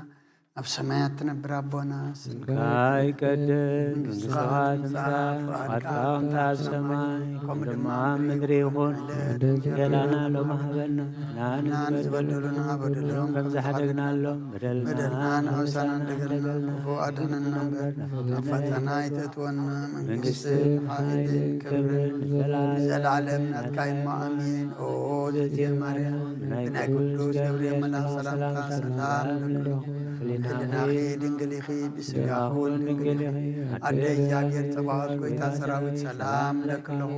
ኣብ ሰማያት ትነብር ኣቦና፣ ስምካ ስምካ ይቀደስ፣ መንግስትኻ መንግስትኻ ትምጻእ፣ ትምጻእ፣ ፍቓድካ ፍቓድካ ከም ኣብ ሰማይ ከምኡ ከምኡ ድማ ድማ ኣብ ምድሪ ይኹን። ይኹን። ዕለታና ሎሚ ሃበና፣ ንሕና ንሕና ንዝበደሉና ንዝበደሉና በደሎም ከም ከም ዝሓደግናሎም በደልና በደልና ንሕውሳና ንሕውሳና እንደገልና እንደገልና ክፉእ ኣድሕነና እምበር፣ ናብ ፈተና ኣይተእትወና፣ መንግስትን መንግስትን ሓይልን ሓይልን ክብርን ክብርን ንዘለዓለም ንዘለዓለም ናትካ እዩ እሞ፣ ኣሜን። ኦ እግዝእትየ ማርያም፣ ብናይ ብናይ ቅዱስ ቅዱስ ገብርኤል መልኣኽ ሰላምታ ሰላም ንብለኪ። ህልናኺ ድንግል ኢኺ፣ ብስጋኺ እውን ድንግል ኢኺ። ኣደ እግዚኣብሔር ጸባኦት፣ ጎይታ ሰራዊት፣ ሰላም እብለኪ ኣለኹ።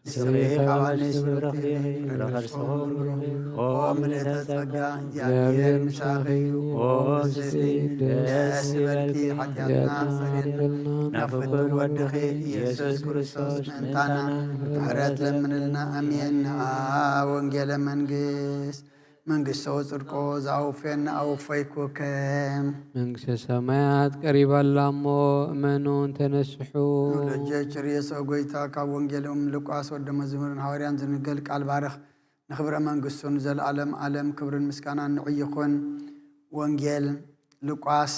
ንስኺ ካብ ኣንስቲ ብርኽቲ ኢኺ፣ ፍረ ከርስኺ እውን ብሩኽ እዩ። ኦ ምልእተ ጸጋ፣ እግዚኣብሔር ምሳኺ እዩ። ኦ ፍስሕቲ ደስ ይበልኪ፣ ሓጢኣትና ኣስተሰርየልና፣ ናብ ፍቁር ወድኺ ኢየሱስ ክርስቶስ ምእንታና ምሕረት ለምንልና። ኣሜን። ንኣ ወንጌለ መንግስት መንግስቶ ጽድቆ ዘአውፌን አውፈይኩከ። መንግስተ ሰማያት ቀሪባ ኣላ እሞ እመኑን ተነስሑ። ወለጀ ችርየሶ ጎይታ ካብ ወንጌሎም ሉቃስ ወደ መዝሙርን ሃዋርያን ዝንገል ቃል ባርኽ። ንኽብረ መንግስቱ ንዘለዓለም ዓለም ክብርን ምስጋናን ንዑ ይኹን። ወንጌል ሉቃስ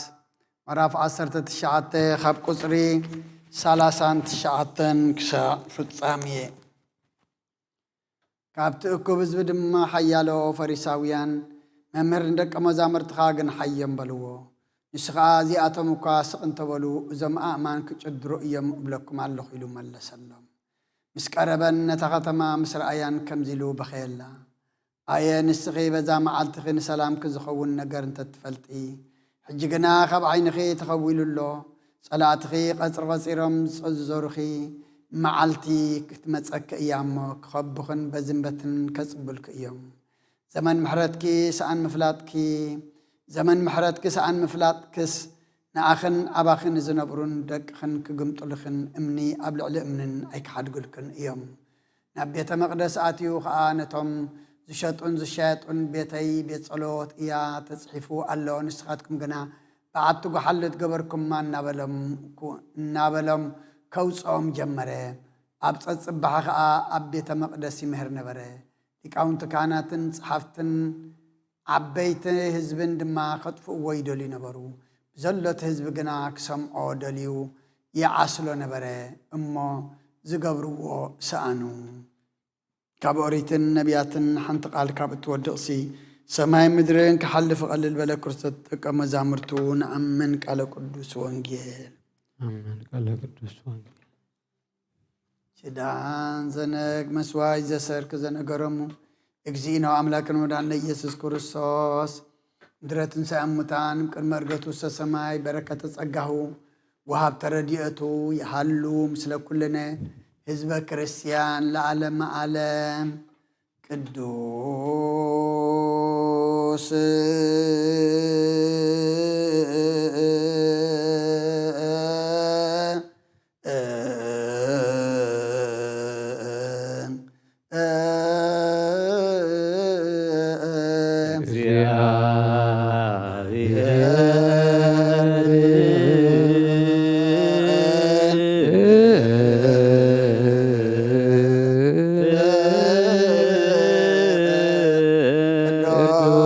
ምዕራፍ ዓሰርተ ትሽዓተ ካብ ቁጽሪ ሰላሳን ትሽዓተን ክሳዕ ፍጻሜ። ካብቲ እኩብ ህዝቢ ድማ ሓያሎ ፈሪሳውያን፣ "መምህር፣ ንደቀ መዛሙርትኻ ኣግንሓዮም" በልዎ። ንሱ ኸኣ፣ "እዚኣቶም እኳ ስቕ እንተበሉ፣ እዞም ኣእማን ክጭድሩ እዮም እብለኩም ኣለኹ" ኢሉ መለሰሎም። ምስ ቀረበን ነታ ኸተማ ምስ ረኣያን ከምዚ ኢሉ በኸየላ፣ "ኣየ ንስኺ በዛ መዓልትኺ ንሰላምኪ ዝኸውን ነገር እንተ ትፈልጢ፣ ሕጂ ግና ካብ ዓይንኺ ተኸዊሉ ኣሎ። ጸላእትኺ ቀጽሪ ቐጺሮም ዝጸ-፣ ዝዞሩኺ መዓልቲ ክትመጸኪ እያ እሞ፣ ክኸቡኽን በዝን በትን ከጽብልኪ እዮም። ዘመን ምሕረትኪ ሰኣን ምፍላጥኪ፣ ዘመን ምሕረትኪ ሰኣን ምፍላጥክስ፣ ንኣኽን ኣባኽን ዝነብሩን ደቅኽን ክግምጥሉኽን እምኒ ኣብ ልዕሊ እምንን ኣይክሓድጉልክን እዮም። ናብ ቤተ መቕደስ ኣትዩ ኸኣ ነቶም ዝሸጡን ዝሻየጡን ቤተይ ቤት ጸሎት እያ ተጽሒፉ ኣሎ፣ ንስኻትኩም ግና በዓቲ ጓሓሎ ዝገበርኩማ እናበሎም፣ እናበሎም ከውጽኦም ጀመረ። ኣብ ጸጽባሕ ኸኣ ኣብ ቤተ መቕደስ ይምህር ነበረ። ሊቃውንቲ ካህናትን ጸሓፍትን ዓበይቲ ህዝብን ድማ ከጥፍእዎ ይደልዩ ነበሩ። ብዘሎ እቲ ህዝቢ ግና ክሰምዖ ደልዩ ይዓስሎ ነበረ፣ እሞ ዝገብርዎ ሰኣኑ። ካብ ኦሪትን ነቢያትን ሓንቲ ቃል ካብ እትወድቕሲ፣ ሰማይ ምድርን ክሓልፍ እቐልል በለ። ክርስቶስ ደቀ መዛሙርቱ ንኣምን ቃለ ቅዱስ ወንጌል። ኣሜን። ቃለ ቅዱስ ወንጌል። ኪዳን ዘነግ መስዋይ ዘሰርክ ዘነገረሙ እግዚእነ ኣምላክን ወዳነ ኢየሱስ ክርስቶስ፣ ምድረ ትንሣኤ ሙታን ቅድመ እርገቱ ውስተ ሰማይ በረከተ ጸጋሁ ወሃብተ ረድኤቱ ይሃሉ ምስለ ኩልነ ህዝበ ክርስቲያን ለዓለመ ዓለም። ቅዱስ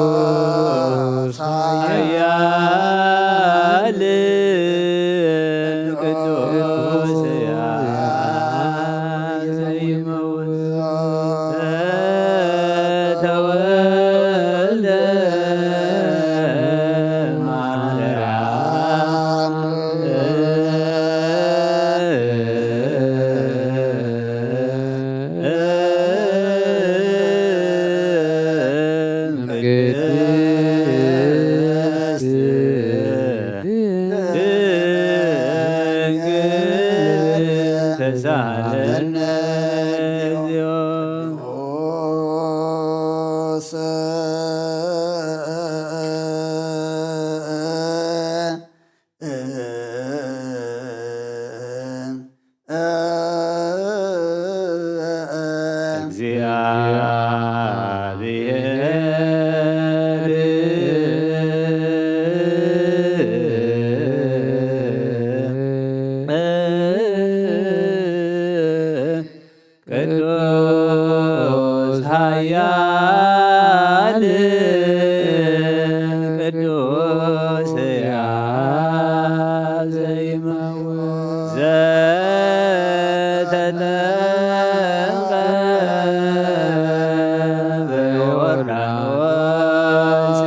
ቅዱስ ኃያል ቅዱስ ኃያል ዘይመውት ተወልደ ማርያም። ቅድስት ድንግል ተሳለነ። እግዚአብሔር ቅዱስ ኃያል ቅዱስ ሕያው ዘይመውት ዘተጠምቀ በዮርዳኖስ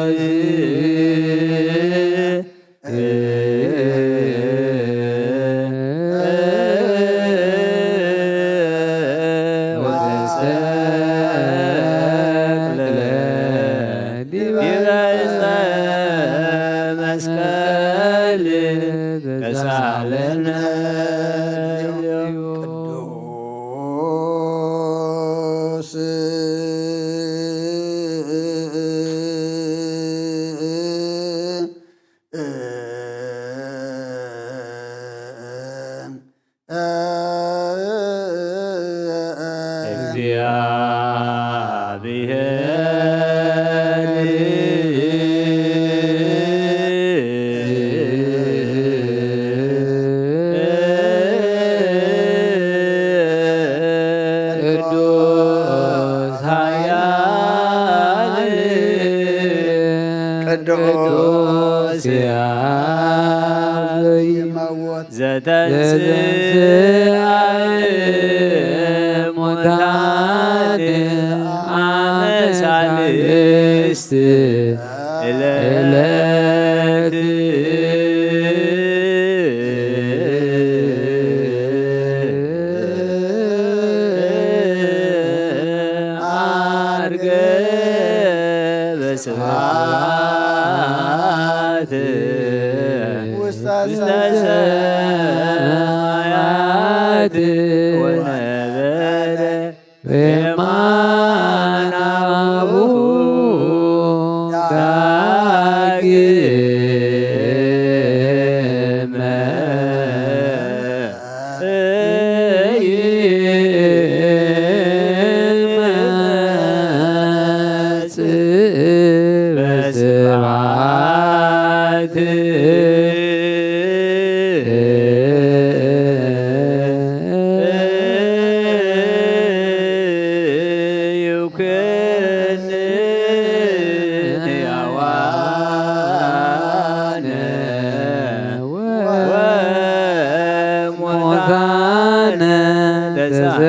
ወተሰቅለ ዲበ ዕፀ መስቀል ተሳለነ። ቅዱስ እግዚአብሔር ቅዱስ ኃያል ቅዱስ ሕያው ዘይመውት ዘተንሥአ እሙታን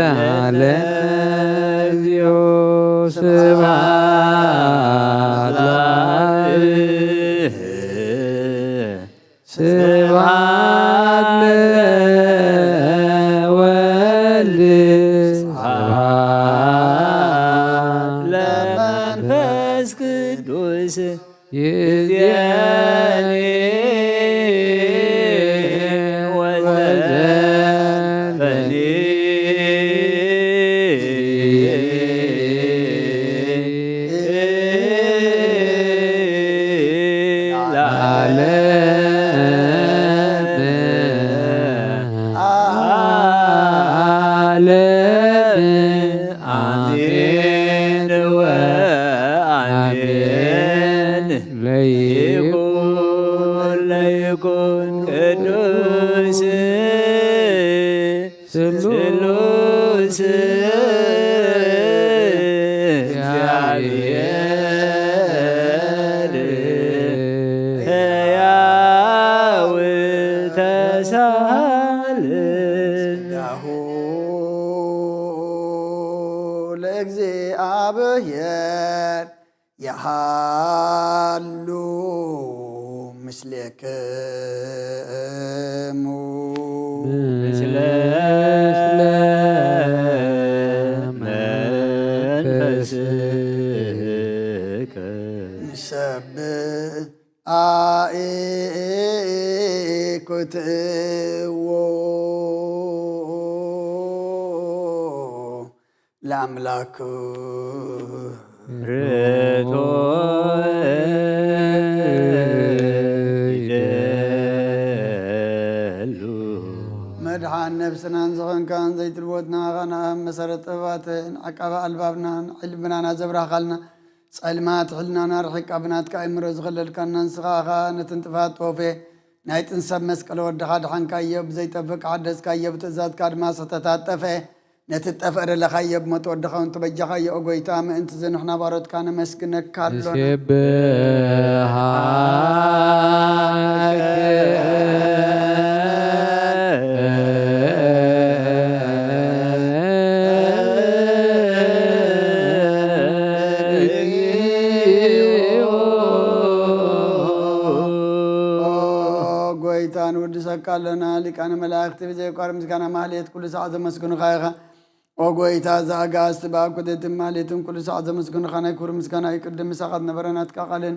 ለዓለመ ዓለም። እግዚኦ ስብሐት ለአብ። ስብሐት ለወልድ። ስብሐት ለመንፈስ ቅዱስ። ይእዜኒ ወዘልፈኒ። ለዓለመ ዓለም። አሜን ወአሜን። ለይኩን ለይኩን ቅዱስ ስሉስ እግዚአብሔር ሕያው ተሳል። ዳሁ ለእግዚአብሔር የሃሉ ምስሌክሙ። ምስለ መንፈስከ። ንሰብእ አኢኩትዎ ለአምላክ። ርቶ ይደሉ። መድሓን ነብስናን ዝኾንካን ዘይትልወጥና ኻና መሰረት ጥበባትን ዓቃቢ ኣልባብናን ዕልምናና ዘብራኻልና ጸልማት ሕልናና ርሒቃ ብናትካ ኣእምሮ ዝኸለልካና ንስኻ ኸኣ ነትን ጥፋት ጦፌ ናይ ጥንሰብ መስቀል ወድኻ ድሓንካዮ፣ ብዘይጠፍእ ሓደስካዮ፣ ብትእዛዝካ ድማ ዝተታጠፈ ነቲ ጠፍአ ደለኻዮ ብሞት ወድኻ እውን ተበጃኻዮ። ኦ ጎይታ፣ ምእንቲ እዚ ንሕና ባሮትካ ነመስግነካ ኣሎና። ንሴብሐካ። ኦ ጎይታ፣ ንውድሰካ ኣሎና። ሊቃነ መላእክቲ ብዘይቋር ምስጋና ማህሌት ኩሉ ሰዓት ዘመስግኑኻ ኢኻ። ኦ ጎይታ፣ እዚ ኣጋእዝቲ ብኣኩተትን ማህሌትን ኩሉ ሰዓት ዘመስግኑኻ ናይ ክብሪ ምስጋና እዩ። ቅድም ምሳኻ ዝነበረ ናትካ ቃልን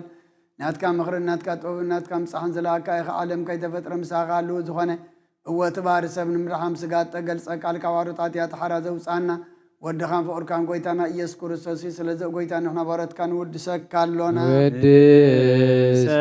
ናትካ ምኽርን ናትካ ጥበብን ናትካ ምጻሕን ዝለኣካ ኢኻ። ዓለም ከይተፈጥረ ምሳኻ ኣለዉ ዝኾነ። እወ፣ እቲ ባህሪ ሰብ ንምድሓን ስጋ እተገልጸ ቃል ካብ ኣሮት ኣትያ ተሓራ ዘውጽኣና ወድኻን ፍቕርካን ጎይታና ኢየሱስ ክርስቶስ እዩ። ስለዚ ጎይታ ንሕና ባሮትካ ንውድሰካ ኣሎና። ወድሰከ።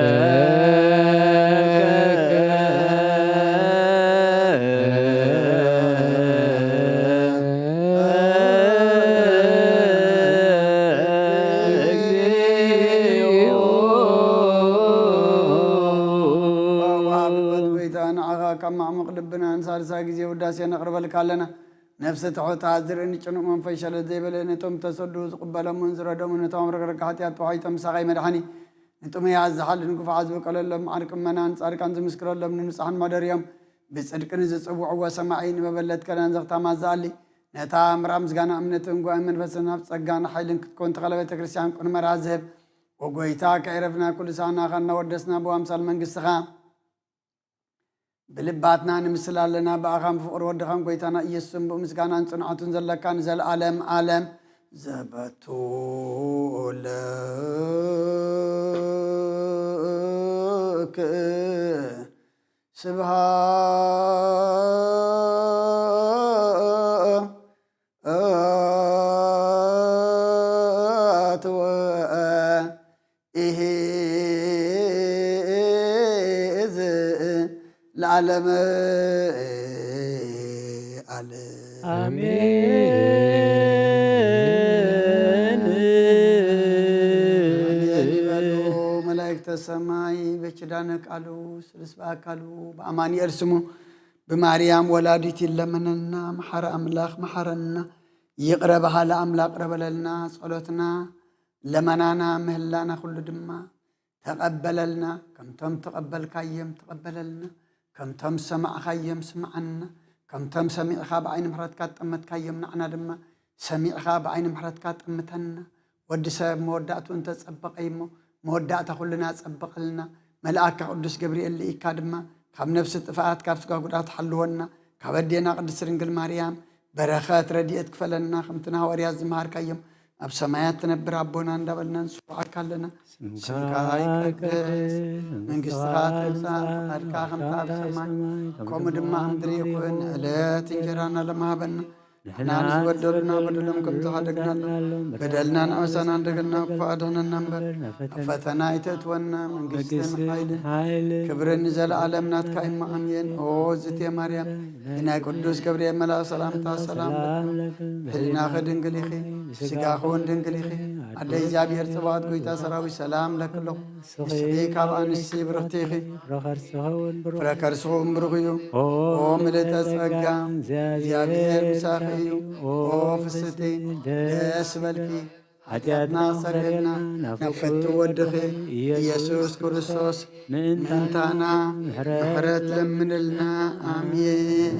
ወሃቢ ሕይወት ጎይታ፣ ንዓኻ ካብ ማዕሙቕ ልብና ንሳልሳይ ግዜ ውዳሴ ነቕርበልካ ኣለና። ነፍሲ ትሑት ዝርኢ ንጭኑቕ መንፈስ ሸለል ዘይበለ፣ ነቶም ተሰዱ ዝቕበሎምን ዝረዶምን፣ ነቶም ኣብ ረግረግ ሓጢኣት ተዋሒጦም ምሳኻ ይመድሓኒ። ንጥሙያት ዝሓልን ግፉዓት ዝበቀለሎም ዓርቂ ምእመናን ጻድቃን ዝምስክረሎም ንንጹሓን ማደርዮም ብጽድቂ ንዝጽውዕዎ ሰማዒ ንመበለት ከዳን ዘኽታማት ዝኣሊ ነታ ምራ ምስጋና እምነትን ጉባኤ መንፈስን ናብ ጸጋን ሓይልን ክትኮን ተኸለ ቤተ ክርስቲያን ቅኑመራ ዝህብ። ወጎይታ ከይረፍና ኩሉ ሳና ኸና ወደስና ብዋምሳል መንግስትኻ ብልባትና ንምስል ኣለና። ብኣኻን ብፍቕሪ ወድኻን ጎይታና ኢየሱስን ብኡ ምስጋናን ጽንዓቱን ዘለካ ንዘለኣለም ኣለም ዘበቱ ለክ ስብሃ ኣትወ ኢሂ እዚ ለዓለመ ዓለም። ኣሜን። ይበሉ መላእክተ ሰማይ በኪዳነ ቃሉ ስሉስ በአካሉ በአማኑኤል ስሙ ብማርያም ወላዲት ይለመነና። መሓረ ኣምላኽ መሓረና። ይቕረ በሃሊ ኣምላኽ ቅረ በለልና። ጸሎትና፣ ለመናና፣ ምህላና ኩሉ ድማ ተቐበለልና። ከምቶም ተቐበልካዮም ተቐበለልና። ከምቶም ሰማዕካዮም ስምዓና። ከምቶም ሰሚዕኻ ብዓይኒ ምሕረትካ ትጠመትካዮም፣ ንዓና ድማ ሰሚዕኻ ብዓይኒ ምሕረትካ ጠምተና። ወዲ ሰብ መወዳእቱ እንተጸበቐ እሞ፣ መወዳእታ ኩልና ጸብቐልና። መልኣካ ቅዱስ ገብርኤል ልኢካ ድማ ካብ ነፍሲ ጥፍኣት፣ ካብ ስጋ ጉድኣት ሓልወና። ካብ ኣዴና ቅድስት ድንግል ማርያም በረኸት ረድኤት ክፈለና፣ ከምቲ ንሃዋርያት ዝመሃርካዮም፣ ኣብ ሰማያት ትነብር ኣቦና እንዳበልና ንስውዓካ ኣለና። ስምካ ይቀደስ፣ መንግስትኻ ትምጻእ፣ ፈቃድካ ከምታ ኣብ ሰማይ ከምኡ ድማ ኣብ ምድሪ ይኹን። ዕለት እንጀራና ለማሃበና፣ ንሕና ንዝበደሉና በደሎም ከም ዝሓደግናሎም፣ በደልናን ኣበሳናን ደገልና እኳ ኣድሕነና እምበር፣ ናብ ፈተና ኣይተእትወና፣ መንግስትን መንግስትን ሓይልን ሓይልን ክብርን ንዘለኣለም ናትካ እዩ። ኣሜን። ኦ እግዝእትየ ማርያም፣ ብናይ ቅዱስ ገብርኤል መልኣኽ ሰላምታ ሰላም ለኪ፣ ብህሊናኺ ድንግል ኢኺ፣ ብስጋኺ እውን ድንግል ኢኺ። ኣደ እግዚኣብሔር ጽባኦት፣ ጎይታ ሰራዊት፣ ሰላም ለኪ ኣለኹ። ንስኺ ካብ ኣንስቲ ብርኽቲ ኢኺ፣ ፍረ ከርስኺ እውን ብሩኽ ፍረ እዩ። ከርስኺ እውን ብሩኽ እዩ። ኦ ኦ ምልእተ ምልእተ ጸጋ፣ ጸጋ፣ እግዚኣብሔር ምሳኺ እዩ። ኦ ፍስሕቲ፣ ደስ በልኪ፣ ሓጢኣትና ኣስተሰርየልና፣ ናብ ፍቱ ወድኺ ኢየሱስ ክርስቶስ ምእንታና ምሕረት ለምንልና። ኣሜን።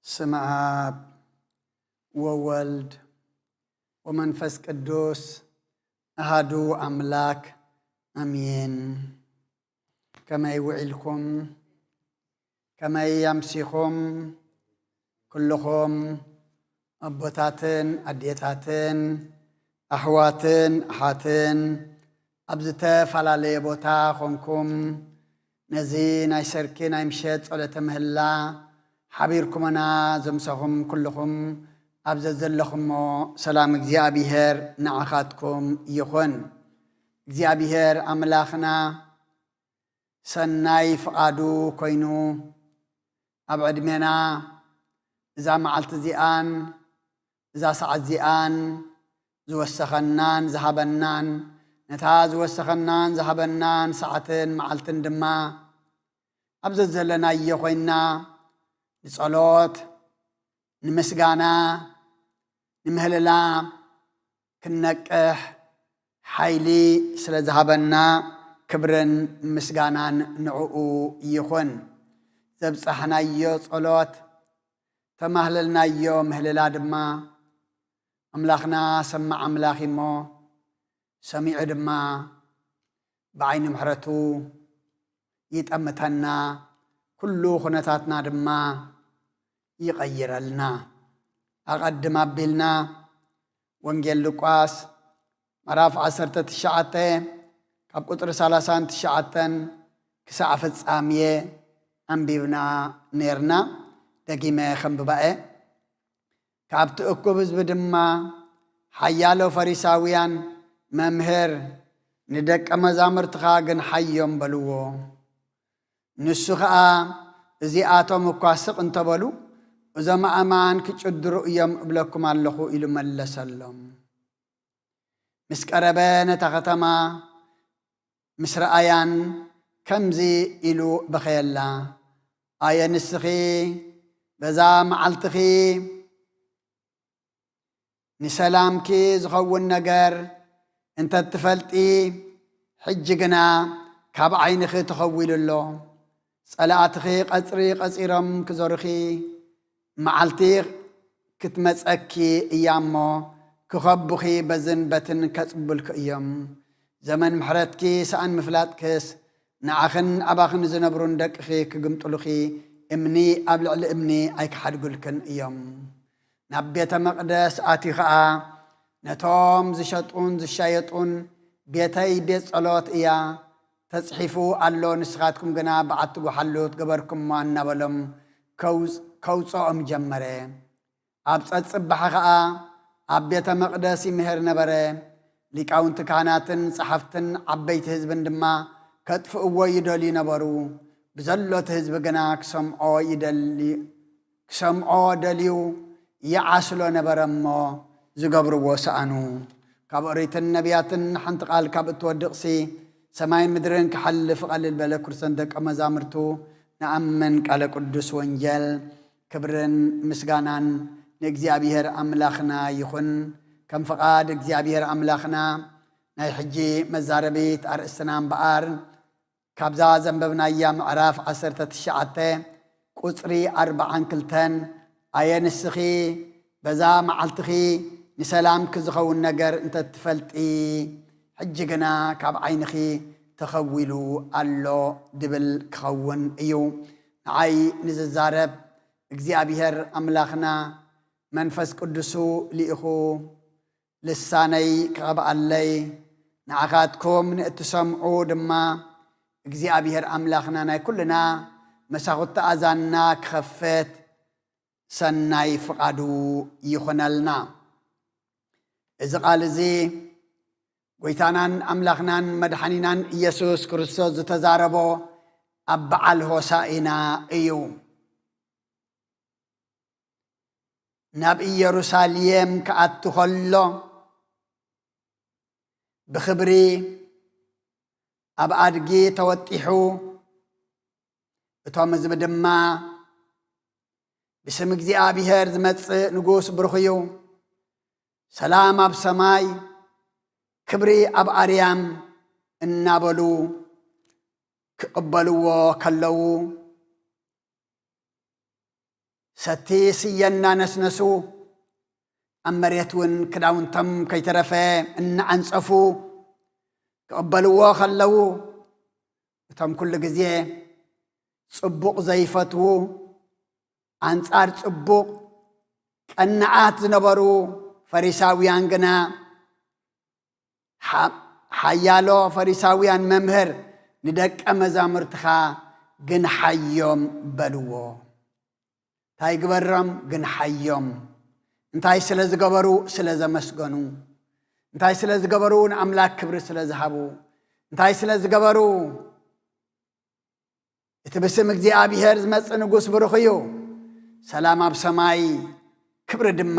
ስመ ኣብ ወወልድ ወመንፈስ ቅዱስ ኣሃዱ ኣምላክ ኣሜን። ከመይ ውዒልኩም? ከመይ ኣምሲኹም? ኩልኹም ኣቦታትን ኣዴታትን ኣሕዋትን ኣሓትን ኣብ ዝተፈላለየ ቦታ ኾንኩም ነዚ ናይ ሰርኪ ናይ ምሸት ጸሎተ ምህላ ሓቢርኩምና ዘምሰኹም ኩልኹም ኣብ ዘዘለኹሞ ሰላም እግዚኣብሔር ንዓኻትኩም ይኹን። እግዚኣብሔር ኣምላኽና ሰናይ ፍቓዱ ኮይኑ ኣብ ዕድሜና እዛ መዓልቲ እዚኣን እዛ ሰዓት እዚኣን ዝወሰኸናን ዝሃበናን፣ ነታ ዝወሰኸናን ዝሃበናን ሰዓትን መዓልትን ድማ ኣብ ዘዘለናዮ ኮይንና ንጸሎት፣ ንምስጋና፣ ንምህልላ ክንነቅሕ ሓይሊ ስለ ዝሃበና ክብርን ምስጋናን ንዕኡ ይኹን። ዘብጻሕናዮ ጸሎት፣ ተማህለልናዮ ምህልላ ድማ ኣምላኽና ሰማዕ ኣምላኽ እሞ ሰሚዑ ድማ ብዓይኒ ምሕረቱ ይጠምተና፣ ኩሉ ኩነታትና ድማ ይቐይረልና። ኣቐድም ኣቢልና ወንጌል ሉቃስ ምዕራፍ ዓሰርተ ትሽዓተ ካብ ቁጽሪ ሰላሳን ትሽዓተን ክሳዕ ፍጻሜ ኣንቢብና ኔርና። ደጊመ ከንብባ እየ። ካብቲ እኩብ ህዝቢ ድማ ሓያሎ ፈሪሳውያን፣ "መምህር፣ ንደቀ መዛሙርትኻ ግንሓዮም" በልዎ። ንሱ ኸኣ፣ "እዚኣቶም እኳ ስቕ እንተበሉ፣ እዞም ኣእማን ክጭድሩ እዮም እብለኩም ኣለኹ" ኢሉ መለሰሎም። ምስ ቀረበ ነታ ከተማ ምስ ረኣያን ከምዚ ኢሉ በኸየላ፣ "ኣየ ንስኺ በዛ መዓልትኺ ንሰላምኪ ዝኸውን ነገር እንተ ትፈልጢ፣ ሕጂ ግና ካብ ዓይንኺ ተኸዊሉ ኣሎ። ጸላእትኺ ቀጽሪ ቀጺሮም ክዞርኺ፣ መዓልቲ ክትመጸኪ እያ እሞ፣ ክኸቡኺ በዝን በትን ከጽቡልኪ እዮም። ዘመን ምሕረትኪ ሰኣን ምፍላጥክስ፣ ንዓኽን ኣባኽን ዝነብሩ ንደቅኺ ክግምጥሉኺ፣ እምኒ ኣብ ልዕሊ እምኒ ኣይክሓድጉልክን እዮም። ናብ ቤተ መቕደስ ኣትዩ ኸኣ፣ ነቶም ዝሸጡን ዝሻየጡን፣ ቤተይ ቤት ጸሎት እያ፣ ተጽሒፉ ኣሎ፣ ንስኻትኩም ግና በዓቲ ጓሓሉት ገበርኩማ እናበሎም ከውጽ-፣ ከውፅኦም ጀመረ። ኣብ ጸጽባሕ ኸኣ ኣብ ቤተ መቕደስ ይምህር ነበረ። ሊቃውንቲ ካህናትን ጸሓፍትን ዓበይቲ ህዝብን ድማ ከጥፍእዎ ይደልዩ ነበሩ። ብዘሎ እቲ ህዝቢ ግና ክሰምዖ ይደሊ-፣ ክሰምዖ ደልዩ ይዓስሎ ነበረ እሞ ዝገብርዎ ሰኣኑ። ካብ ኦሪትን ነቢያትን ሓንቲ ቃል ካብ እትወድቕሲ ሰማይን ምድርን ክሓልፍ ቐልል በለ። ክርስቶን ደቀ መዛሙርቱ ንኣምን ቃለ ቅዱስ ወንጌል። ክብርን ምስጋናን ንእግዚኣብሔር ኣምላኽና ይኹን። ከም ፍቓድ እግዚኣብሔር ኣምላኽና ናይ ሕጂ መዛረቢት ኣርእስትና እምበኣር ካብዛ ዘንበብናያ ምዕራፍ ዓሰርተ ትሽዓተ ቁጽሪ ኣርብዓን ክልተን፣ ኣየ ንስኺ በዛ መዓልትኺ ንሰላምኪ ዝኸውን ነገር እንተትፈልጢ፣ ሕጂ ግና ካብ ዓይንኺ ተኸዊሉ ኣሎ ድብል ክኸውን እዩ። ንዓይ ንዝዛረብ እግዚኣብሔር ኣምላኽና መንፈስ ቅዱሱ ልኢኹ ልሳነይ ክቐብኣለይ፣ ንዓኻትኩም ንእትሰምዑ ድማ እግዚኣብሔር ኣምላኽና ናይ ኩልና መሳኹቲ ኣዛንና ክኸፍት ሰናይ ፍቓዱ ይኹነልና። እዚ ቃል እዚ ጐይታናን ኣምላኽናን መድሓኒናን ኢየሱስ ክርስቶስ ዝተዛረቦ ኣብ በዓል ሆሳኢና እዩ። ናብ ኢየሩሳሌም ክኣቱ ኸሎ፣ ብኽብሪ ኣብ ኣድጊ ተወጢሑ፣ እቶም ህዝቢ ድማ፣ "ብስም እግዚኣብሔር ዝመጽእ ንጉስ ብሩኽ እዩ፣ ሰላም ኣብ ሰማይ፣ ክብሪ ኣብ ኣርያም" እናበሉ ክቕበልዎ ከለዉ፣ ሰቲ ስየ እናነስነሱ፣ ኣብ መሬት እውን ክዳውንቶም ከይተረፈ እናዓንጸፉ ክቕበልዎ ከለዉ፣ እቶም ኩሉ ግዜ ጽቡቕ ዘይፈትዉ፣ ኣንጻር ጽቡቕ ቀናኣት ዝነበሩ ፈሪሳውያን ግና፣ ሓ-፣ ሓያሎ ፈሪሳውያን፣ "መምህር፣ ንደቀ መዛሙርትኻ ግንሓዮም" በልዎ። እንታይ ግበሮም? ግንሓዮም። እንታይ ስለ ዝገበሩ? ስለ ዘመስገኑ። እንታይ ስለ ዝገበሩ? ንኣምላክ ክብሪ ስለ ዝሃቡ። እንታይ ስለ ዝገበሩ? "እቲ ብስም እግዚኣብሔር ዝመጽእ ንጉስ ብሩኽ እዩ፣ ሰላም ኣብ ሰማይ፣ ክብሪ ድማ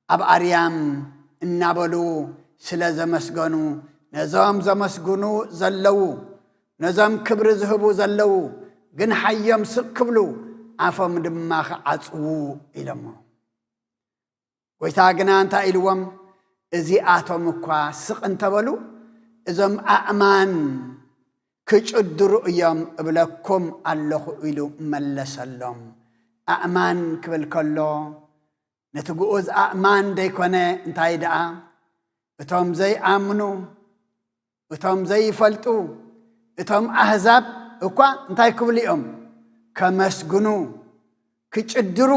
ኣብ ኣርያም" እናበሉ ስለ ዘመስገኑ፣ ነዞም ዘመስግኑ ዘለዉ፣ ነዞም ክብሪ ዝህቡ ዘለዉ፣ ግንሓዮም ስቕ ክብሉ፣ ኣፎም ድማ ክዓጽዉ ኢሎሞ። ጐይታ ግና እንታይ ኢልዎም? "እዚኣቶም እኳ ስቕ እንተበሉ፣ እዞም ኣእማን ክጭድሩ እዮም እብለኩም ኣለኹ" ኢሉ መለሰሎም። ኣእማን ክብል ከሎ፣ ነቲ ግኡዝ ኣእማን ደይኮነ፣ እንታይ ደኣ፣ እቶም ዘይኣምኑ፣ እቶም ዘይፈልጡ፣ እቶም ኣህዛብ እኳ እንታይ ክብሉ እዮም? ከመስግኑ፣ ክጭድሩ፣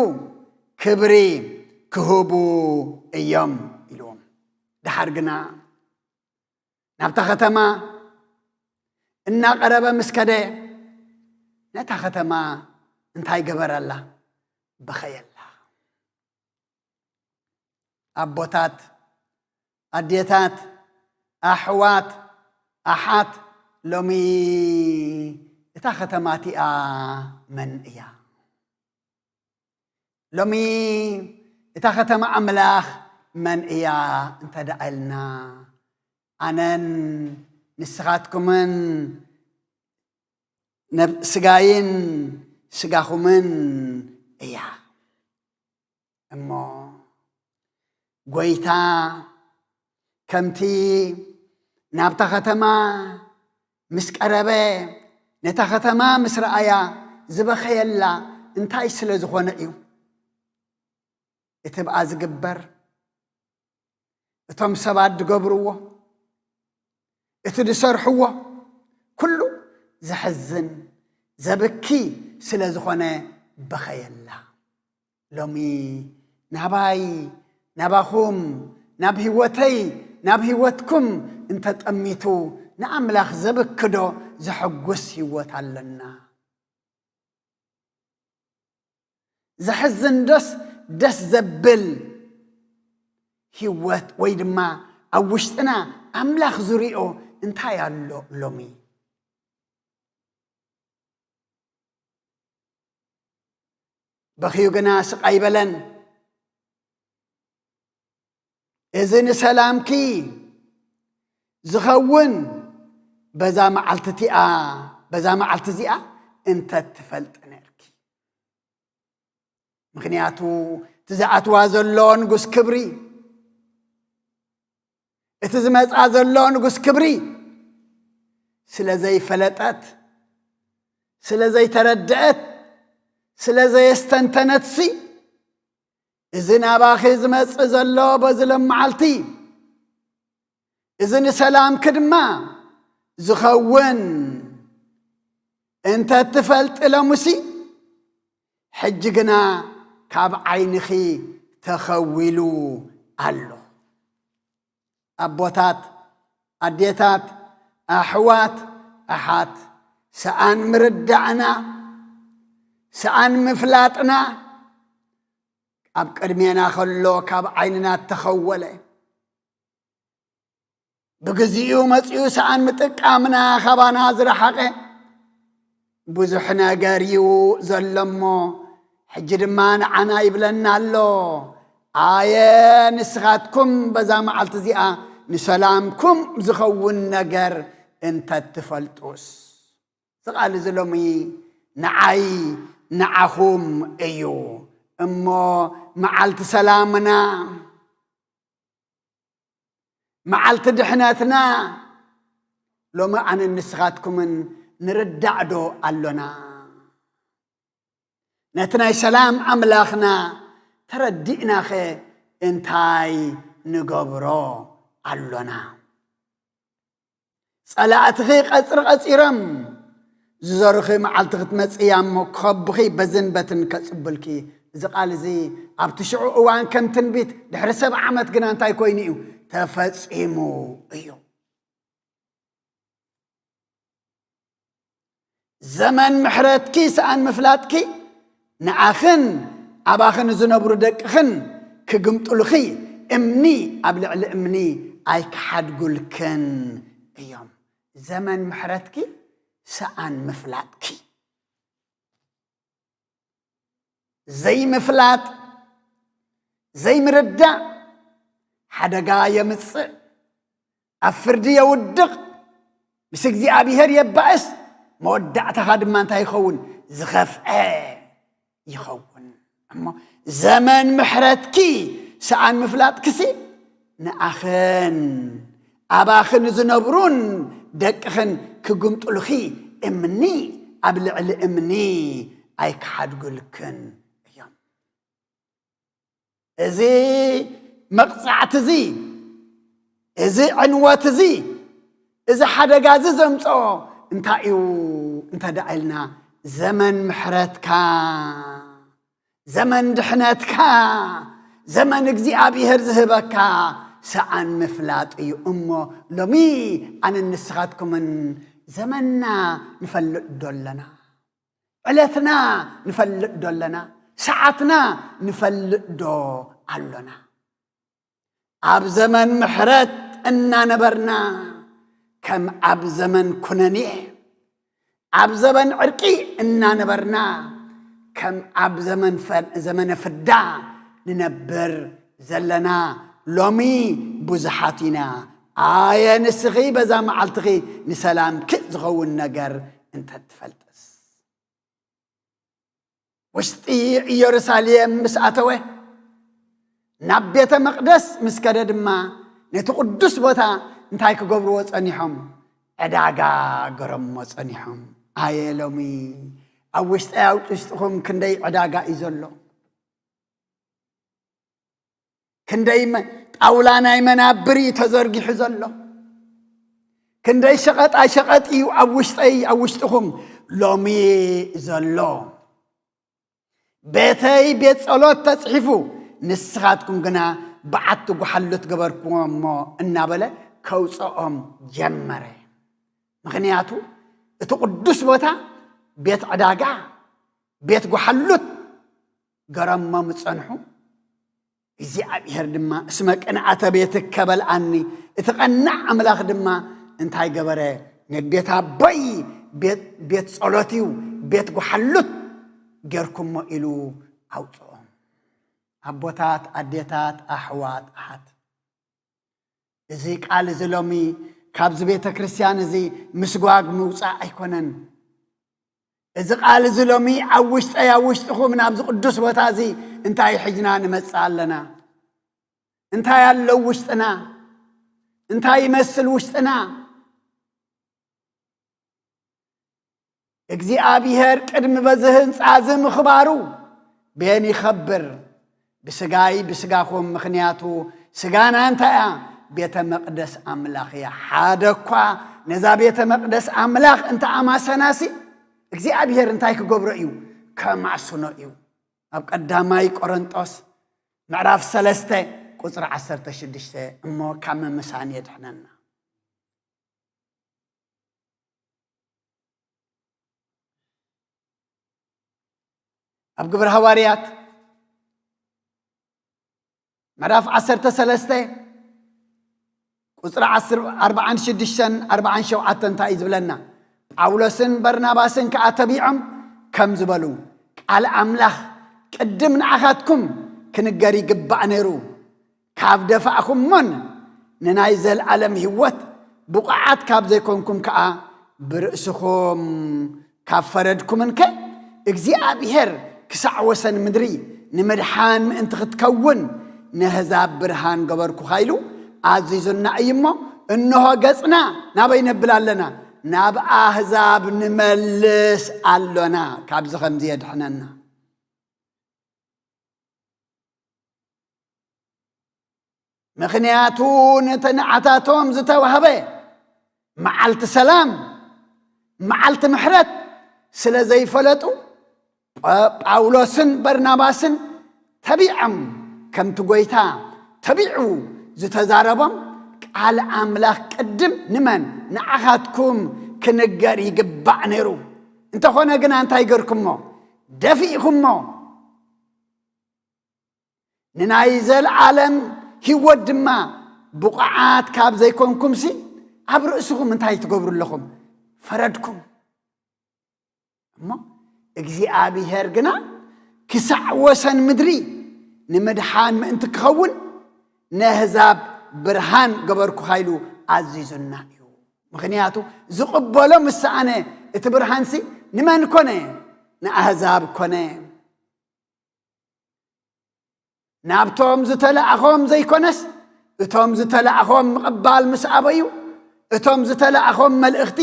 ክብሪ ክህቡ እዮም ኢልዎም። ደሓር ግና ናብታ ከተማ እናቐረበ ምስ ከደ፣ ነታ ከተማ እንታይ ገበረላ? በኸየላ። ኣቦታት፣ ኣዴታት፣ ኣሕዋት፣ ኣሓት፣ ሎሚ እታ ኸተማ እቲኣ መን እያ? ሎሚ እታ ኸተማ ኣምላኽ መን እያ እንተ ደኣ ኢልና፣ ኣነን ንስኻትኩምን ነብ-፣ ስጋይን ስጋኹምን እያ። እሞ ጐይታ ከምቲ ናብታ ኸተማ ምስ ቀረበ፣ ነታ ኸተማ ምስ ረኣያ ዝበኸየላ እንታይ ስለ ዝኾነ እዩ? እቲ ብኣ ዝግበር፣ እቶም ሰባት ዝገብርዎ፣ እቲ ዝሰርሕዎ ኩሉ ዘሕዝን፣ ዘብኪ ስለ ዝኾነ በኸየላ። ሎሚ ናባይ፣ ናባኹም፣ ናብ ህይወተይ፣ ናብ ህይወትኩም እንተጠሚቱ፣ ንኣምላኽ ዘብክዶ ዘሐጉስ ህይወት ኣለና? ዘሕዝን ዶስ ደስ ዘብል ህይወት ወይ ድማ ኣብ ውሽጥና ኣምላኽ ዝሪኦ እንታይ ኣሎ ሎሚ? በኽዩ ግና ስቕ ኣይበለን። እዚ ንሰላምኪ ዝኸውን በዛ መዓልቲ እቲኣ፣ በዛ መዓልቲ እዚኣ እንተ ትፈልጢ ነርኪ። ምኽንያቱ እቲ ዝኣትዋ ዘሎ ንጉስ ክብሪ፣ እቲ ዝመጻ ዘሎ ንጉስ ክብሪ ስለ ዘይፈለጠት፣ ስለ ዘይተረድአት፣ ስለ ዘየስተንተነትሲ፣ እዚ ናባኺ ዝመጽእ ዘሎ በዚ ሎም መዓልቲ፣ እዚ ንሰላምኪ ድማ ዝኸውን እንተ ትፈልጢ ሎምሲ፣ ሕጂ ግና ካብ ዓይንኺ ተኸዊሉ ኣሎ። ኣቦታት፣ ኣዴታት፣ ኣሕዋት፣ ኣሓት፣ ሰኣን ምርዳእና፣ ሰኣን ምፍላጥና ኣብ ቅድሜና ከሎ ካብ ዓይንና ተኸወለ። ብግዚኡ መጺኡ ሰኣን ምጥቃምና ካባና ዝረሓቐ ብዙሕ ነገር እዩ ዘሎ እሞ፣ ሕጂ ድማ ንዓና ይብለና ኣሎ፣ ኣየ ንስኻትኩም በዛ መዓልቲ እዚኣ ንሰላምኩም ዝኸውን ነገር እንተ ትፈልጡስ። እዚ ቃል እዚ ሎሚ ንዓይ ንዓኹም እዩ እሞ፣ መዓልቲ ሰላምና፣ መዓልቲ ድሕነትና ሎሚ ኣነን ንስኻትኩምን ንርዳእ ዶ ኣሎና? ነቲ ናይ ሰላም ኣምላኽና ተረዲእናኸ እንታይ ንገብሮ ኣሎና? ጸላእትኺ ቀጽሪ ቀጺሮም ዝዘሩኺ መዓልቲ ክትመጽእ እያ እሞ ክኸቡኺ በዝን በትን ከጽቡልኪ። እዚ ቃል እዚ ኣብቲ ሽዑ እዋን ከም ትንቢት፣ ድሕሪ ሰብዓ ዓመት ግና እንታይ ኮይኑ እዩ? ተፈጺሙ እዩ። ዘመን ምሕረትኪ ሰኣን ምፍላጥኪ ንኣኽን ኣባኽን ዝነብሩ ደቅኽን ክግምጥሉኺ፣ እምኒ ኣብ ልዕሊ እምኒ ኣይክሓድጉልክን እዮም። ዘመን ምሕረትኪ ሰኣን ምፍላጥኪ። ዘይምፍላጥ፣ ዘይምርዳእ ሓደጋ የምጽእ፣ ኣብ ፍርዲ የውድቕ፣ ምስ እግዚኣብሔር የባእስ፣ መወዳእታኻ ድማ እንታይ ይኸውን? ዝኸፍአ ይኸውን። እሞ ዘመን ምሕረትኪ ሰኣን ምፍላጥክሲ ንኣኽን ኣባኽን ዝነብሩን ደቅኽን ክግምጥሉኺ እምኒ ኣብ ልዕሊ እምኒ ኣይክሓድጉልክን እዮም። እዚ መቕጻዕቲ እዚ፣ እዚ ዕንወት እዚ፣ እዚ ሓደጋ እዚ ዘምጽኦ እንታይ እዩ እንተ ደኣ ኢልና፣ ዘመን ምሕረትካ፣ ዘመን ድሕነትካ፣ ዘመን እግዚኣብሔር ዝህበካ ሰኣን ምፍላጥ እዩ። እሞ ሎሚ ኣነን ንስኻትኩምን ዘመንና ንፈልጥ ዶ ኣለና? ዕለትና ንፈልጥ ዶ ኣለና? ሰዓትና ንፈልጥ ዶ ኣሎና? ኣብ ዘመን ምሕረት እናነበርና፣ ከም ኣብ ዘመን ኩነኔ፣ ኣብ ዘመን ዕርቂ እናነበርና፣ ከም ኣብ ዘመን ፈ-፣ ዘመነ ፍዳ ንነብር ዘለና ሎሚ ብዙሓት ኢና። ኣየ ንስኺ በዛ መዓልትኺ ንሰላምኪ ዝኸውን ነገር እንተ ትፈልጥስ። ውሽጢ ኢየሩሳሌም ምስ ኣተወ፣ ናብ ቤተ መቕደስ ምስ ከደ ድማ፣ ነቲ ቅዱስ ቦታ እንታይ ክገብርዎ ጸኒሖም? ዕዳጋ ገረሞ ጸኒሖም። ኣየ ሎሚ ኣብ ውሽጠይ፣ ኣብ ውሽጥኹም ክንደይ ዕዳጋ እዩ ዘሎ? ክንደይ መ-፣ ጣውላ ናይ መናብር እዩ ተዘርጊሑ ዘሎ? ክንደይ ሸቐጣ ሸቐጥ እዩ ኣብ ውሽጠይ፣ ኣብ ውሽጥኹም ሎሚ ዘሎ? ቤተይ ቤት ጸሎት ተጽሒፉ፣ ንስኻትኩም ግና በዓቲ ጓሓሉት ገበርኩሞ እሞ እናበለ ከውጽኦም ጀመረ። ምኽንያቱ እቲ ቅዱስ ቦታ ቤት ዕዳጋ፣ ቤት ጓሓሉት፣ ገረሞም ጸንሑ። እግዚኣብሔር ድማ፣ "እስመ ቅንዓተ ቤትከ በልዓኒ"፣ እቲ ቀናእ ኣምላኽ ድማ እንታይ ገበረ? "ንቤት ኣቦይ ቤት፣ ቤት ጸሎት እዩ፣ ቤት ጓሓሉት ጌርኩሞ" ኢሉ ኣውጽኦም። ኣቦታት፣ ኣዴታት፣ ኣሕዋት፣ ኣሓት፣ እዚ ቃል እዚ ሎሚ ካብዚ ቤተ ክርስቲያን እዚ ምስጓግ ምውጻእ ኣይኮነን። እዚ ቃል እዚ ሎሚ ኣብ ውሽጠይ፣ ኣብ ውሽጥኹም፣ ናብዚ ቅዱስ ቦታ እዚ እንታይ ሒዝና ንመጽእ ኣለና? እንታይ ኣሎ ውሽጥና? እንታይ ይመስል ውሽጥና? እግዚኣብሔር ቅድሚ በዚ ህንጻ እዚ ምኽባሩ ቤን ይኸብር፣ ብስጋይ ብስጋኹም። ምኽንያቱ ስጋና እንታይ እያ? ቤተ መቕደስ ኣምላኽ እያ። ሓደ እኳ ነዛ ቤተ መቕደስ ኣምላኽ እንተ ኣማሰናሲ፣ እግዚኣብሔር እንታይ ክገብሮ እዩ? ከማስኖ እዩ። ኣብ ቀዳማይ ቆሮንጦስ ምዕራፍ ሰለስተ ቁጽሪ ዓሰርተ ሽዱሽተ እሞ ካብ ምምሳን የድሕነና። ኣብ ግብሪ ሃዋርያት ምዕራፍ ዓሰርተ ሰለስተ ቁጽሪ ዓስር፣ ኣርብዓን ሽዱሽተን ኣርብዓን ሸውዓተን እንታይ እዩ ዝብለና? ጳውሎስን በርናባስን ከኣ ተቢዖም ከም ዝበሉ፣ "ቃል ኣምላኽ ቅድም ንዓኻትኩም ክንገር ይግባእ ነይሩ፣ ካብ ደፋእኹሞን ንናይ ዘለኣለም ህይወት ብቑዓት ካብ ዘይኮንኩም ከኣ ብርእስኹም ካብ ፈረድኩምንከ፣ እግዚኣብሔር ክሳዕ ወሰን ምድሪ ንምድሓን ምእንቲ ክትከውን ነህዛብ ብርሃን ገበርኩኻ" ኢሉ ኣዚዙና እዩ እሞ፣ እንሆ ገጽና ናበይ ነብል ኣለና? ናብ ኣህዛብ ንመልስ ኣሎና። ካብዚ ከምዚ የድሕነና። ምኽንያቱ ነቲ ንዓታቶም ዝተዋህበ መዓልቲ ሰላም፣ መዓልቲ ምሕረት ስለ ዘይፈለጡ፣ ጳ-፣ ጳውሎስን በርናባስን ተቢዖም፣ ከምቲ ጐይታ ተቢዑ ዝተዛረቦም፣ ቃል ኣምላኽ ቅድም ንመን? ንዓኻትኩም ክንገር ይግባእ ነይሩ። እንተኾነ ግና እንታይ ገርኩሞ? ደፊእኩሞ። ንናይ ዘለዓለም ህይወት ድማ ብቑዓት ካብ ዘይኮንኩምሲ፣ ኣብ ርእስኹም እንታይ ትገብሩ ኣለኹም? ፈረድኩም። እሞ እግዚኣብሔር ግና ክሳዕ ወሰን ምድሪ ንምድሓን ምእንቲ ክኸውን ነህዛብ ብርሃን ገበርኩኻ ኢሉ ኣዚዙና እዩ። ምኽንያቱ ዝቕበሎ ምስ ሰኣነ እቲ ብርሃንሲ ንመን ኮነ? ንኣህዛብ ኮነ። ናብቶም ዝተላእኾም ዘይኮነስ፣ እቶም ዝተላእኾም ምቕባል ምስ ኣበዩ፣ እቶም ዝተላእኾም መልእኽቲ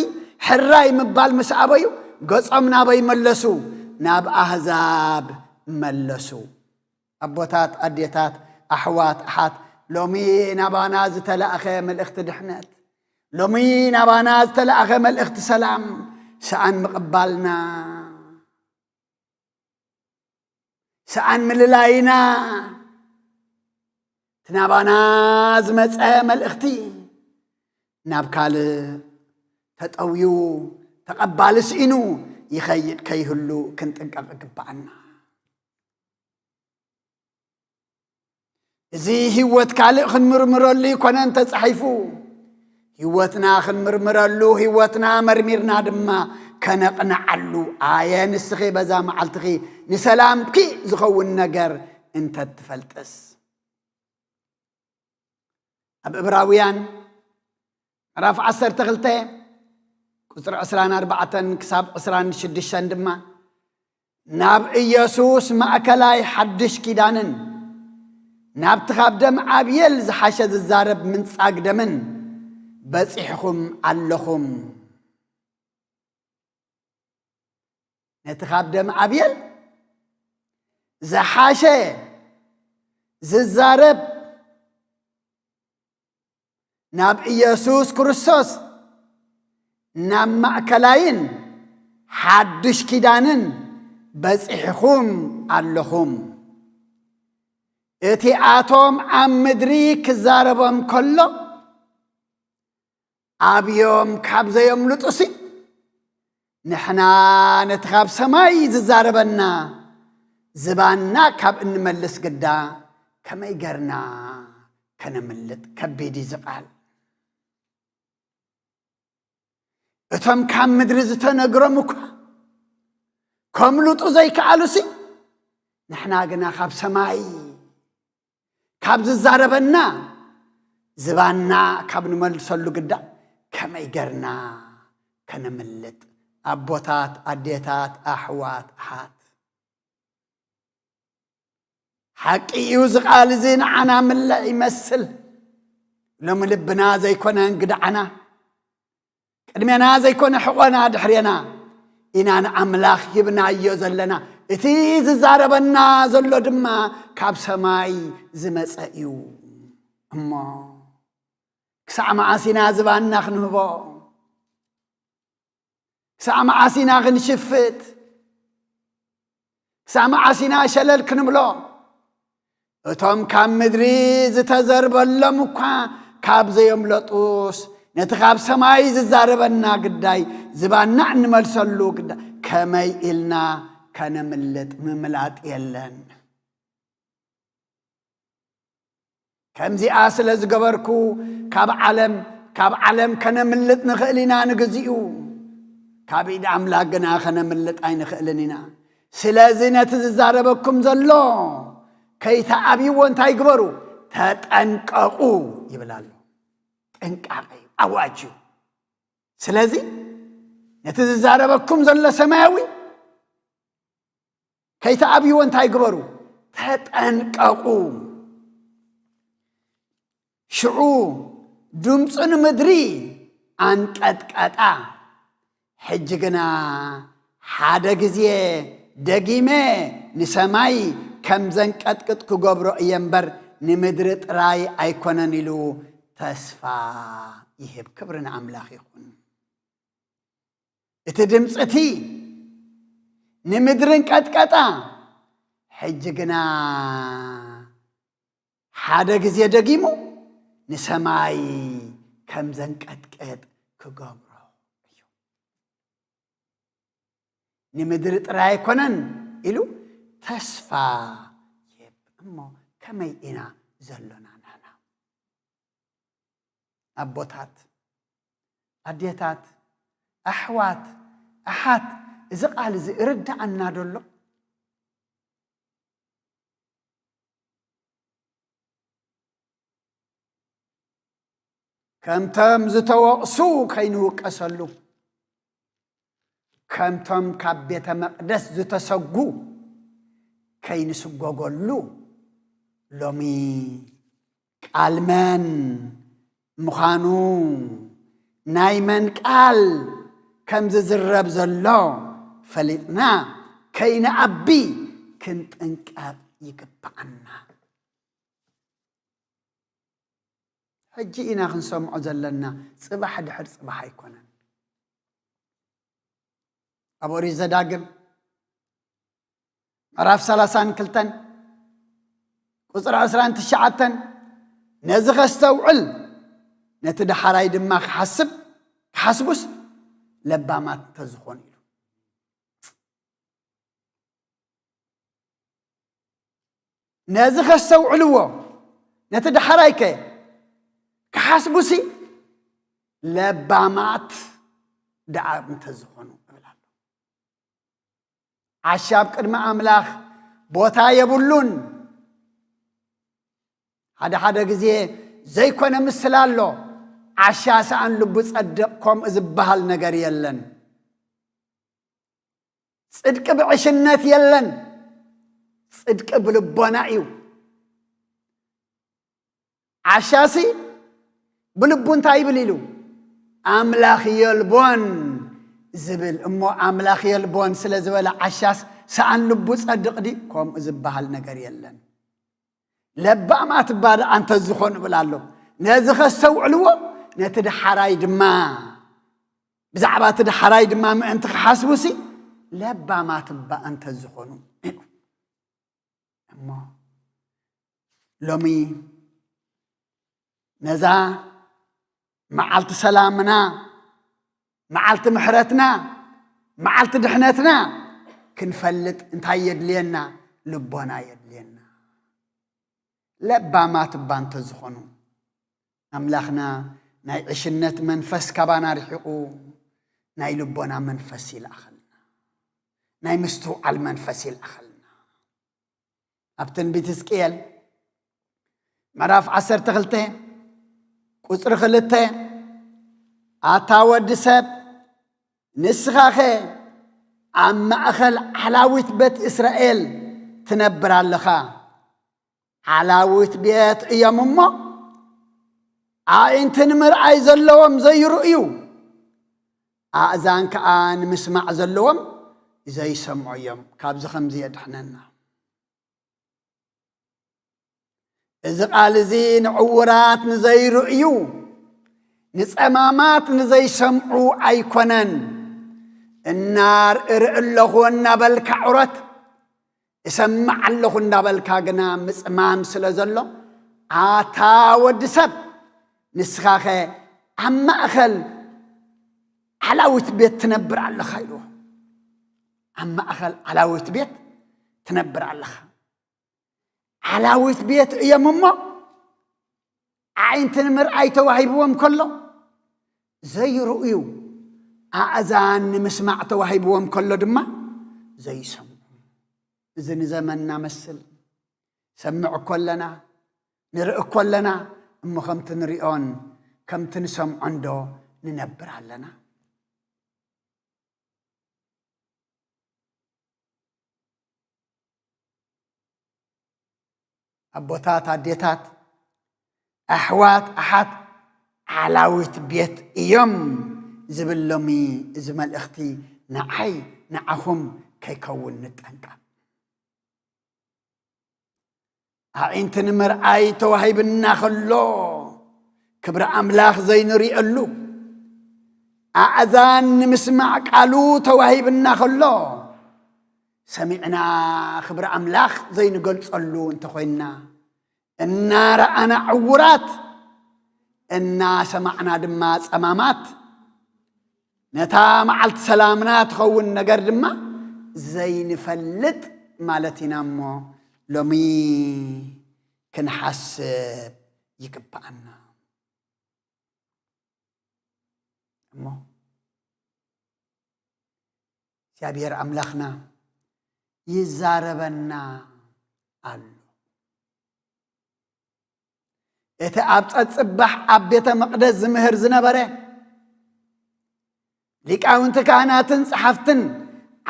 ሕራይ ምባል ምስ ኣበዩ፣ ገጾም ናበይ መለሱ? ናብ ኣህዛብ መለሱ። ኣቦታት፣ ኣዴታት፣ ኣሕዋት፣ ኣሓት፣ ሎሚ ናባና ዝተላእኸ መልእኽቲ ድሕነት፣ ሎሚ ናባና ዝተላእኸ መልእኽቲ ሰላም ሰኣን ምቕባልና፣ ሰኣን ምልላይና፣ እቲ ናባና ዝመጸ መልእኽቲ ናብ ካልእ ተጠውዩ፣ ተቐባሊ ስኢኑ ይኸይድ ከይህሉ ክንጥንቀቕ ይግብኣና። እዚ ህይወት ካልእ ክንምርምረሉ ይኮነን ተጻሒፉ። ህይወትና ክንምርምረሉ፣ ህይወትና መርሚርና ድማ ከነቕንዓሉ። ኣየ ንስኺ በዛ መዓልትኺ ንሰላምኪ ዝኸውን ነገር እንተትፈልጥስ። ኣብ ዕብራውያን ምዕራፍ ዓሰርተ ክልተ ቁጽሪ ዕስራን ኣርባዕተን ክሳብ ዕስራን ሽዱሽተን ድማ፣ ናብ ኢየሱስ ማእከላይ ሓድሽ ኪዳንን ናብቲ ካብ ደም ኣብየል ዝሓሸ ዝዛረብ ምንጻግ ደምን በጺሕኹም ኣለኹም። ነቲ ካብ ደም ኣብየል ዝሓሸ ዝዛረብ ናብ ኢየሱስ ክርስቶስ፣ ናብ ማእከላይን ሓድሽ ኪዳንን በጺሕኹም ኣለኹም። እቲ ኣቶም ኣብ ምድሪ ክዛረቦም ከሎ፣ ኣብዮም ካብ ዘየምልጡሲ፣ ንሕና ነቲ ካብ ሰማይ ዝዛረበና ዝባንና ካብ እንመልስ ግዳ ከመይ ገርና ከነምልጥ? ከቢድ እዩ እዚ ቃል። እቶም ካብ ምድሪ ዝተነግሮም እኳ ከምልጡ ዘይከኣሉሲ፣ ንሕና ግና ካብ ሰማይ ካብ ዝዛረበና ዝባንና ካብ ንመልሰሉ ግዳ ከመይ ገርና ከነምልጥ? ኣቦታት፣ ኣዴታት፣ ኣሕዋት፣ ኣሓት፣ ሓቂ እዩ፣ እዚ ቃል እዚ ንዓና ምልእ ይመስል። ሎሚ ልብና ዘይኮነ እንግድዓና፣ ቅድሜና ዘይኮነ ሕቖና ድሕሬና ኢና ንኣምላኽ ሂብናዮ ዘለና። እቲ ዝዛረበና ዘሎ ድማ ካብ ሰማይ ዝመጸ እዩ። እሞ ክሳዕ መዓስ ኢና ዝባንና ክንህቦ? ክሳዕ መዓስ ኢና ክንሽፍት? ክሳዕ መዓስ ኢና ሸለል ክንብሎ? እቶም ካብ ምድሪ ዝተዘርበሎም እኳ ካብ ዘየምለጡስ፣ ነቲ ካብ ሰማይ ዝዛረበና ግዳይ ዝባንና እንመልሰሉ ግዳይ ከመይ ኢልና ከነምልጥ? ምምላጥ የለን። ከምዚኣ ስለ ዝገበርኩ ካብ ዓለም፣ ካብ ዓለም ከነምልጥ ንኽእል ኢና ንግዚኡ፣ ካብ ኢድ ኣምላኽ ግና ከነምልጥ ኣይንኽእልን ኢና። ስለዚ ነቲ ዝዛረበኩም ዘሎ ከይተኣብይዎ እንታይ ግበሩ? ተጠንቀቑ ይብል ኣሎ። ጥንቃቐ እዩ፣ ኣዋጅ እዩ። ስለዚ ነቲ ዝዛረበኩም ዘሎ ሰማያዊ ከይተኣብይዎ እንታይ ግበሩ? ተጠንቀቑ። ሽዑ ድምፁ ንምድሪ ኣንቀጥቀጣ። ሕጂ ግና ሓደ ግዜ ደጊመ ንሰማይ ከም ዘንቀጥቅጥ ክገብሮ እየ እምበር፣ ንምድሪ ጥራይ ኣይኮነን ኢሉ ተስፋ ይህብ። ክብሪ ንኣምላኽ ይኹን። እቲ ድምፂ እቲ ንምድሪ እንቀጥቀጣ። ሕጂ ግና ሓደ ግዜ ደጊሙ ንሰማይ ከም ዘንቀጥቅጥ ክገብሮ እዩ። ንምድሪ ጥራይ ኣይኮነን ኢሉ ተስፋ ይህብ። እሞ ከመይ ኢና ዘሎና ንሕና? ኣቦታት፣ ኣዴታት፣ ኣሕዋት፣ ኣሓት፣ እዚ ቃል እዚ እርዳኣና ዶ ኣሎ? ከምቶም ዝተወቕሱ ከይንውቀሰሉ፣ ከምቶም ካብ ቤተ መቕደስ ዝተሰጉ ከይንስጎገሉ፣ ሎሚ ቃል መን ምዃኑ፣ ናይ መን ቃል ከም ዝዝረብ ዘሎ ፈሊጥና ከይንኣቢ ክንጥንቀቕ ይግብኣና። ሕጂ ኢና ክንሰምዖ ዘለና፣ ጽባሕ ድሕር ጽባሕ ኣይኮነን። ኣብ ኦሪት ዘዳግም ምዕራፍ ሰላሳን ክልተን ቁጽሪ ዕስራን ትሽዓተን፣ ነዚ ከስተውዕል፣ ነቲ ደሓራይ ድማ ክሓስብ፣ ክሓስቡስ ለባማት እንተዝኾኑ ኢሉ። ነዚ ከስተውዕልዎ፣ ነቲ ደሓራይ ከ ክሓስቡሲ ለባማት ደኣ እንተዝኾኑ እብል ኣሎ። ዓሻ ኣብ ቅድሚ ኣምላኽ ቦታ የብሉን። ሓደ ሓደ ግዜ ዘይኮነ ምስላ ኣሎ። ዓሻ ሰኣን ልቡ ጸድቕ፣ ከምኡ ዝበሃል ነገር የለን። ጽድቂ ብዕሽነት የለን። ጽድቂ ብልቦና እዩ። ዓሻሲ ብልቡ እንታይ ይብል ኢሉ? ኣምላኽ የልቦን ዝብል። እሞ ኣምላኽ የልቦን ስለ ዝበለ ዓሻስ ሰኣን ልቡ ጸድቕ ድዩ? ከምኡ ዝበሃል ነገር የለን። ለባማት እባ ደኣ እንተዝኾኑ እብል ኣሎ። ነዚ ከስተውዕልዎ፣ ነቲ ደሓራይ ድማ፣ ብዛዕባ እቲ ደሓራይ ድማ ምእንቲ ክሓስቡሲ ለባማት እባ እንተዝኾኑ ኢሉ። እሞ ሎሚ ነዛ መዓልቲ ሰላምና፣ መዓልቲ ምሕረትና፣ መዓልቲ ድሕነትና ክንፈልጥ እንታይ የድልየና? ልቦና የድልየና። ለባማት እባ እንተዝኾኑ፣ ኣምላኽና ናይ ዕሽነት መንፈስ ካባና ርሒቑ፣ ናይ ልቦና መንፈስ ይልኣኸልና፣ ናይ ምስትውዓል መንፈስ ይልኣኸልና። ኣብ ትንቢት ሕዝቅኤል ምዕራፍ ዓሰርተ ክልተ ቁጽሪ ክልተ፣ ኣታ ወዲ ሰብ፣ ንስኻኸ ኣብ ማእኸል ዓላዊት ቤት እስራኤል ትነብር ኣለኻ። ዓላዊት ቤት እዮም እሞ፣ ኣዒንቲ ንምርኣይ ዘለዎም ዘይርእዩ፣ ኣእዛን ከኣ ንምስማዕ ዘለዎም ዘይሰምዑ እዮም። ካብዚ ከምዚ የድሕነና። እዚ ቃል እዚ ንዕውራት ንዘይርእዩ፣ ንጸማማት ንዘይሰምዑ ኣይኮነን። እናርኢ ኣለኹ እናበልካ ዑረት፣ እሰምዕ ኣለኹ እንዳበልካ ግና ምጽማም ስለ ዘሎ፣ ኣታ ወዲ ሰብ፣ ንስኻኸ ኣብ ማእኸል ዓላዊት ቤት ትነብር ኣለኻ ኢልዎ። ኣብ ማእኸል ዓላዊት ቤት ትነብር ኣለኻ። ዓላዊት ቤት እዮም እሞ፣ ኣዒንቲ ንምርኣይ ተዋሂብዎም ከሎ ዘይርእዩ፣ ኣእዛን ንምስማዕ ተዋሂብዎም ከሎ ድማ ዘይሰምዑ። እዚ ንዘመንና መስል። ሰምዕ እኮ ኣለና፣ ንርኢ እኮ ኣለና፣ እሞ ከምቲ ንሪኦን ከምቲ ንሰምዖን ዶ ንነብር ኣለና? ኣቦታት፣ ኣዴታት፣ ኣሕዋት፣ ኣሓት፣ ዓላዊት ቤት እዮም ዝብል ሎሚ እዚ መልእኽቲ ንዓይ ንዓኹም ከይከውን ንጠንቀቕ። ኣዒንቲ ንምርኣይ ተዋሂብና ከሎ፣ ክብሪ ኣምላኽ ዘይንርእየሉ፣ ኣእዛን ንምስማዕ ቃሉ ተዋሂብና ከሎ፣ ሰሚዕና ክብሪ ኣምላኽ ዘይንገልጸሉ እንተኾይንና፣ እናረኣና ዕዉራት፣ እናሰማዕና ድማ ጸማማት፣ ነታ መዓልቲ ሰላምና ትኸውን ነገር ድማ ዘይንፈልጥ ማለት ኢና እሞ፣ ሎሚ ክንሓስብ ይግብኣና። እሞ እግዚኣብሔር ኣምላኽና ይዛረበና ኣሎ። እቲ ኣብ ጸጽባሕ ኣብ ቤተ መቕደስ ዝምህር ዝነበረ፣ ሊቃውንቲ ካህናትን ጸሓፍትን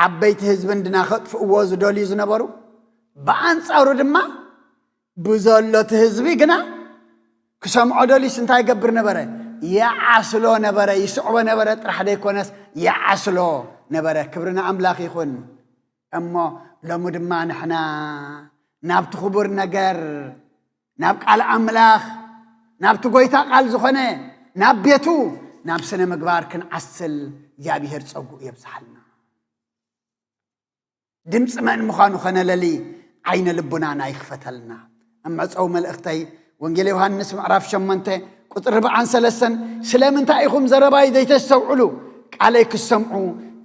ዓበይቲ ህዝብን ድና ከጥፍእዎ ዝደልዩ ዝነበሩ፣ ብኣንጻሩ ድማ ብዘሎ እቲ ህዝቢ ግና ክሰምዖ ደልዩስ እንታይ ይገብር ነበረ? ይዓስሎ ነበረ፣ ይስዕቦ ነበረ ጥራሕ ዘይኮነስ ይዓስሎ ነበረ። ክብሪ ንኣምላኽ ይኹን። እሞ ሎሚ ድማ ንሕና ናብቲ ክቡር ነገር፣ ናብ ቃል ኣምላኽ፣ ናብቲ ጐይታ ቃል ዝኾነ፣ ናብ ቤቱ፣ ናብ ስነ ምግባር ክንዓስል እግዚኣብሔር ጸጉኡ የብዝሓልና። ድምፂ መን ምዃኑ ኸነለሊ ዓይነ ልቡናና ይኽፈተልና። ኣብ መዕፀዊ መልእኽተይ ወንጌል ዮሃንስ ምዕራፍ ሸሞንተ ቁፅሪ ኣርባዓን ሰለስተን፣ ስለምንታይ ኢኹም ዘረባይ ዘይተስተውዕሉ? ቃለይ ክትሰምዑ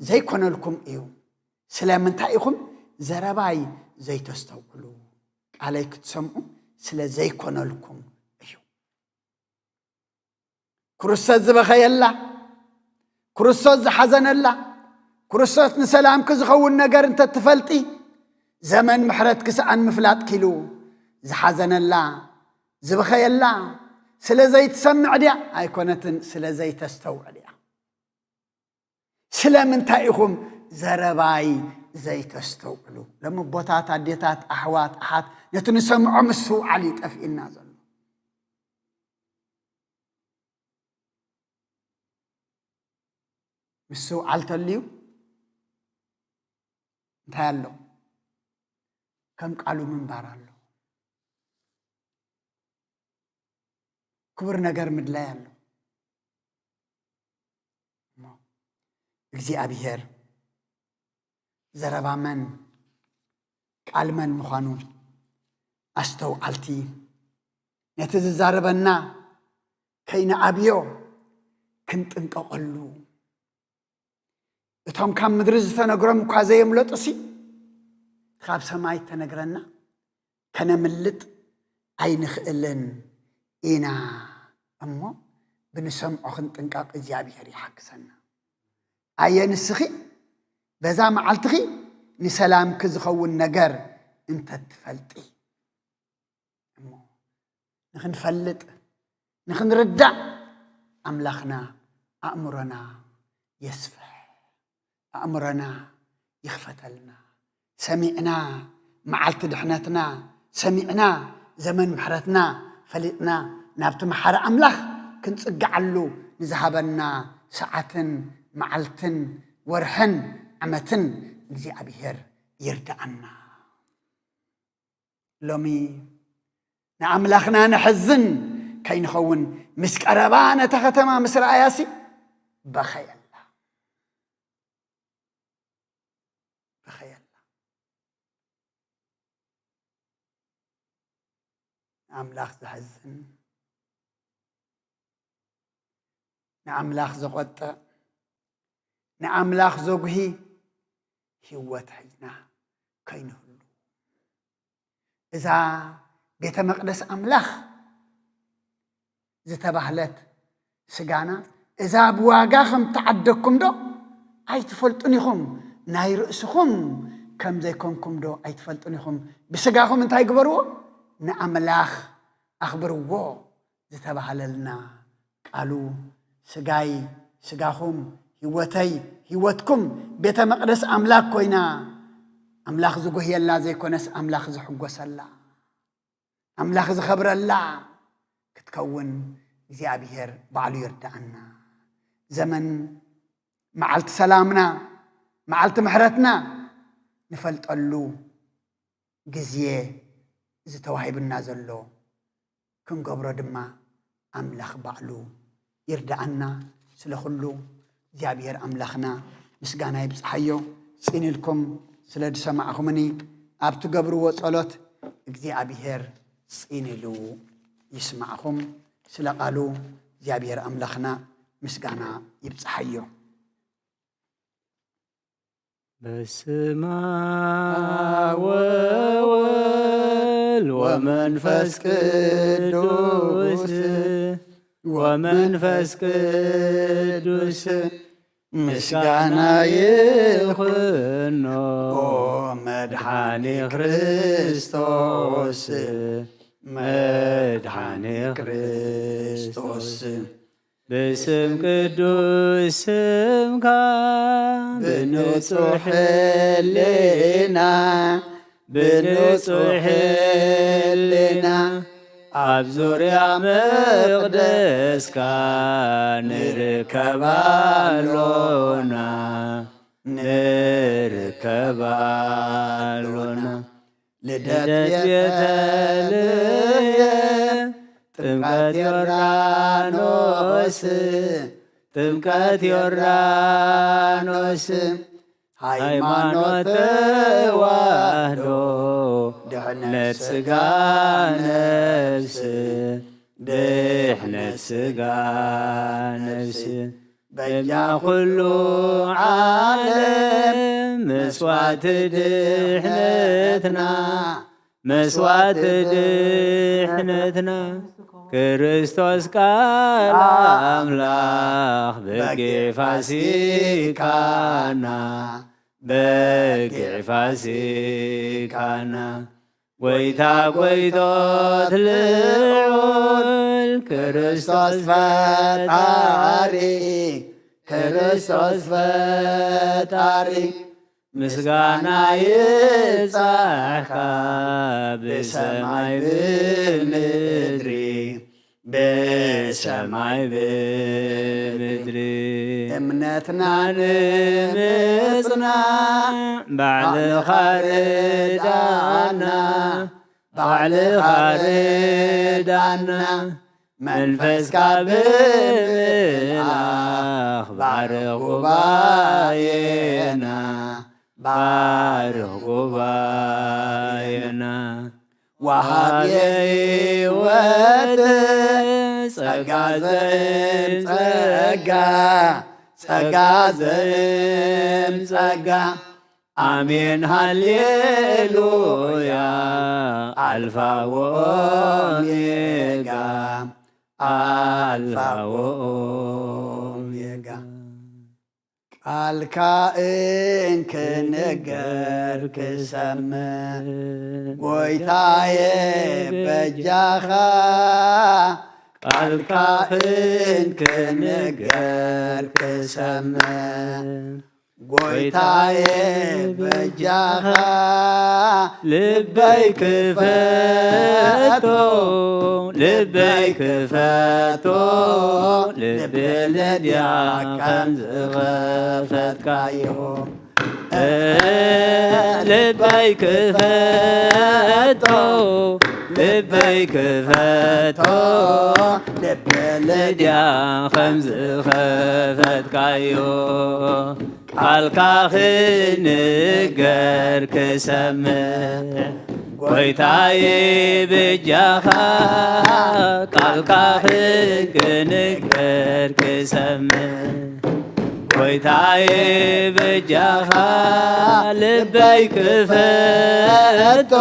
ዘይኮነልኩም እዩ። ስለምንታይ ኢኹም ዘረባይ ዘይተስተውዕሉ? ቃለይ ክትሰምዑ ስለ ዘይኮነልኩም እዩ። ክርስቶስ ዝበኸየላ፣ ክርስቶስ ዝሓዘነላ፣ ክርስቶስ ንሰላምኪ ዝኸውን ነገር እንተትፈልጢ፣ ዘመን ምሕረትኪ ሰኣን ምፍላጥኪ ኢሉ ዝሓዘነላ፣ ዝበኸየላ፣ ስለ ዘይትሰምዕ ድያ? ኣይኮነትን፣ ስለ ዘይተስተውዕል እያ። ስለምንታይ ኢኹም ዘረባይ ዘይተስተውዕሉ? ሎሚ ኣቦታት፣ ኣዴታት፣ ኣሕዋት፣ ኣሓት፣ ነቲ ንሰምዖ ምስትውዓል እዩ ጠፊእና ዘሎ። ምስትውዓል ተልዩ እንታይ ኣሎ? ከም ቃሉ ምንባር ኣሎ። ክቡር ነገር ምድላይ ኣሎ። እሞ እግዚኣብሔር ዘረባ መን፣ ቃል መን ምዃኑ ኣስተውዓልቲ፣ ነቲ ዝዛረበና ከይንኣብዮ ክንጥንቀቐሉ። እቶም ካብ ምድሪ ዝተነግሮም እኳ ዘየምለጡሲ፣ ካብ ሰማይ ተነግረና ከነምልጥ ኣይንኽእልን ኢና እሞ፣ ብንሰምዖ ክንጥንቀቕ እግዚኣብሔር ይሓግዘና። ኣየ ንስኺ በዛ መዓልትኺ ንሰላምኪ ዝኸውን ነገር እንተትፈልጢ እሞ፣ ንኽንፈልጥ፣ ንኽንርዳእ ኣምላኽና ኣእምሮና የስፍሕ፣ ኣእምሮና ይኽፈተልና። ሰሚዕና መዓልቲ ድሕነትና፣ ሰሚዕና ዘመን ምሕረትና ፈሊጥና፣ ናብቲ መሓሪ ኣምላኽ ክንጽግዓሉ ንዝሃበና ሰዓትን መዓልትን ወርሕን ዓመትን እግዚኣብሔር ይርድኣና። ሎሚ ንኣምላኽና ነሕዝን ከይንኸውን፣ ምስ ቀረባ ነታ ከተማ ምስ ረኣያሲ በኸየላ፣ በኸየላ። ንኣምላኽ ዘሕዝን፣ ንኣምላኽ ዘቖጥዕ፣ ንኣምላኽ ዘጉሂ ህይወት ሒዝና ከይንህሉ፣ እዛ ቤተ መቕደስ ኣምላኽ ዝተባህለት ስጋና፣ እዛ ብዋጋ ከም ተዓደግኩም ዶ ኣይትፈልጡን ኢኹም? ናይ ርእስኹም ከም ዘይኮንኩም ዶ ኣይትፈልጡን ኢኹም? ብስጋኹም እንታይ ግበርዎ? ንኣምላኽ ኣኽብርዎ ዝተባህለልና ቃሉ፣ ስጋይ ስጋኹም፣ ህይወተይ ህይወትኩም ቤተ መቕደስ ኣምላኽ ኮይና፣ ኣምላኽ ዝጎህየላ ዘይኮነስ ኣምላኽ ዝሕጎሰላ፣ ኣምላኽ ዝኸብረላ ክትከውን እግዚኣብሔር ባዕሉ ይርድኣና። ዘመን መዓልቲ ሰላምና፣ መዓልቲ ምሕረትና ንፈልጠሉ ግዜ እዚ ተዋሂብና ዘሎ ክንገብሮ ድማ ኣምላኽ ባዕሉ ይርድኣና። ስለ ኩሉ እግዚኣብሔር ኣምላኽና ምስጋና ይብጽሓዮ። ጽን ኢልኩም ስለ ዝሰማዕኹምኒ፣ ኣብ ትገብርዎ ጸሎት እግዚኣብሔር ጽን ኢሉ ይስማዕኹም። ስለ ቃሉ እግዚኣብሔር ኣምላኽና ምስጋና ይብጽሓዮ። በስመ አብ ወወልድ ወመንፈስ ቅዱስ፣ ወመንፈስ ቅዱስ ምስጋና ይኹኖ። ኦ መድኃኒ ክርስቶስ፣ መድኃኒ ክርስቶስ፣ ብስም ቅዱስ ስምካ ብንጹሕ ሕልና፣ ብንጹሕ ሕልና ኣብ ዙርያ መቕደስካ ንርከብ ኣሎና፣ ንርከብ ኣሎና። ልደት ቤተልሔም፣ ጥምቀት ዮርዳኖስ፣ ጥምቀት ዮርዳኖስ፣ ሃይማኖት ተዋህዶ፣ ድሕነት ሥጋ ነፍስ፣ ድሕነት ሥጋ ነፍስ፣ በጃ ኩሉ ዓለም መስዋዕቲ ድሕነትና፣ መስዋዕቲ ድሕነትና፣ ክርስቶስ ቃል ኣምላኽ በጊዕ ፋሲካና፣ በጊዕ ፋሲካና። ጐይታ ጐይቶት ልዑል ክርስቶስ ፈጣሪ፣ ክርስቶስ ፈጣሪ፣ ምስጋና ይብጻሕካ ብሰማይ ብምድሪ፣ ብሰማይ ብምድሪ። እምነትና ንምጽናዕ ባዕልኻ ርዳና፣ ባዕልኻ ርዳና። መንፈስካ ብምልኣኽ ባርኽ ጉባኤና፣ ባርኽ ጉባኤና። ወሃብየ ሕይወት ጸጋ ዘእም ጸጋ፣ ጸጋ ዘእም ጸጋ። ኣሜን ሃሌሉያ። ኣልፋ ወኦሜጋ፣ ኣልፋ ወኦሜጋ። ቃልካ እንክንገር ክሰምዕ፣ ጎይታየ በጃኻ። ቃልካ እንክንገር ክሰምዕ፣ ጎይታየ በጃኻ። ልበይ ክፈቶ፣ ልበይ ክፈቶ፣ ልቢ ልድያ ከም ዝኸፈትካዮ። ልበይ ክፈቶ፣ ልበይ ክፈቶ፣ ልቢ ልድያ ከም ዝኸፈትካዮ። ቃልካ ክንገር ክሰምዕ፣ ጎይታዬ በጃኻ። ቃልካ ክንገር ክሰምዕ፣ ጎይታዬ በጃኻ። ልበይ ክፈቶ፣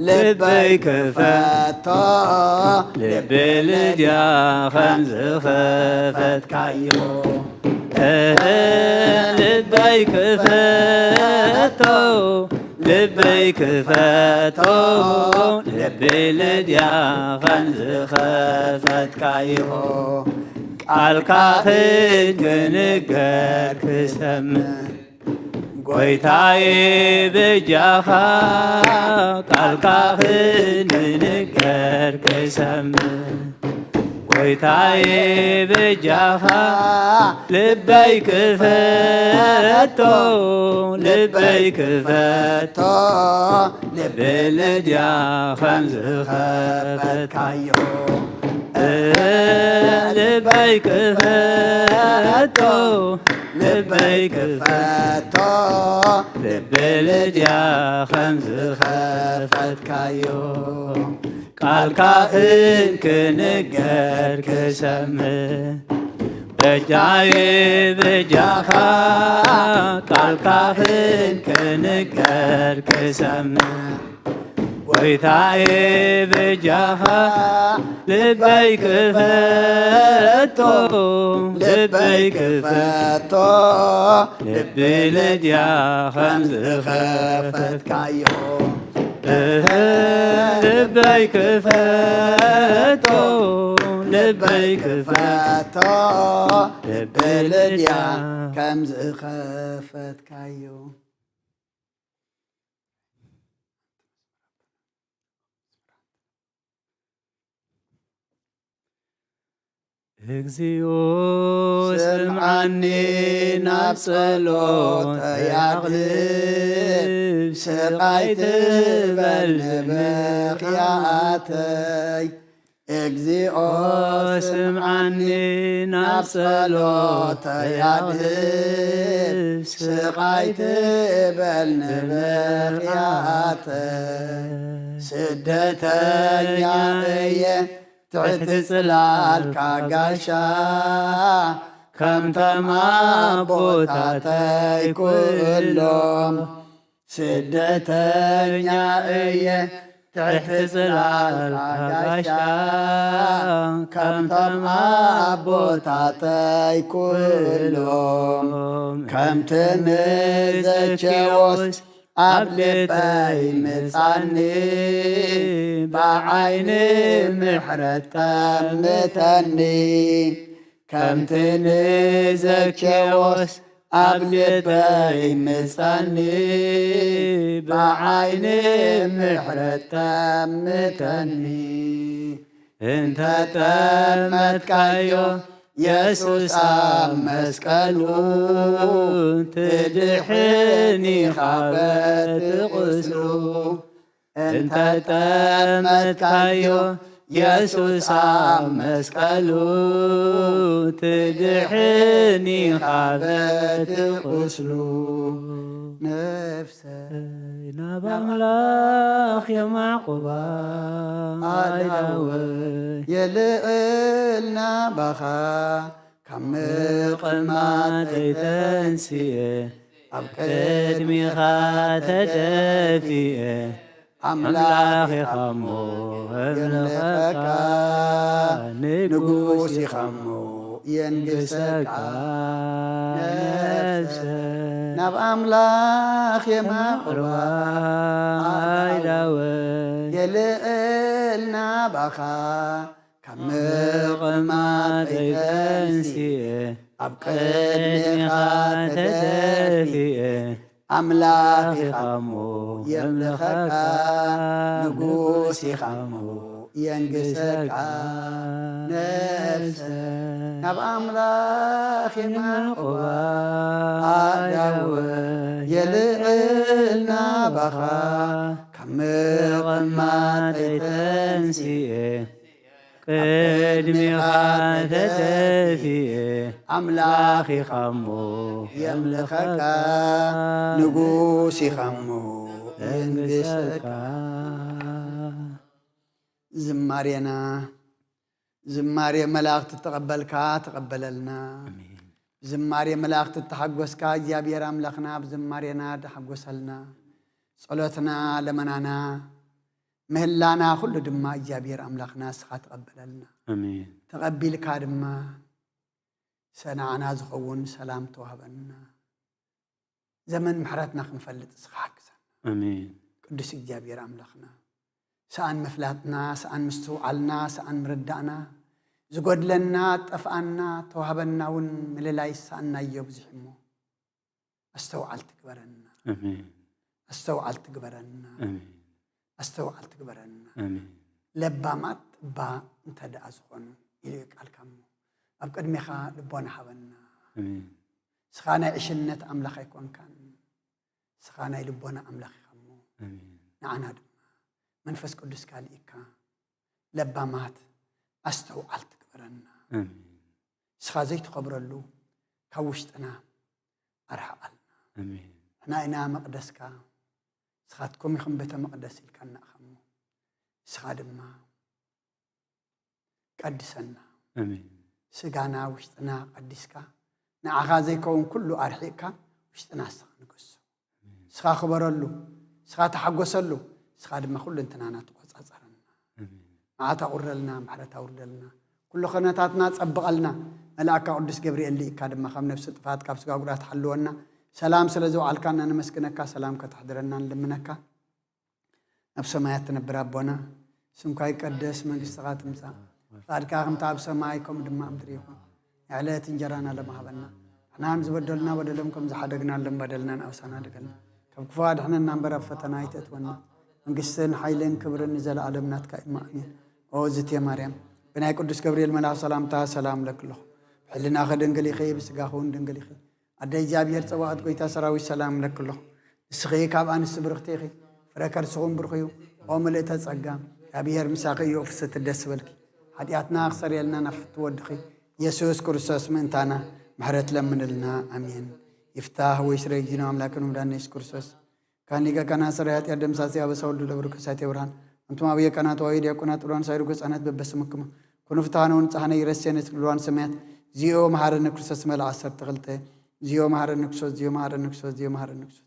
ልበይ ክፈቶ፣ ልቢ ልድያ ከም ዝኸፈትካዮ። ልበይ ክፈቶ፣ ልበይ ክፈቶ፣ ልቢ ልድያ ከም ዝኸፈትካዮ። ቃልካ ክንገር ክሰምዕ፣ ጎይታዬ በጃኻ። ቃልካ ክንገር ክሰምዕ፣ ጎይታዬ በጃኻ። ልበይ ክፈቶ፣ ልበይ ክፈቶ፣ ልቢ ልድያ ከም ዝኸፈትካዮ። ልበይ ክፈቶ፣ ልበይ ክፈቶ፣ ልቢ ልድያ ከም ዝኸፈትካዮ። ቃልካ እንክንገር ክሰምዕ፣ በጃዬ በጃኻ። ቃልካ እንክንገር ክሰምዕ፣ ጎይታዬ በጃኻ። ልበይ ክፈቶ፣ ልበይ ክፈቶ፣ ልቢ ልድያ ከም ዝኸፈትካዮ። ልበይ ክፈቶ፣ ልበይ ክፈቶ፣ ልቢ ልድያ ከም ዝኸፈትካዮ። እግዚኦ ስምዓኒ፣ ናብ ጸሎተይ ኣቕርብ፣ ስቓይ ትበል ንብኽያተይ። እግዚኦ ስምዓኒ፣ ናብ ጸሎተይ ኣድህብ፣ ስቓይ ትበል ንብኽያተይ። ስደተኛ እየ ትሕቲ ጽላልካ ጋሻ፣ ከምቶም ኣቦታተይ ኩሎም። ስደተኛ እየ ትሕቲ ጽላልካ ጋሻ፣ ከምቶም ኣቦታተይ ኩሎም። ከምቲ ንዘኬዎስ ኣብ ልበይ ምጻኒ፣ ብዓይኒ ምሕረት ጠምተኒ። ከምቲ ንዘኬዎስ ኣብ ልበይ ምጻኒ፣ ብዓይኒ ምሕረት ጠምተኒ። እንተ ጠመትካዮ የሱስ ኣብ መስቀሉ፣ ትድሕን ኢኻ በቲ ቁስሉ። እንተ ጠመትካዮ የሱስ ኣብ መስቀሉ፣ ትድሕን ኢኻ በቲ ቁስሉ። ነፍሰይ ናብ ኣምላኽ የማዕቁባ፣ ኣእዳወይ የልዕል ናባኻ፣ ካብ ምቕማጠይ ተንስየ፣ ኣብ ቅድሚኻ ተደፊኤ ኣምላኽ ኢኻ እሞ የምልኸካ፣ ንጉስ ኢኻ እሞ የንግሰካ። ነፍሰ ናብ ኣምላኽ የማቕርባ ኣእዳወ የልዕል ናባኻ ካብ ምቕማጠይ ተንሲኤ ኣብ ቅድሜኻ ተደፊኤ ኣምላኽ ኢኻ እሞ የምልኸካ፣ ንጉስ ኢኻ እሞ የንግሰካ። ነፍሰ ናብ ኣምላኽ የማቕባ ኣእዳወ የልዕል ናባኻ ካብ ምቕማጠይ ተንሲኤ ቅድሚኻ ተደፊኤ ኣምላኽ ኢኻ እሞ የምልኸካ፣ ንጉስ ኢኻ እሞ የንግሰካ። ዝማሬና ዝማሬ መላእኽቲ ተቐበልካ ተቐበለልና። ዝማሬ መላእኽቲ ተሓጎስካ እግዚኣብሔር ኣምላኽና ብዝማሬና ተሓጎሰልና። ጸሎትና ለመናና ምህላና ኩሉ ድማ እግዚኣብሔር ኣምላኽና ንስኻ ተቐበለልና። ኣሜን። ተቐቢልካ ድማ ሰናዕና ዝኸውን ሰላም ተዋህበና። ዘመን ምሕረትና ክንፈልጥ ንስኻ ሓግዘና። ኣሜን። ቅዱስ እግዚኣብሔር ኣምላኽና ሰኣን ምፍላጥና፣ ሰኣን ምስትውዓልና፣ ሰኣን ምርዳእና፣ ዝጎድለና ጠፍኣና፣ ተዋህበና እውን ምልላይ ዝሰኣንናዮ ብዙሕ እሞ ኣስተውዓል ትግበረና። ኣሜን። ኣስተውዓል ትግበረና። ኣሜን። ኣስተውዓል ትግበረና። ኣሜን። ለባማት እባ እንተ ደኣ ዝኾኑ ኢሉ እዩ ቃልካ እሞ ኣብ ቅድሜኻ ልቦና ሃበና። ኣሜን። ንስኻ ናይ ዕሽነት ኣምላኽ ኣይኮንካን። ንስኻ ናይ ልቦና ኣምላኽ ኢኻ እሞ ኣሜን። ንዓና ድማ መንፈስ ቅዱስካ ልኢካ ለባማት ኣስተውዓል ትግበረና። ኣሜን። ንስኻ ዘይትኸብረሉ ካብ ውሽጥና ኣርሕቓልና። ኣሜን። ንሕና ኢና መቕደስካ፣ ንስኻትኩም ኢኹም ቤተ መቕደስ ኢልካና ኢኻ እሞ ንስኻ ድማ ቀድሰና። ኣሜን። ስጋና ውሽጥና ቀዲስካ ንዓኻ ዘይከውን ኩሉ ኣርሒቕካ ውሽጥና ንስኻ ንገሶ። ኣሜን። ንስኻ ክበረሉ፣ ንስኻ ተሓጎሰሉ፣ ንስኻ ድማ ኩሉ እንትናና ተቆጻጸረና። ኣሜን። መዓት ኣውርደልና፣ ምሕረት ኣውርደልና፣ ኩሉ ኸነታትና ጸብቐልና። መልኣካ ቅዱስ ገብርኤል ልኢካ ድማ ካብ ነፍሲ ጥፋት ካብ ስጋ ጉዳት ሓልወና። ሰላም ስለ ዘውዓልካና ነመስግነካ፣ ሰላም ከተሕድረና ንልምነካ። ኣብ ሰማያት ትነብር ኣቦና፣ ስምካ ይቀደስ፣ መንግስትኻ ትምጻእ፣ ፍቓድካ ከምቲ ኣብ ሰማይ ከምኡ ድማ ኣብ ምድሪ ይኹን። ንዕለት እንጀራና ሎም ሃበና፣ ንሕና ንዝበደሉና በደሎም ከም ዝሓደግናሎም በደልና ንኣውሳና ድገልና፣ ካብ ክፉ ኣድሕነና እምበር ኣብ ፈተና ኣይተእትወና። መንግስትን ሓይልን ክብርን ንዘለኣለም ናትካ እዩ፣ ኣሜን። ኦ ዝቴ ማርያም፣ ብናይ ቅዱስ ገብርኤል መልኣኽ ሰላምታ ሰላም እብለኪ ኣለኹ። ብሕልናኺ ድንግል ኢኺ፣ ብስጋኺ እውን ድንግል ኢኺ። ኣደ እግዚኣብሔር ጸባኦት፣ ጎይታ ሰራዊት ሰላም እብለኪ ኣለኹ። ንስኺ ካብ ኣንስቲ ብርኽቲ ኢኺ፣ ፍረ ከርስኺ እውን ብሩኽ እዩ። ኦ ምልእተ ጸጋ፣ እግዚኣብሔር ምሳኺ እዩ፣ ፍስሕቲ ደስ ይበልኪ። ሓጢኣትና ክሰርየልና ናብ ፍትው ወድኺ ኢየሱስ ክርስቶስ ምእንታና ምሕረት ለምንልና። ኣሜን። ይፍታህ ወይ ስረይ ጊኖ ኣምላክን መድኃኒነ ኢየሱስ ክርስቶስ ካን ሊቀ ካህናት ሠራይ ኃጢአት ደምሳሴ አበሳ ወልዱ ለብሩ ከሳቴ ብርሃን። አንቱም አብየ ካህናት ወአበየ ዲያቆናት ጥሩያን ሳይሩ ገጻነት በበስምክሙ ኩኑ ፍትሐነ ወንጽሐነ ይረሴነ እስክብልዋን ሰማያት። ዚኦ መሐረነ ክርስቶስ መልአ ዓሰርተ ክልተ። ዚኦ መሐረነ ክርስቶስ፣ ዚኦ መሐረነ ክርስቶስ፣ ዚኦ መሐረነ ክርስቶስ።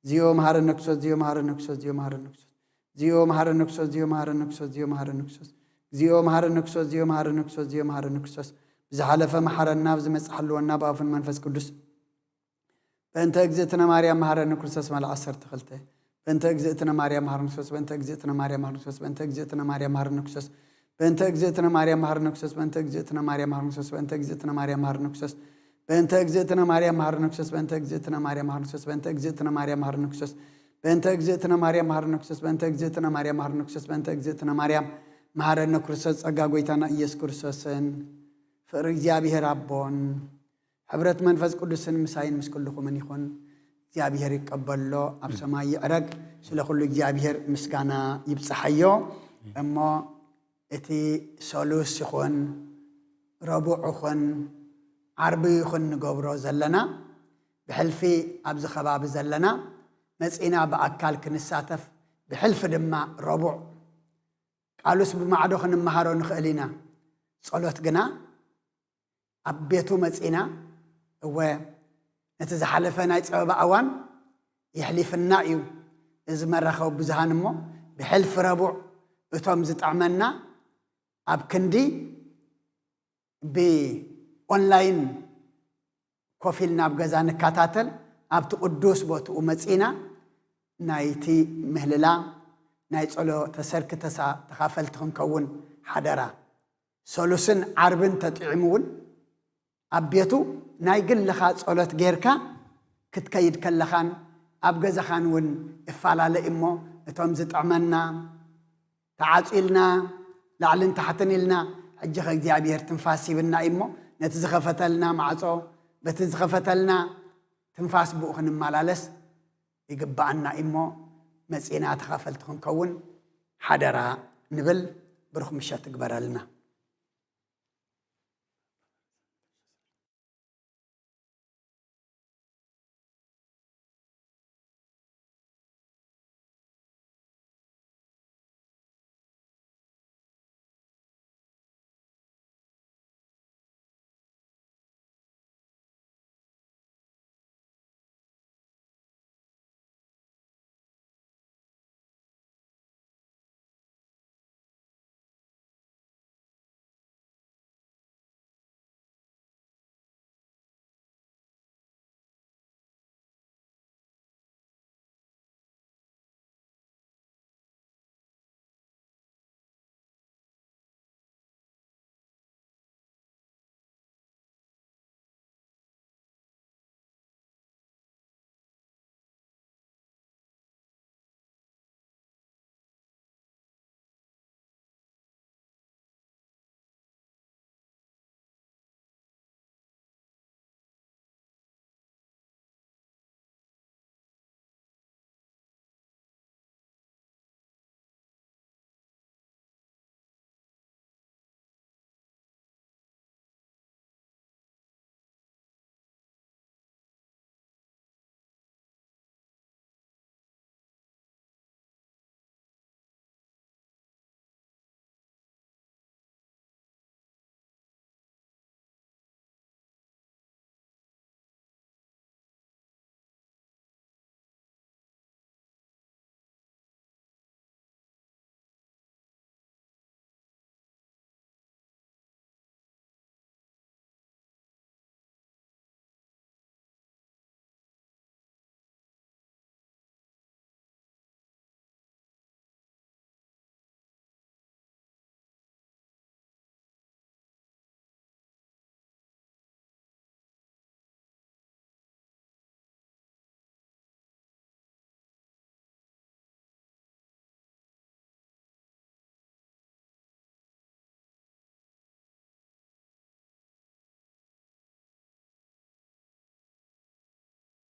ዚኦ መሐረነ ክርስቶስ፣ ዚኦ መሐረነ ክርስቶስ፣ ዚኦ መሐረነ ክርስቶስ። ዚኦ መሐረነ ክርስቶስ፣ ዚኦ መሐረነ ክርስቶስ፣ ዚኦ መሐረነ ክርስቶስ። ዚኦ መሐረነ ክርስቶስ፣ ዚኦ መሐረነ ክርስቶስ፣ ዚኦ መሐረነ ክርስቶስ። ብዝሓለፈ መሐረና፣ ብዝመጽእ ሓልወና፣ ብኣፉን መንፈስ ቅዱስ። በእንተ እግዝእትነ ማርያም መሐረነ ክርስቶስ መልአ ዓሰርተ ክልተ። በእንተ እግዝእትነ ማርያም መሐረነ ክርስቶስ፣ በእንተ እግዝእትነ ማርያም መሐረነ ክርስቶስ፣ በእንተ እግዝእትነ ማርያም መሐረነ ክርስቶስ፣ በእንተ እግዝእትነ ማርያም መሐረነ ክርስቶስ፣ በእንተ እግዝእትነ ማርያም መሐረነ ክርስቶስ፣ በእንተ እግዝእትነ ማርያም መሐረነ ክርስቶስ፣ በእንተ እግዝእትነ ማርያም መሐረነ ክርስቶስ፣ በእንተ እግዝእትነ ማርያም መሐረነ ክርስቶስ፣ በእንተ እግዝእትነ ማርያም መሐረነ ክርስቶስ፣ በእንተ እግዝእትነ ማርያም መሐረነ ክርስቶስ፣ በእንተ እግዝእትነ ማርያም መሐረነ ክርስቶስ፣ በእንተ እግዝእትነ ማርያም መሐረነ ክርስቶስ፣ ጸጋ ጐይታና ኢየሱስ ክርስቶስን ፍቕሪ እግዚኣብሔር ኣቦን ሕብረት መንፈስ ቅዱስን ምሳይን ምስ ኩልኹምን ይኹን። እግዚኣብሔር ይቀበሎ፣ ኣብ ሰማይ ይዕረግ። ስለ ኩሉ እግዚኣብሔር ምስጋና ይብጽሓዮ። እሞ እቲ ሰሉስ ይኹን፣ ረቡዕ ይኹን፣ ዓርቢ ይኹን ንገብሮ ዘለና፣ ብሕልፊ ኣብዚ ከባቢ ዘለና መጺና ብኣካል ክንሳተፍ፣ ብሕልፊ ድማ ረቡዕ ቃሉስ ብማዕዶ ክንመሃሮ ንኽእል ኢና። ጸሎት ግና ኣብ ቤቱ መጺና፣ እወ፣ ነቲ ዝሓለፈ ናይ ጸበባ እዋን የሕሊፍና እዩ። እዚ መራኸቢ ብዙሃን እሞ ብሕልፊ ረቡዕ እቶም ዝጥዕመና ኣብ ክንዲ ብኦንላይን ኮፍ ኢልና ኣብ ገዛ ንከታተል፣ ኣብቲ ቅዱስ ቦትኡ መጺና ናይቲ ምህልላ ናይ ጸሎተ ሰርክ ተሳ-፣ ተኻፈልቲ ክንከውን ሓደራ። ሰሉስን ዓርብን ተጥዒሙ እውን ኣብ ቤቱ ናይ ግልኻ ጸሎት ጌርካ ክትከይድ ከለኻን ኣብ ገዛኻን እውን እፈላለ እሞ፣ እቶም ዝጥዕመና ተዓጺልና ላዕልን ታሕትን ኢልና፣ ሕጂ ከ እግዚኣብሔር ትንፋስ ሂብና እሞ፣ ነቲ ዝኸፈተልና ማዕጾ፣ በቲ ዝኸፈተልና ትንፋስ ብኡ ክንመላለስ ይግብኣና እሞ፣ መጺና ተኻፈልቲ ክንከውን ሓደራ ንብል። ብሩኽ ምሸት ትግበረልና።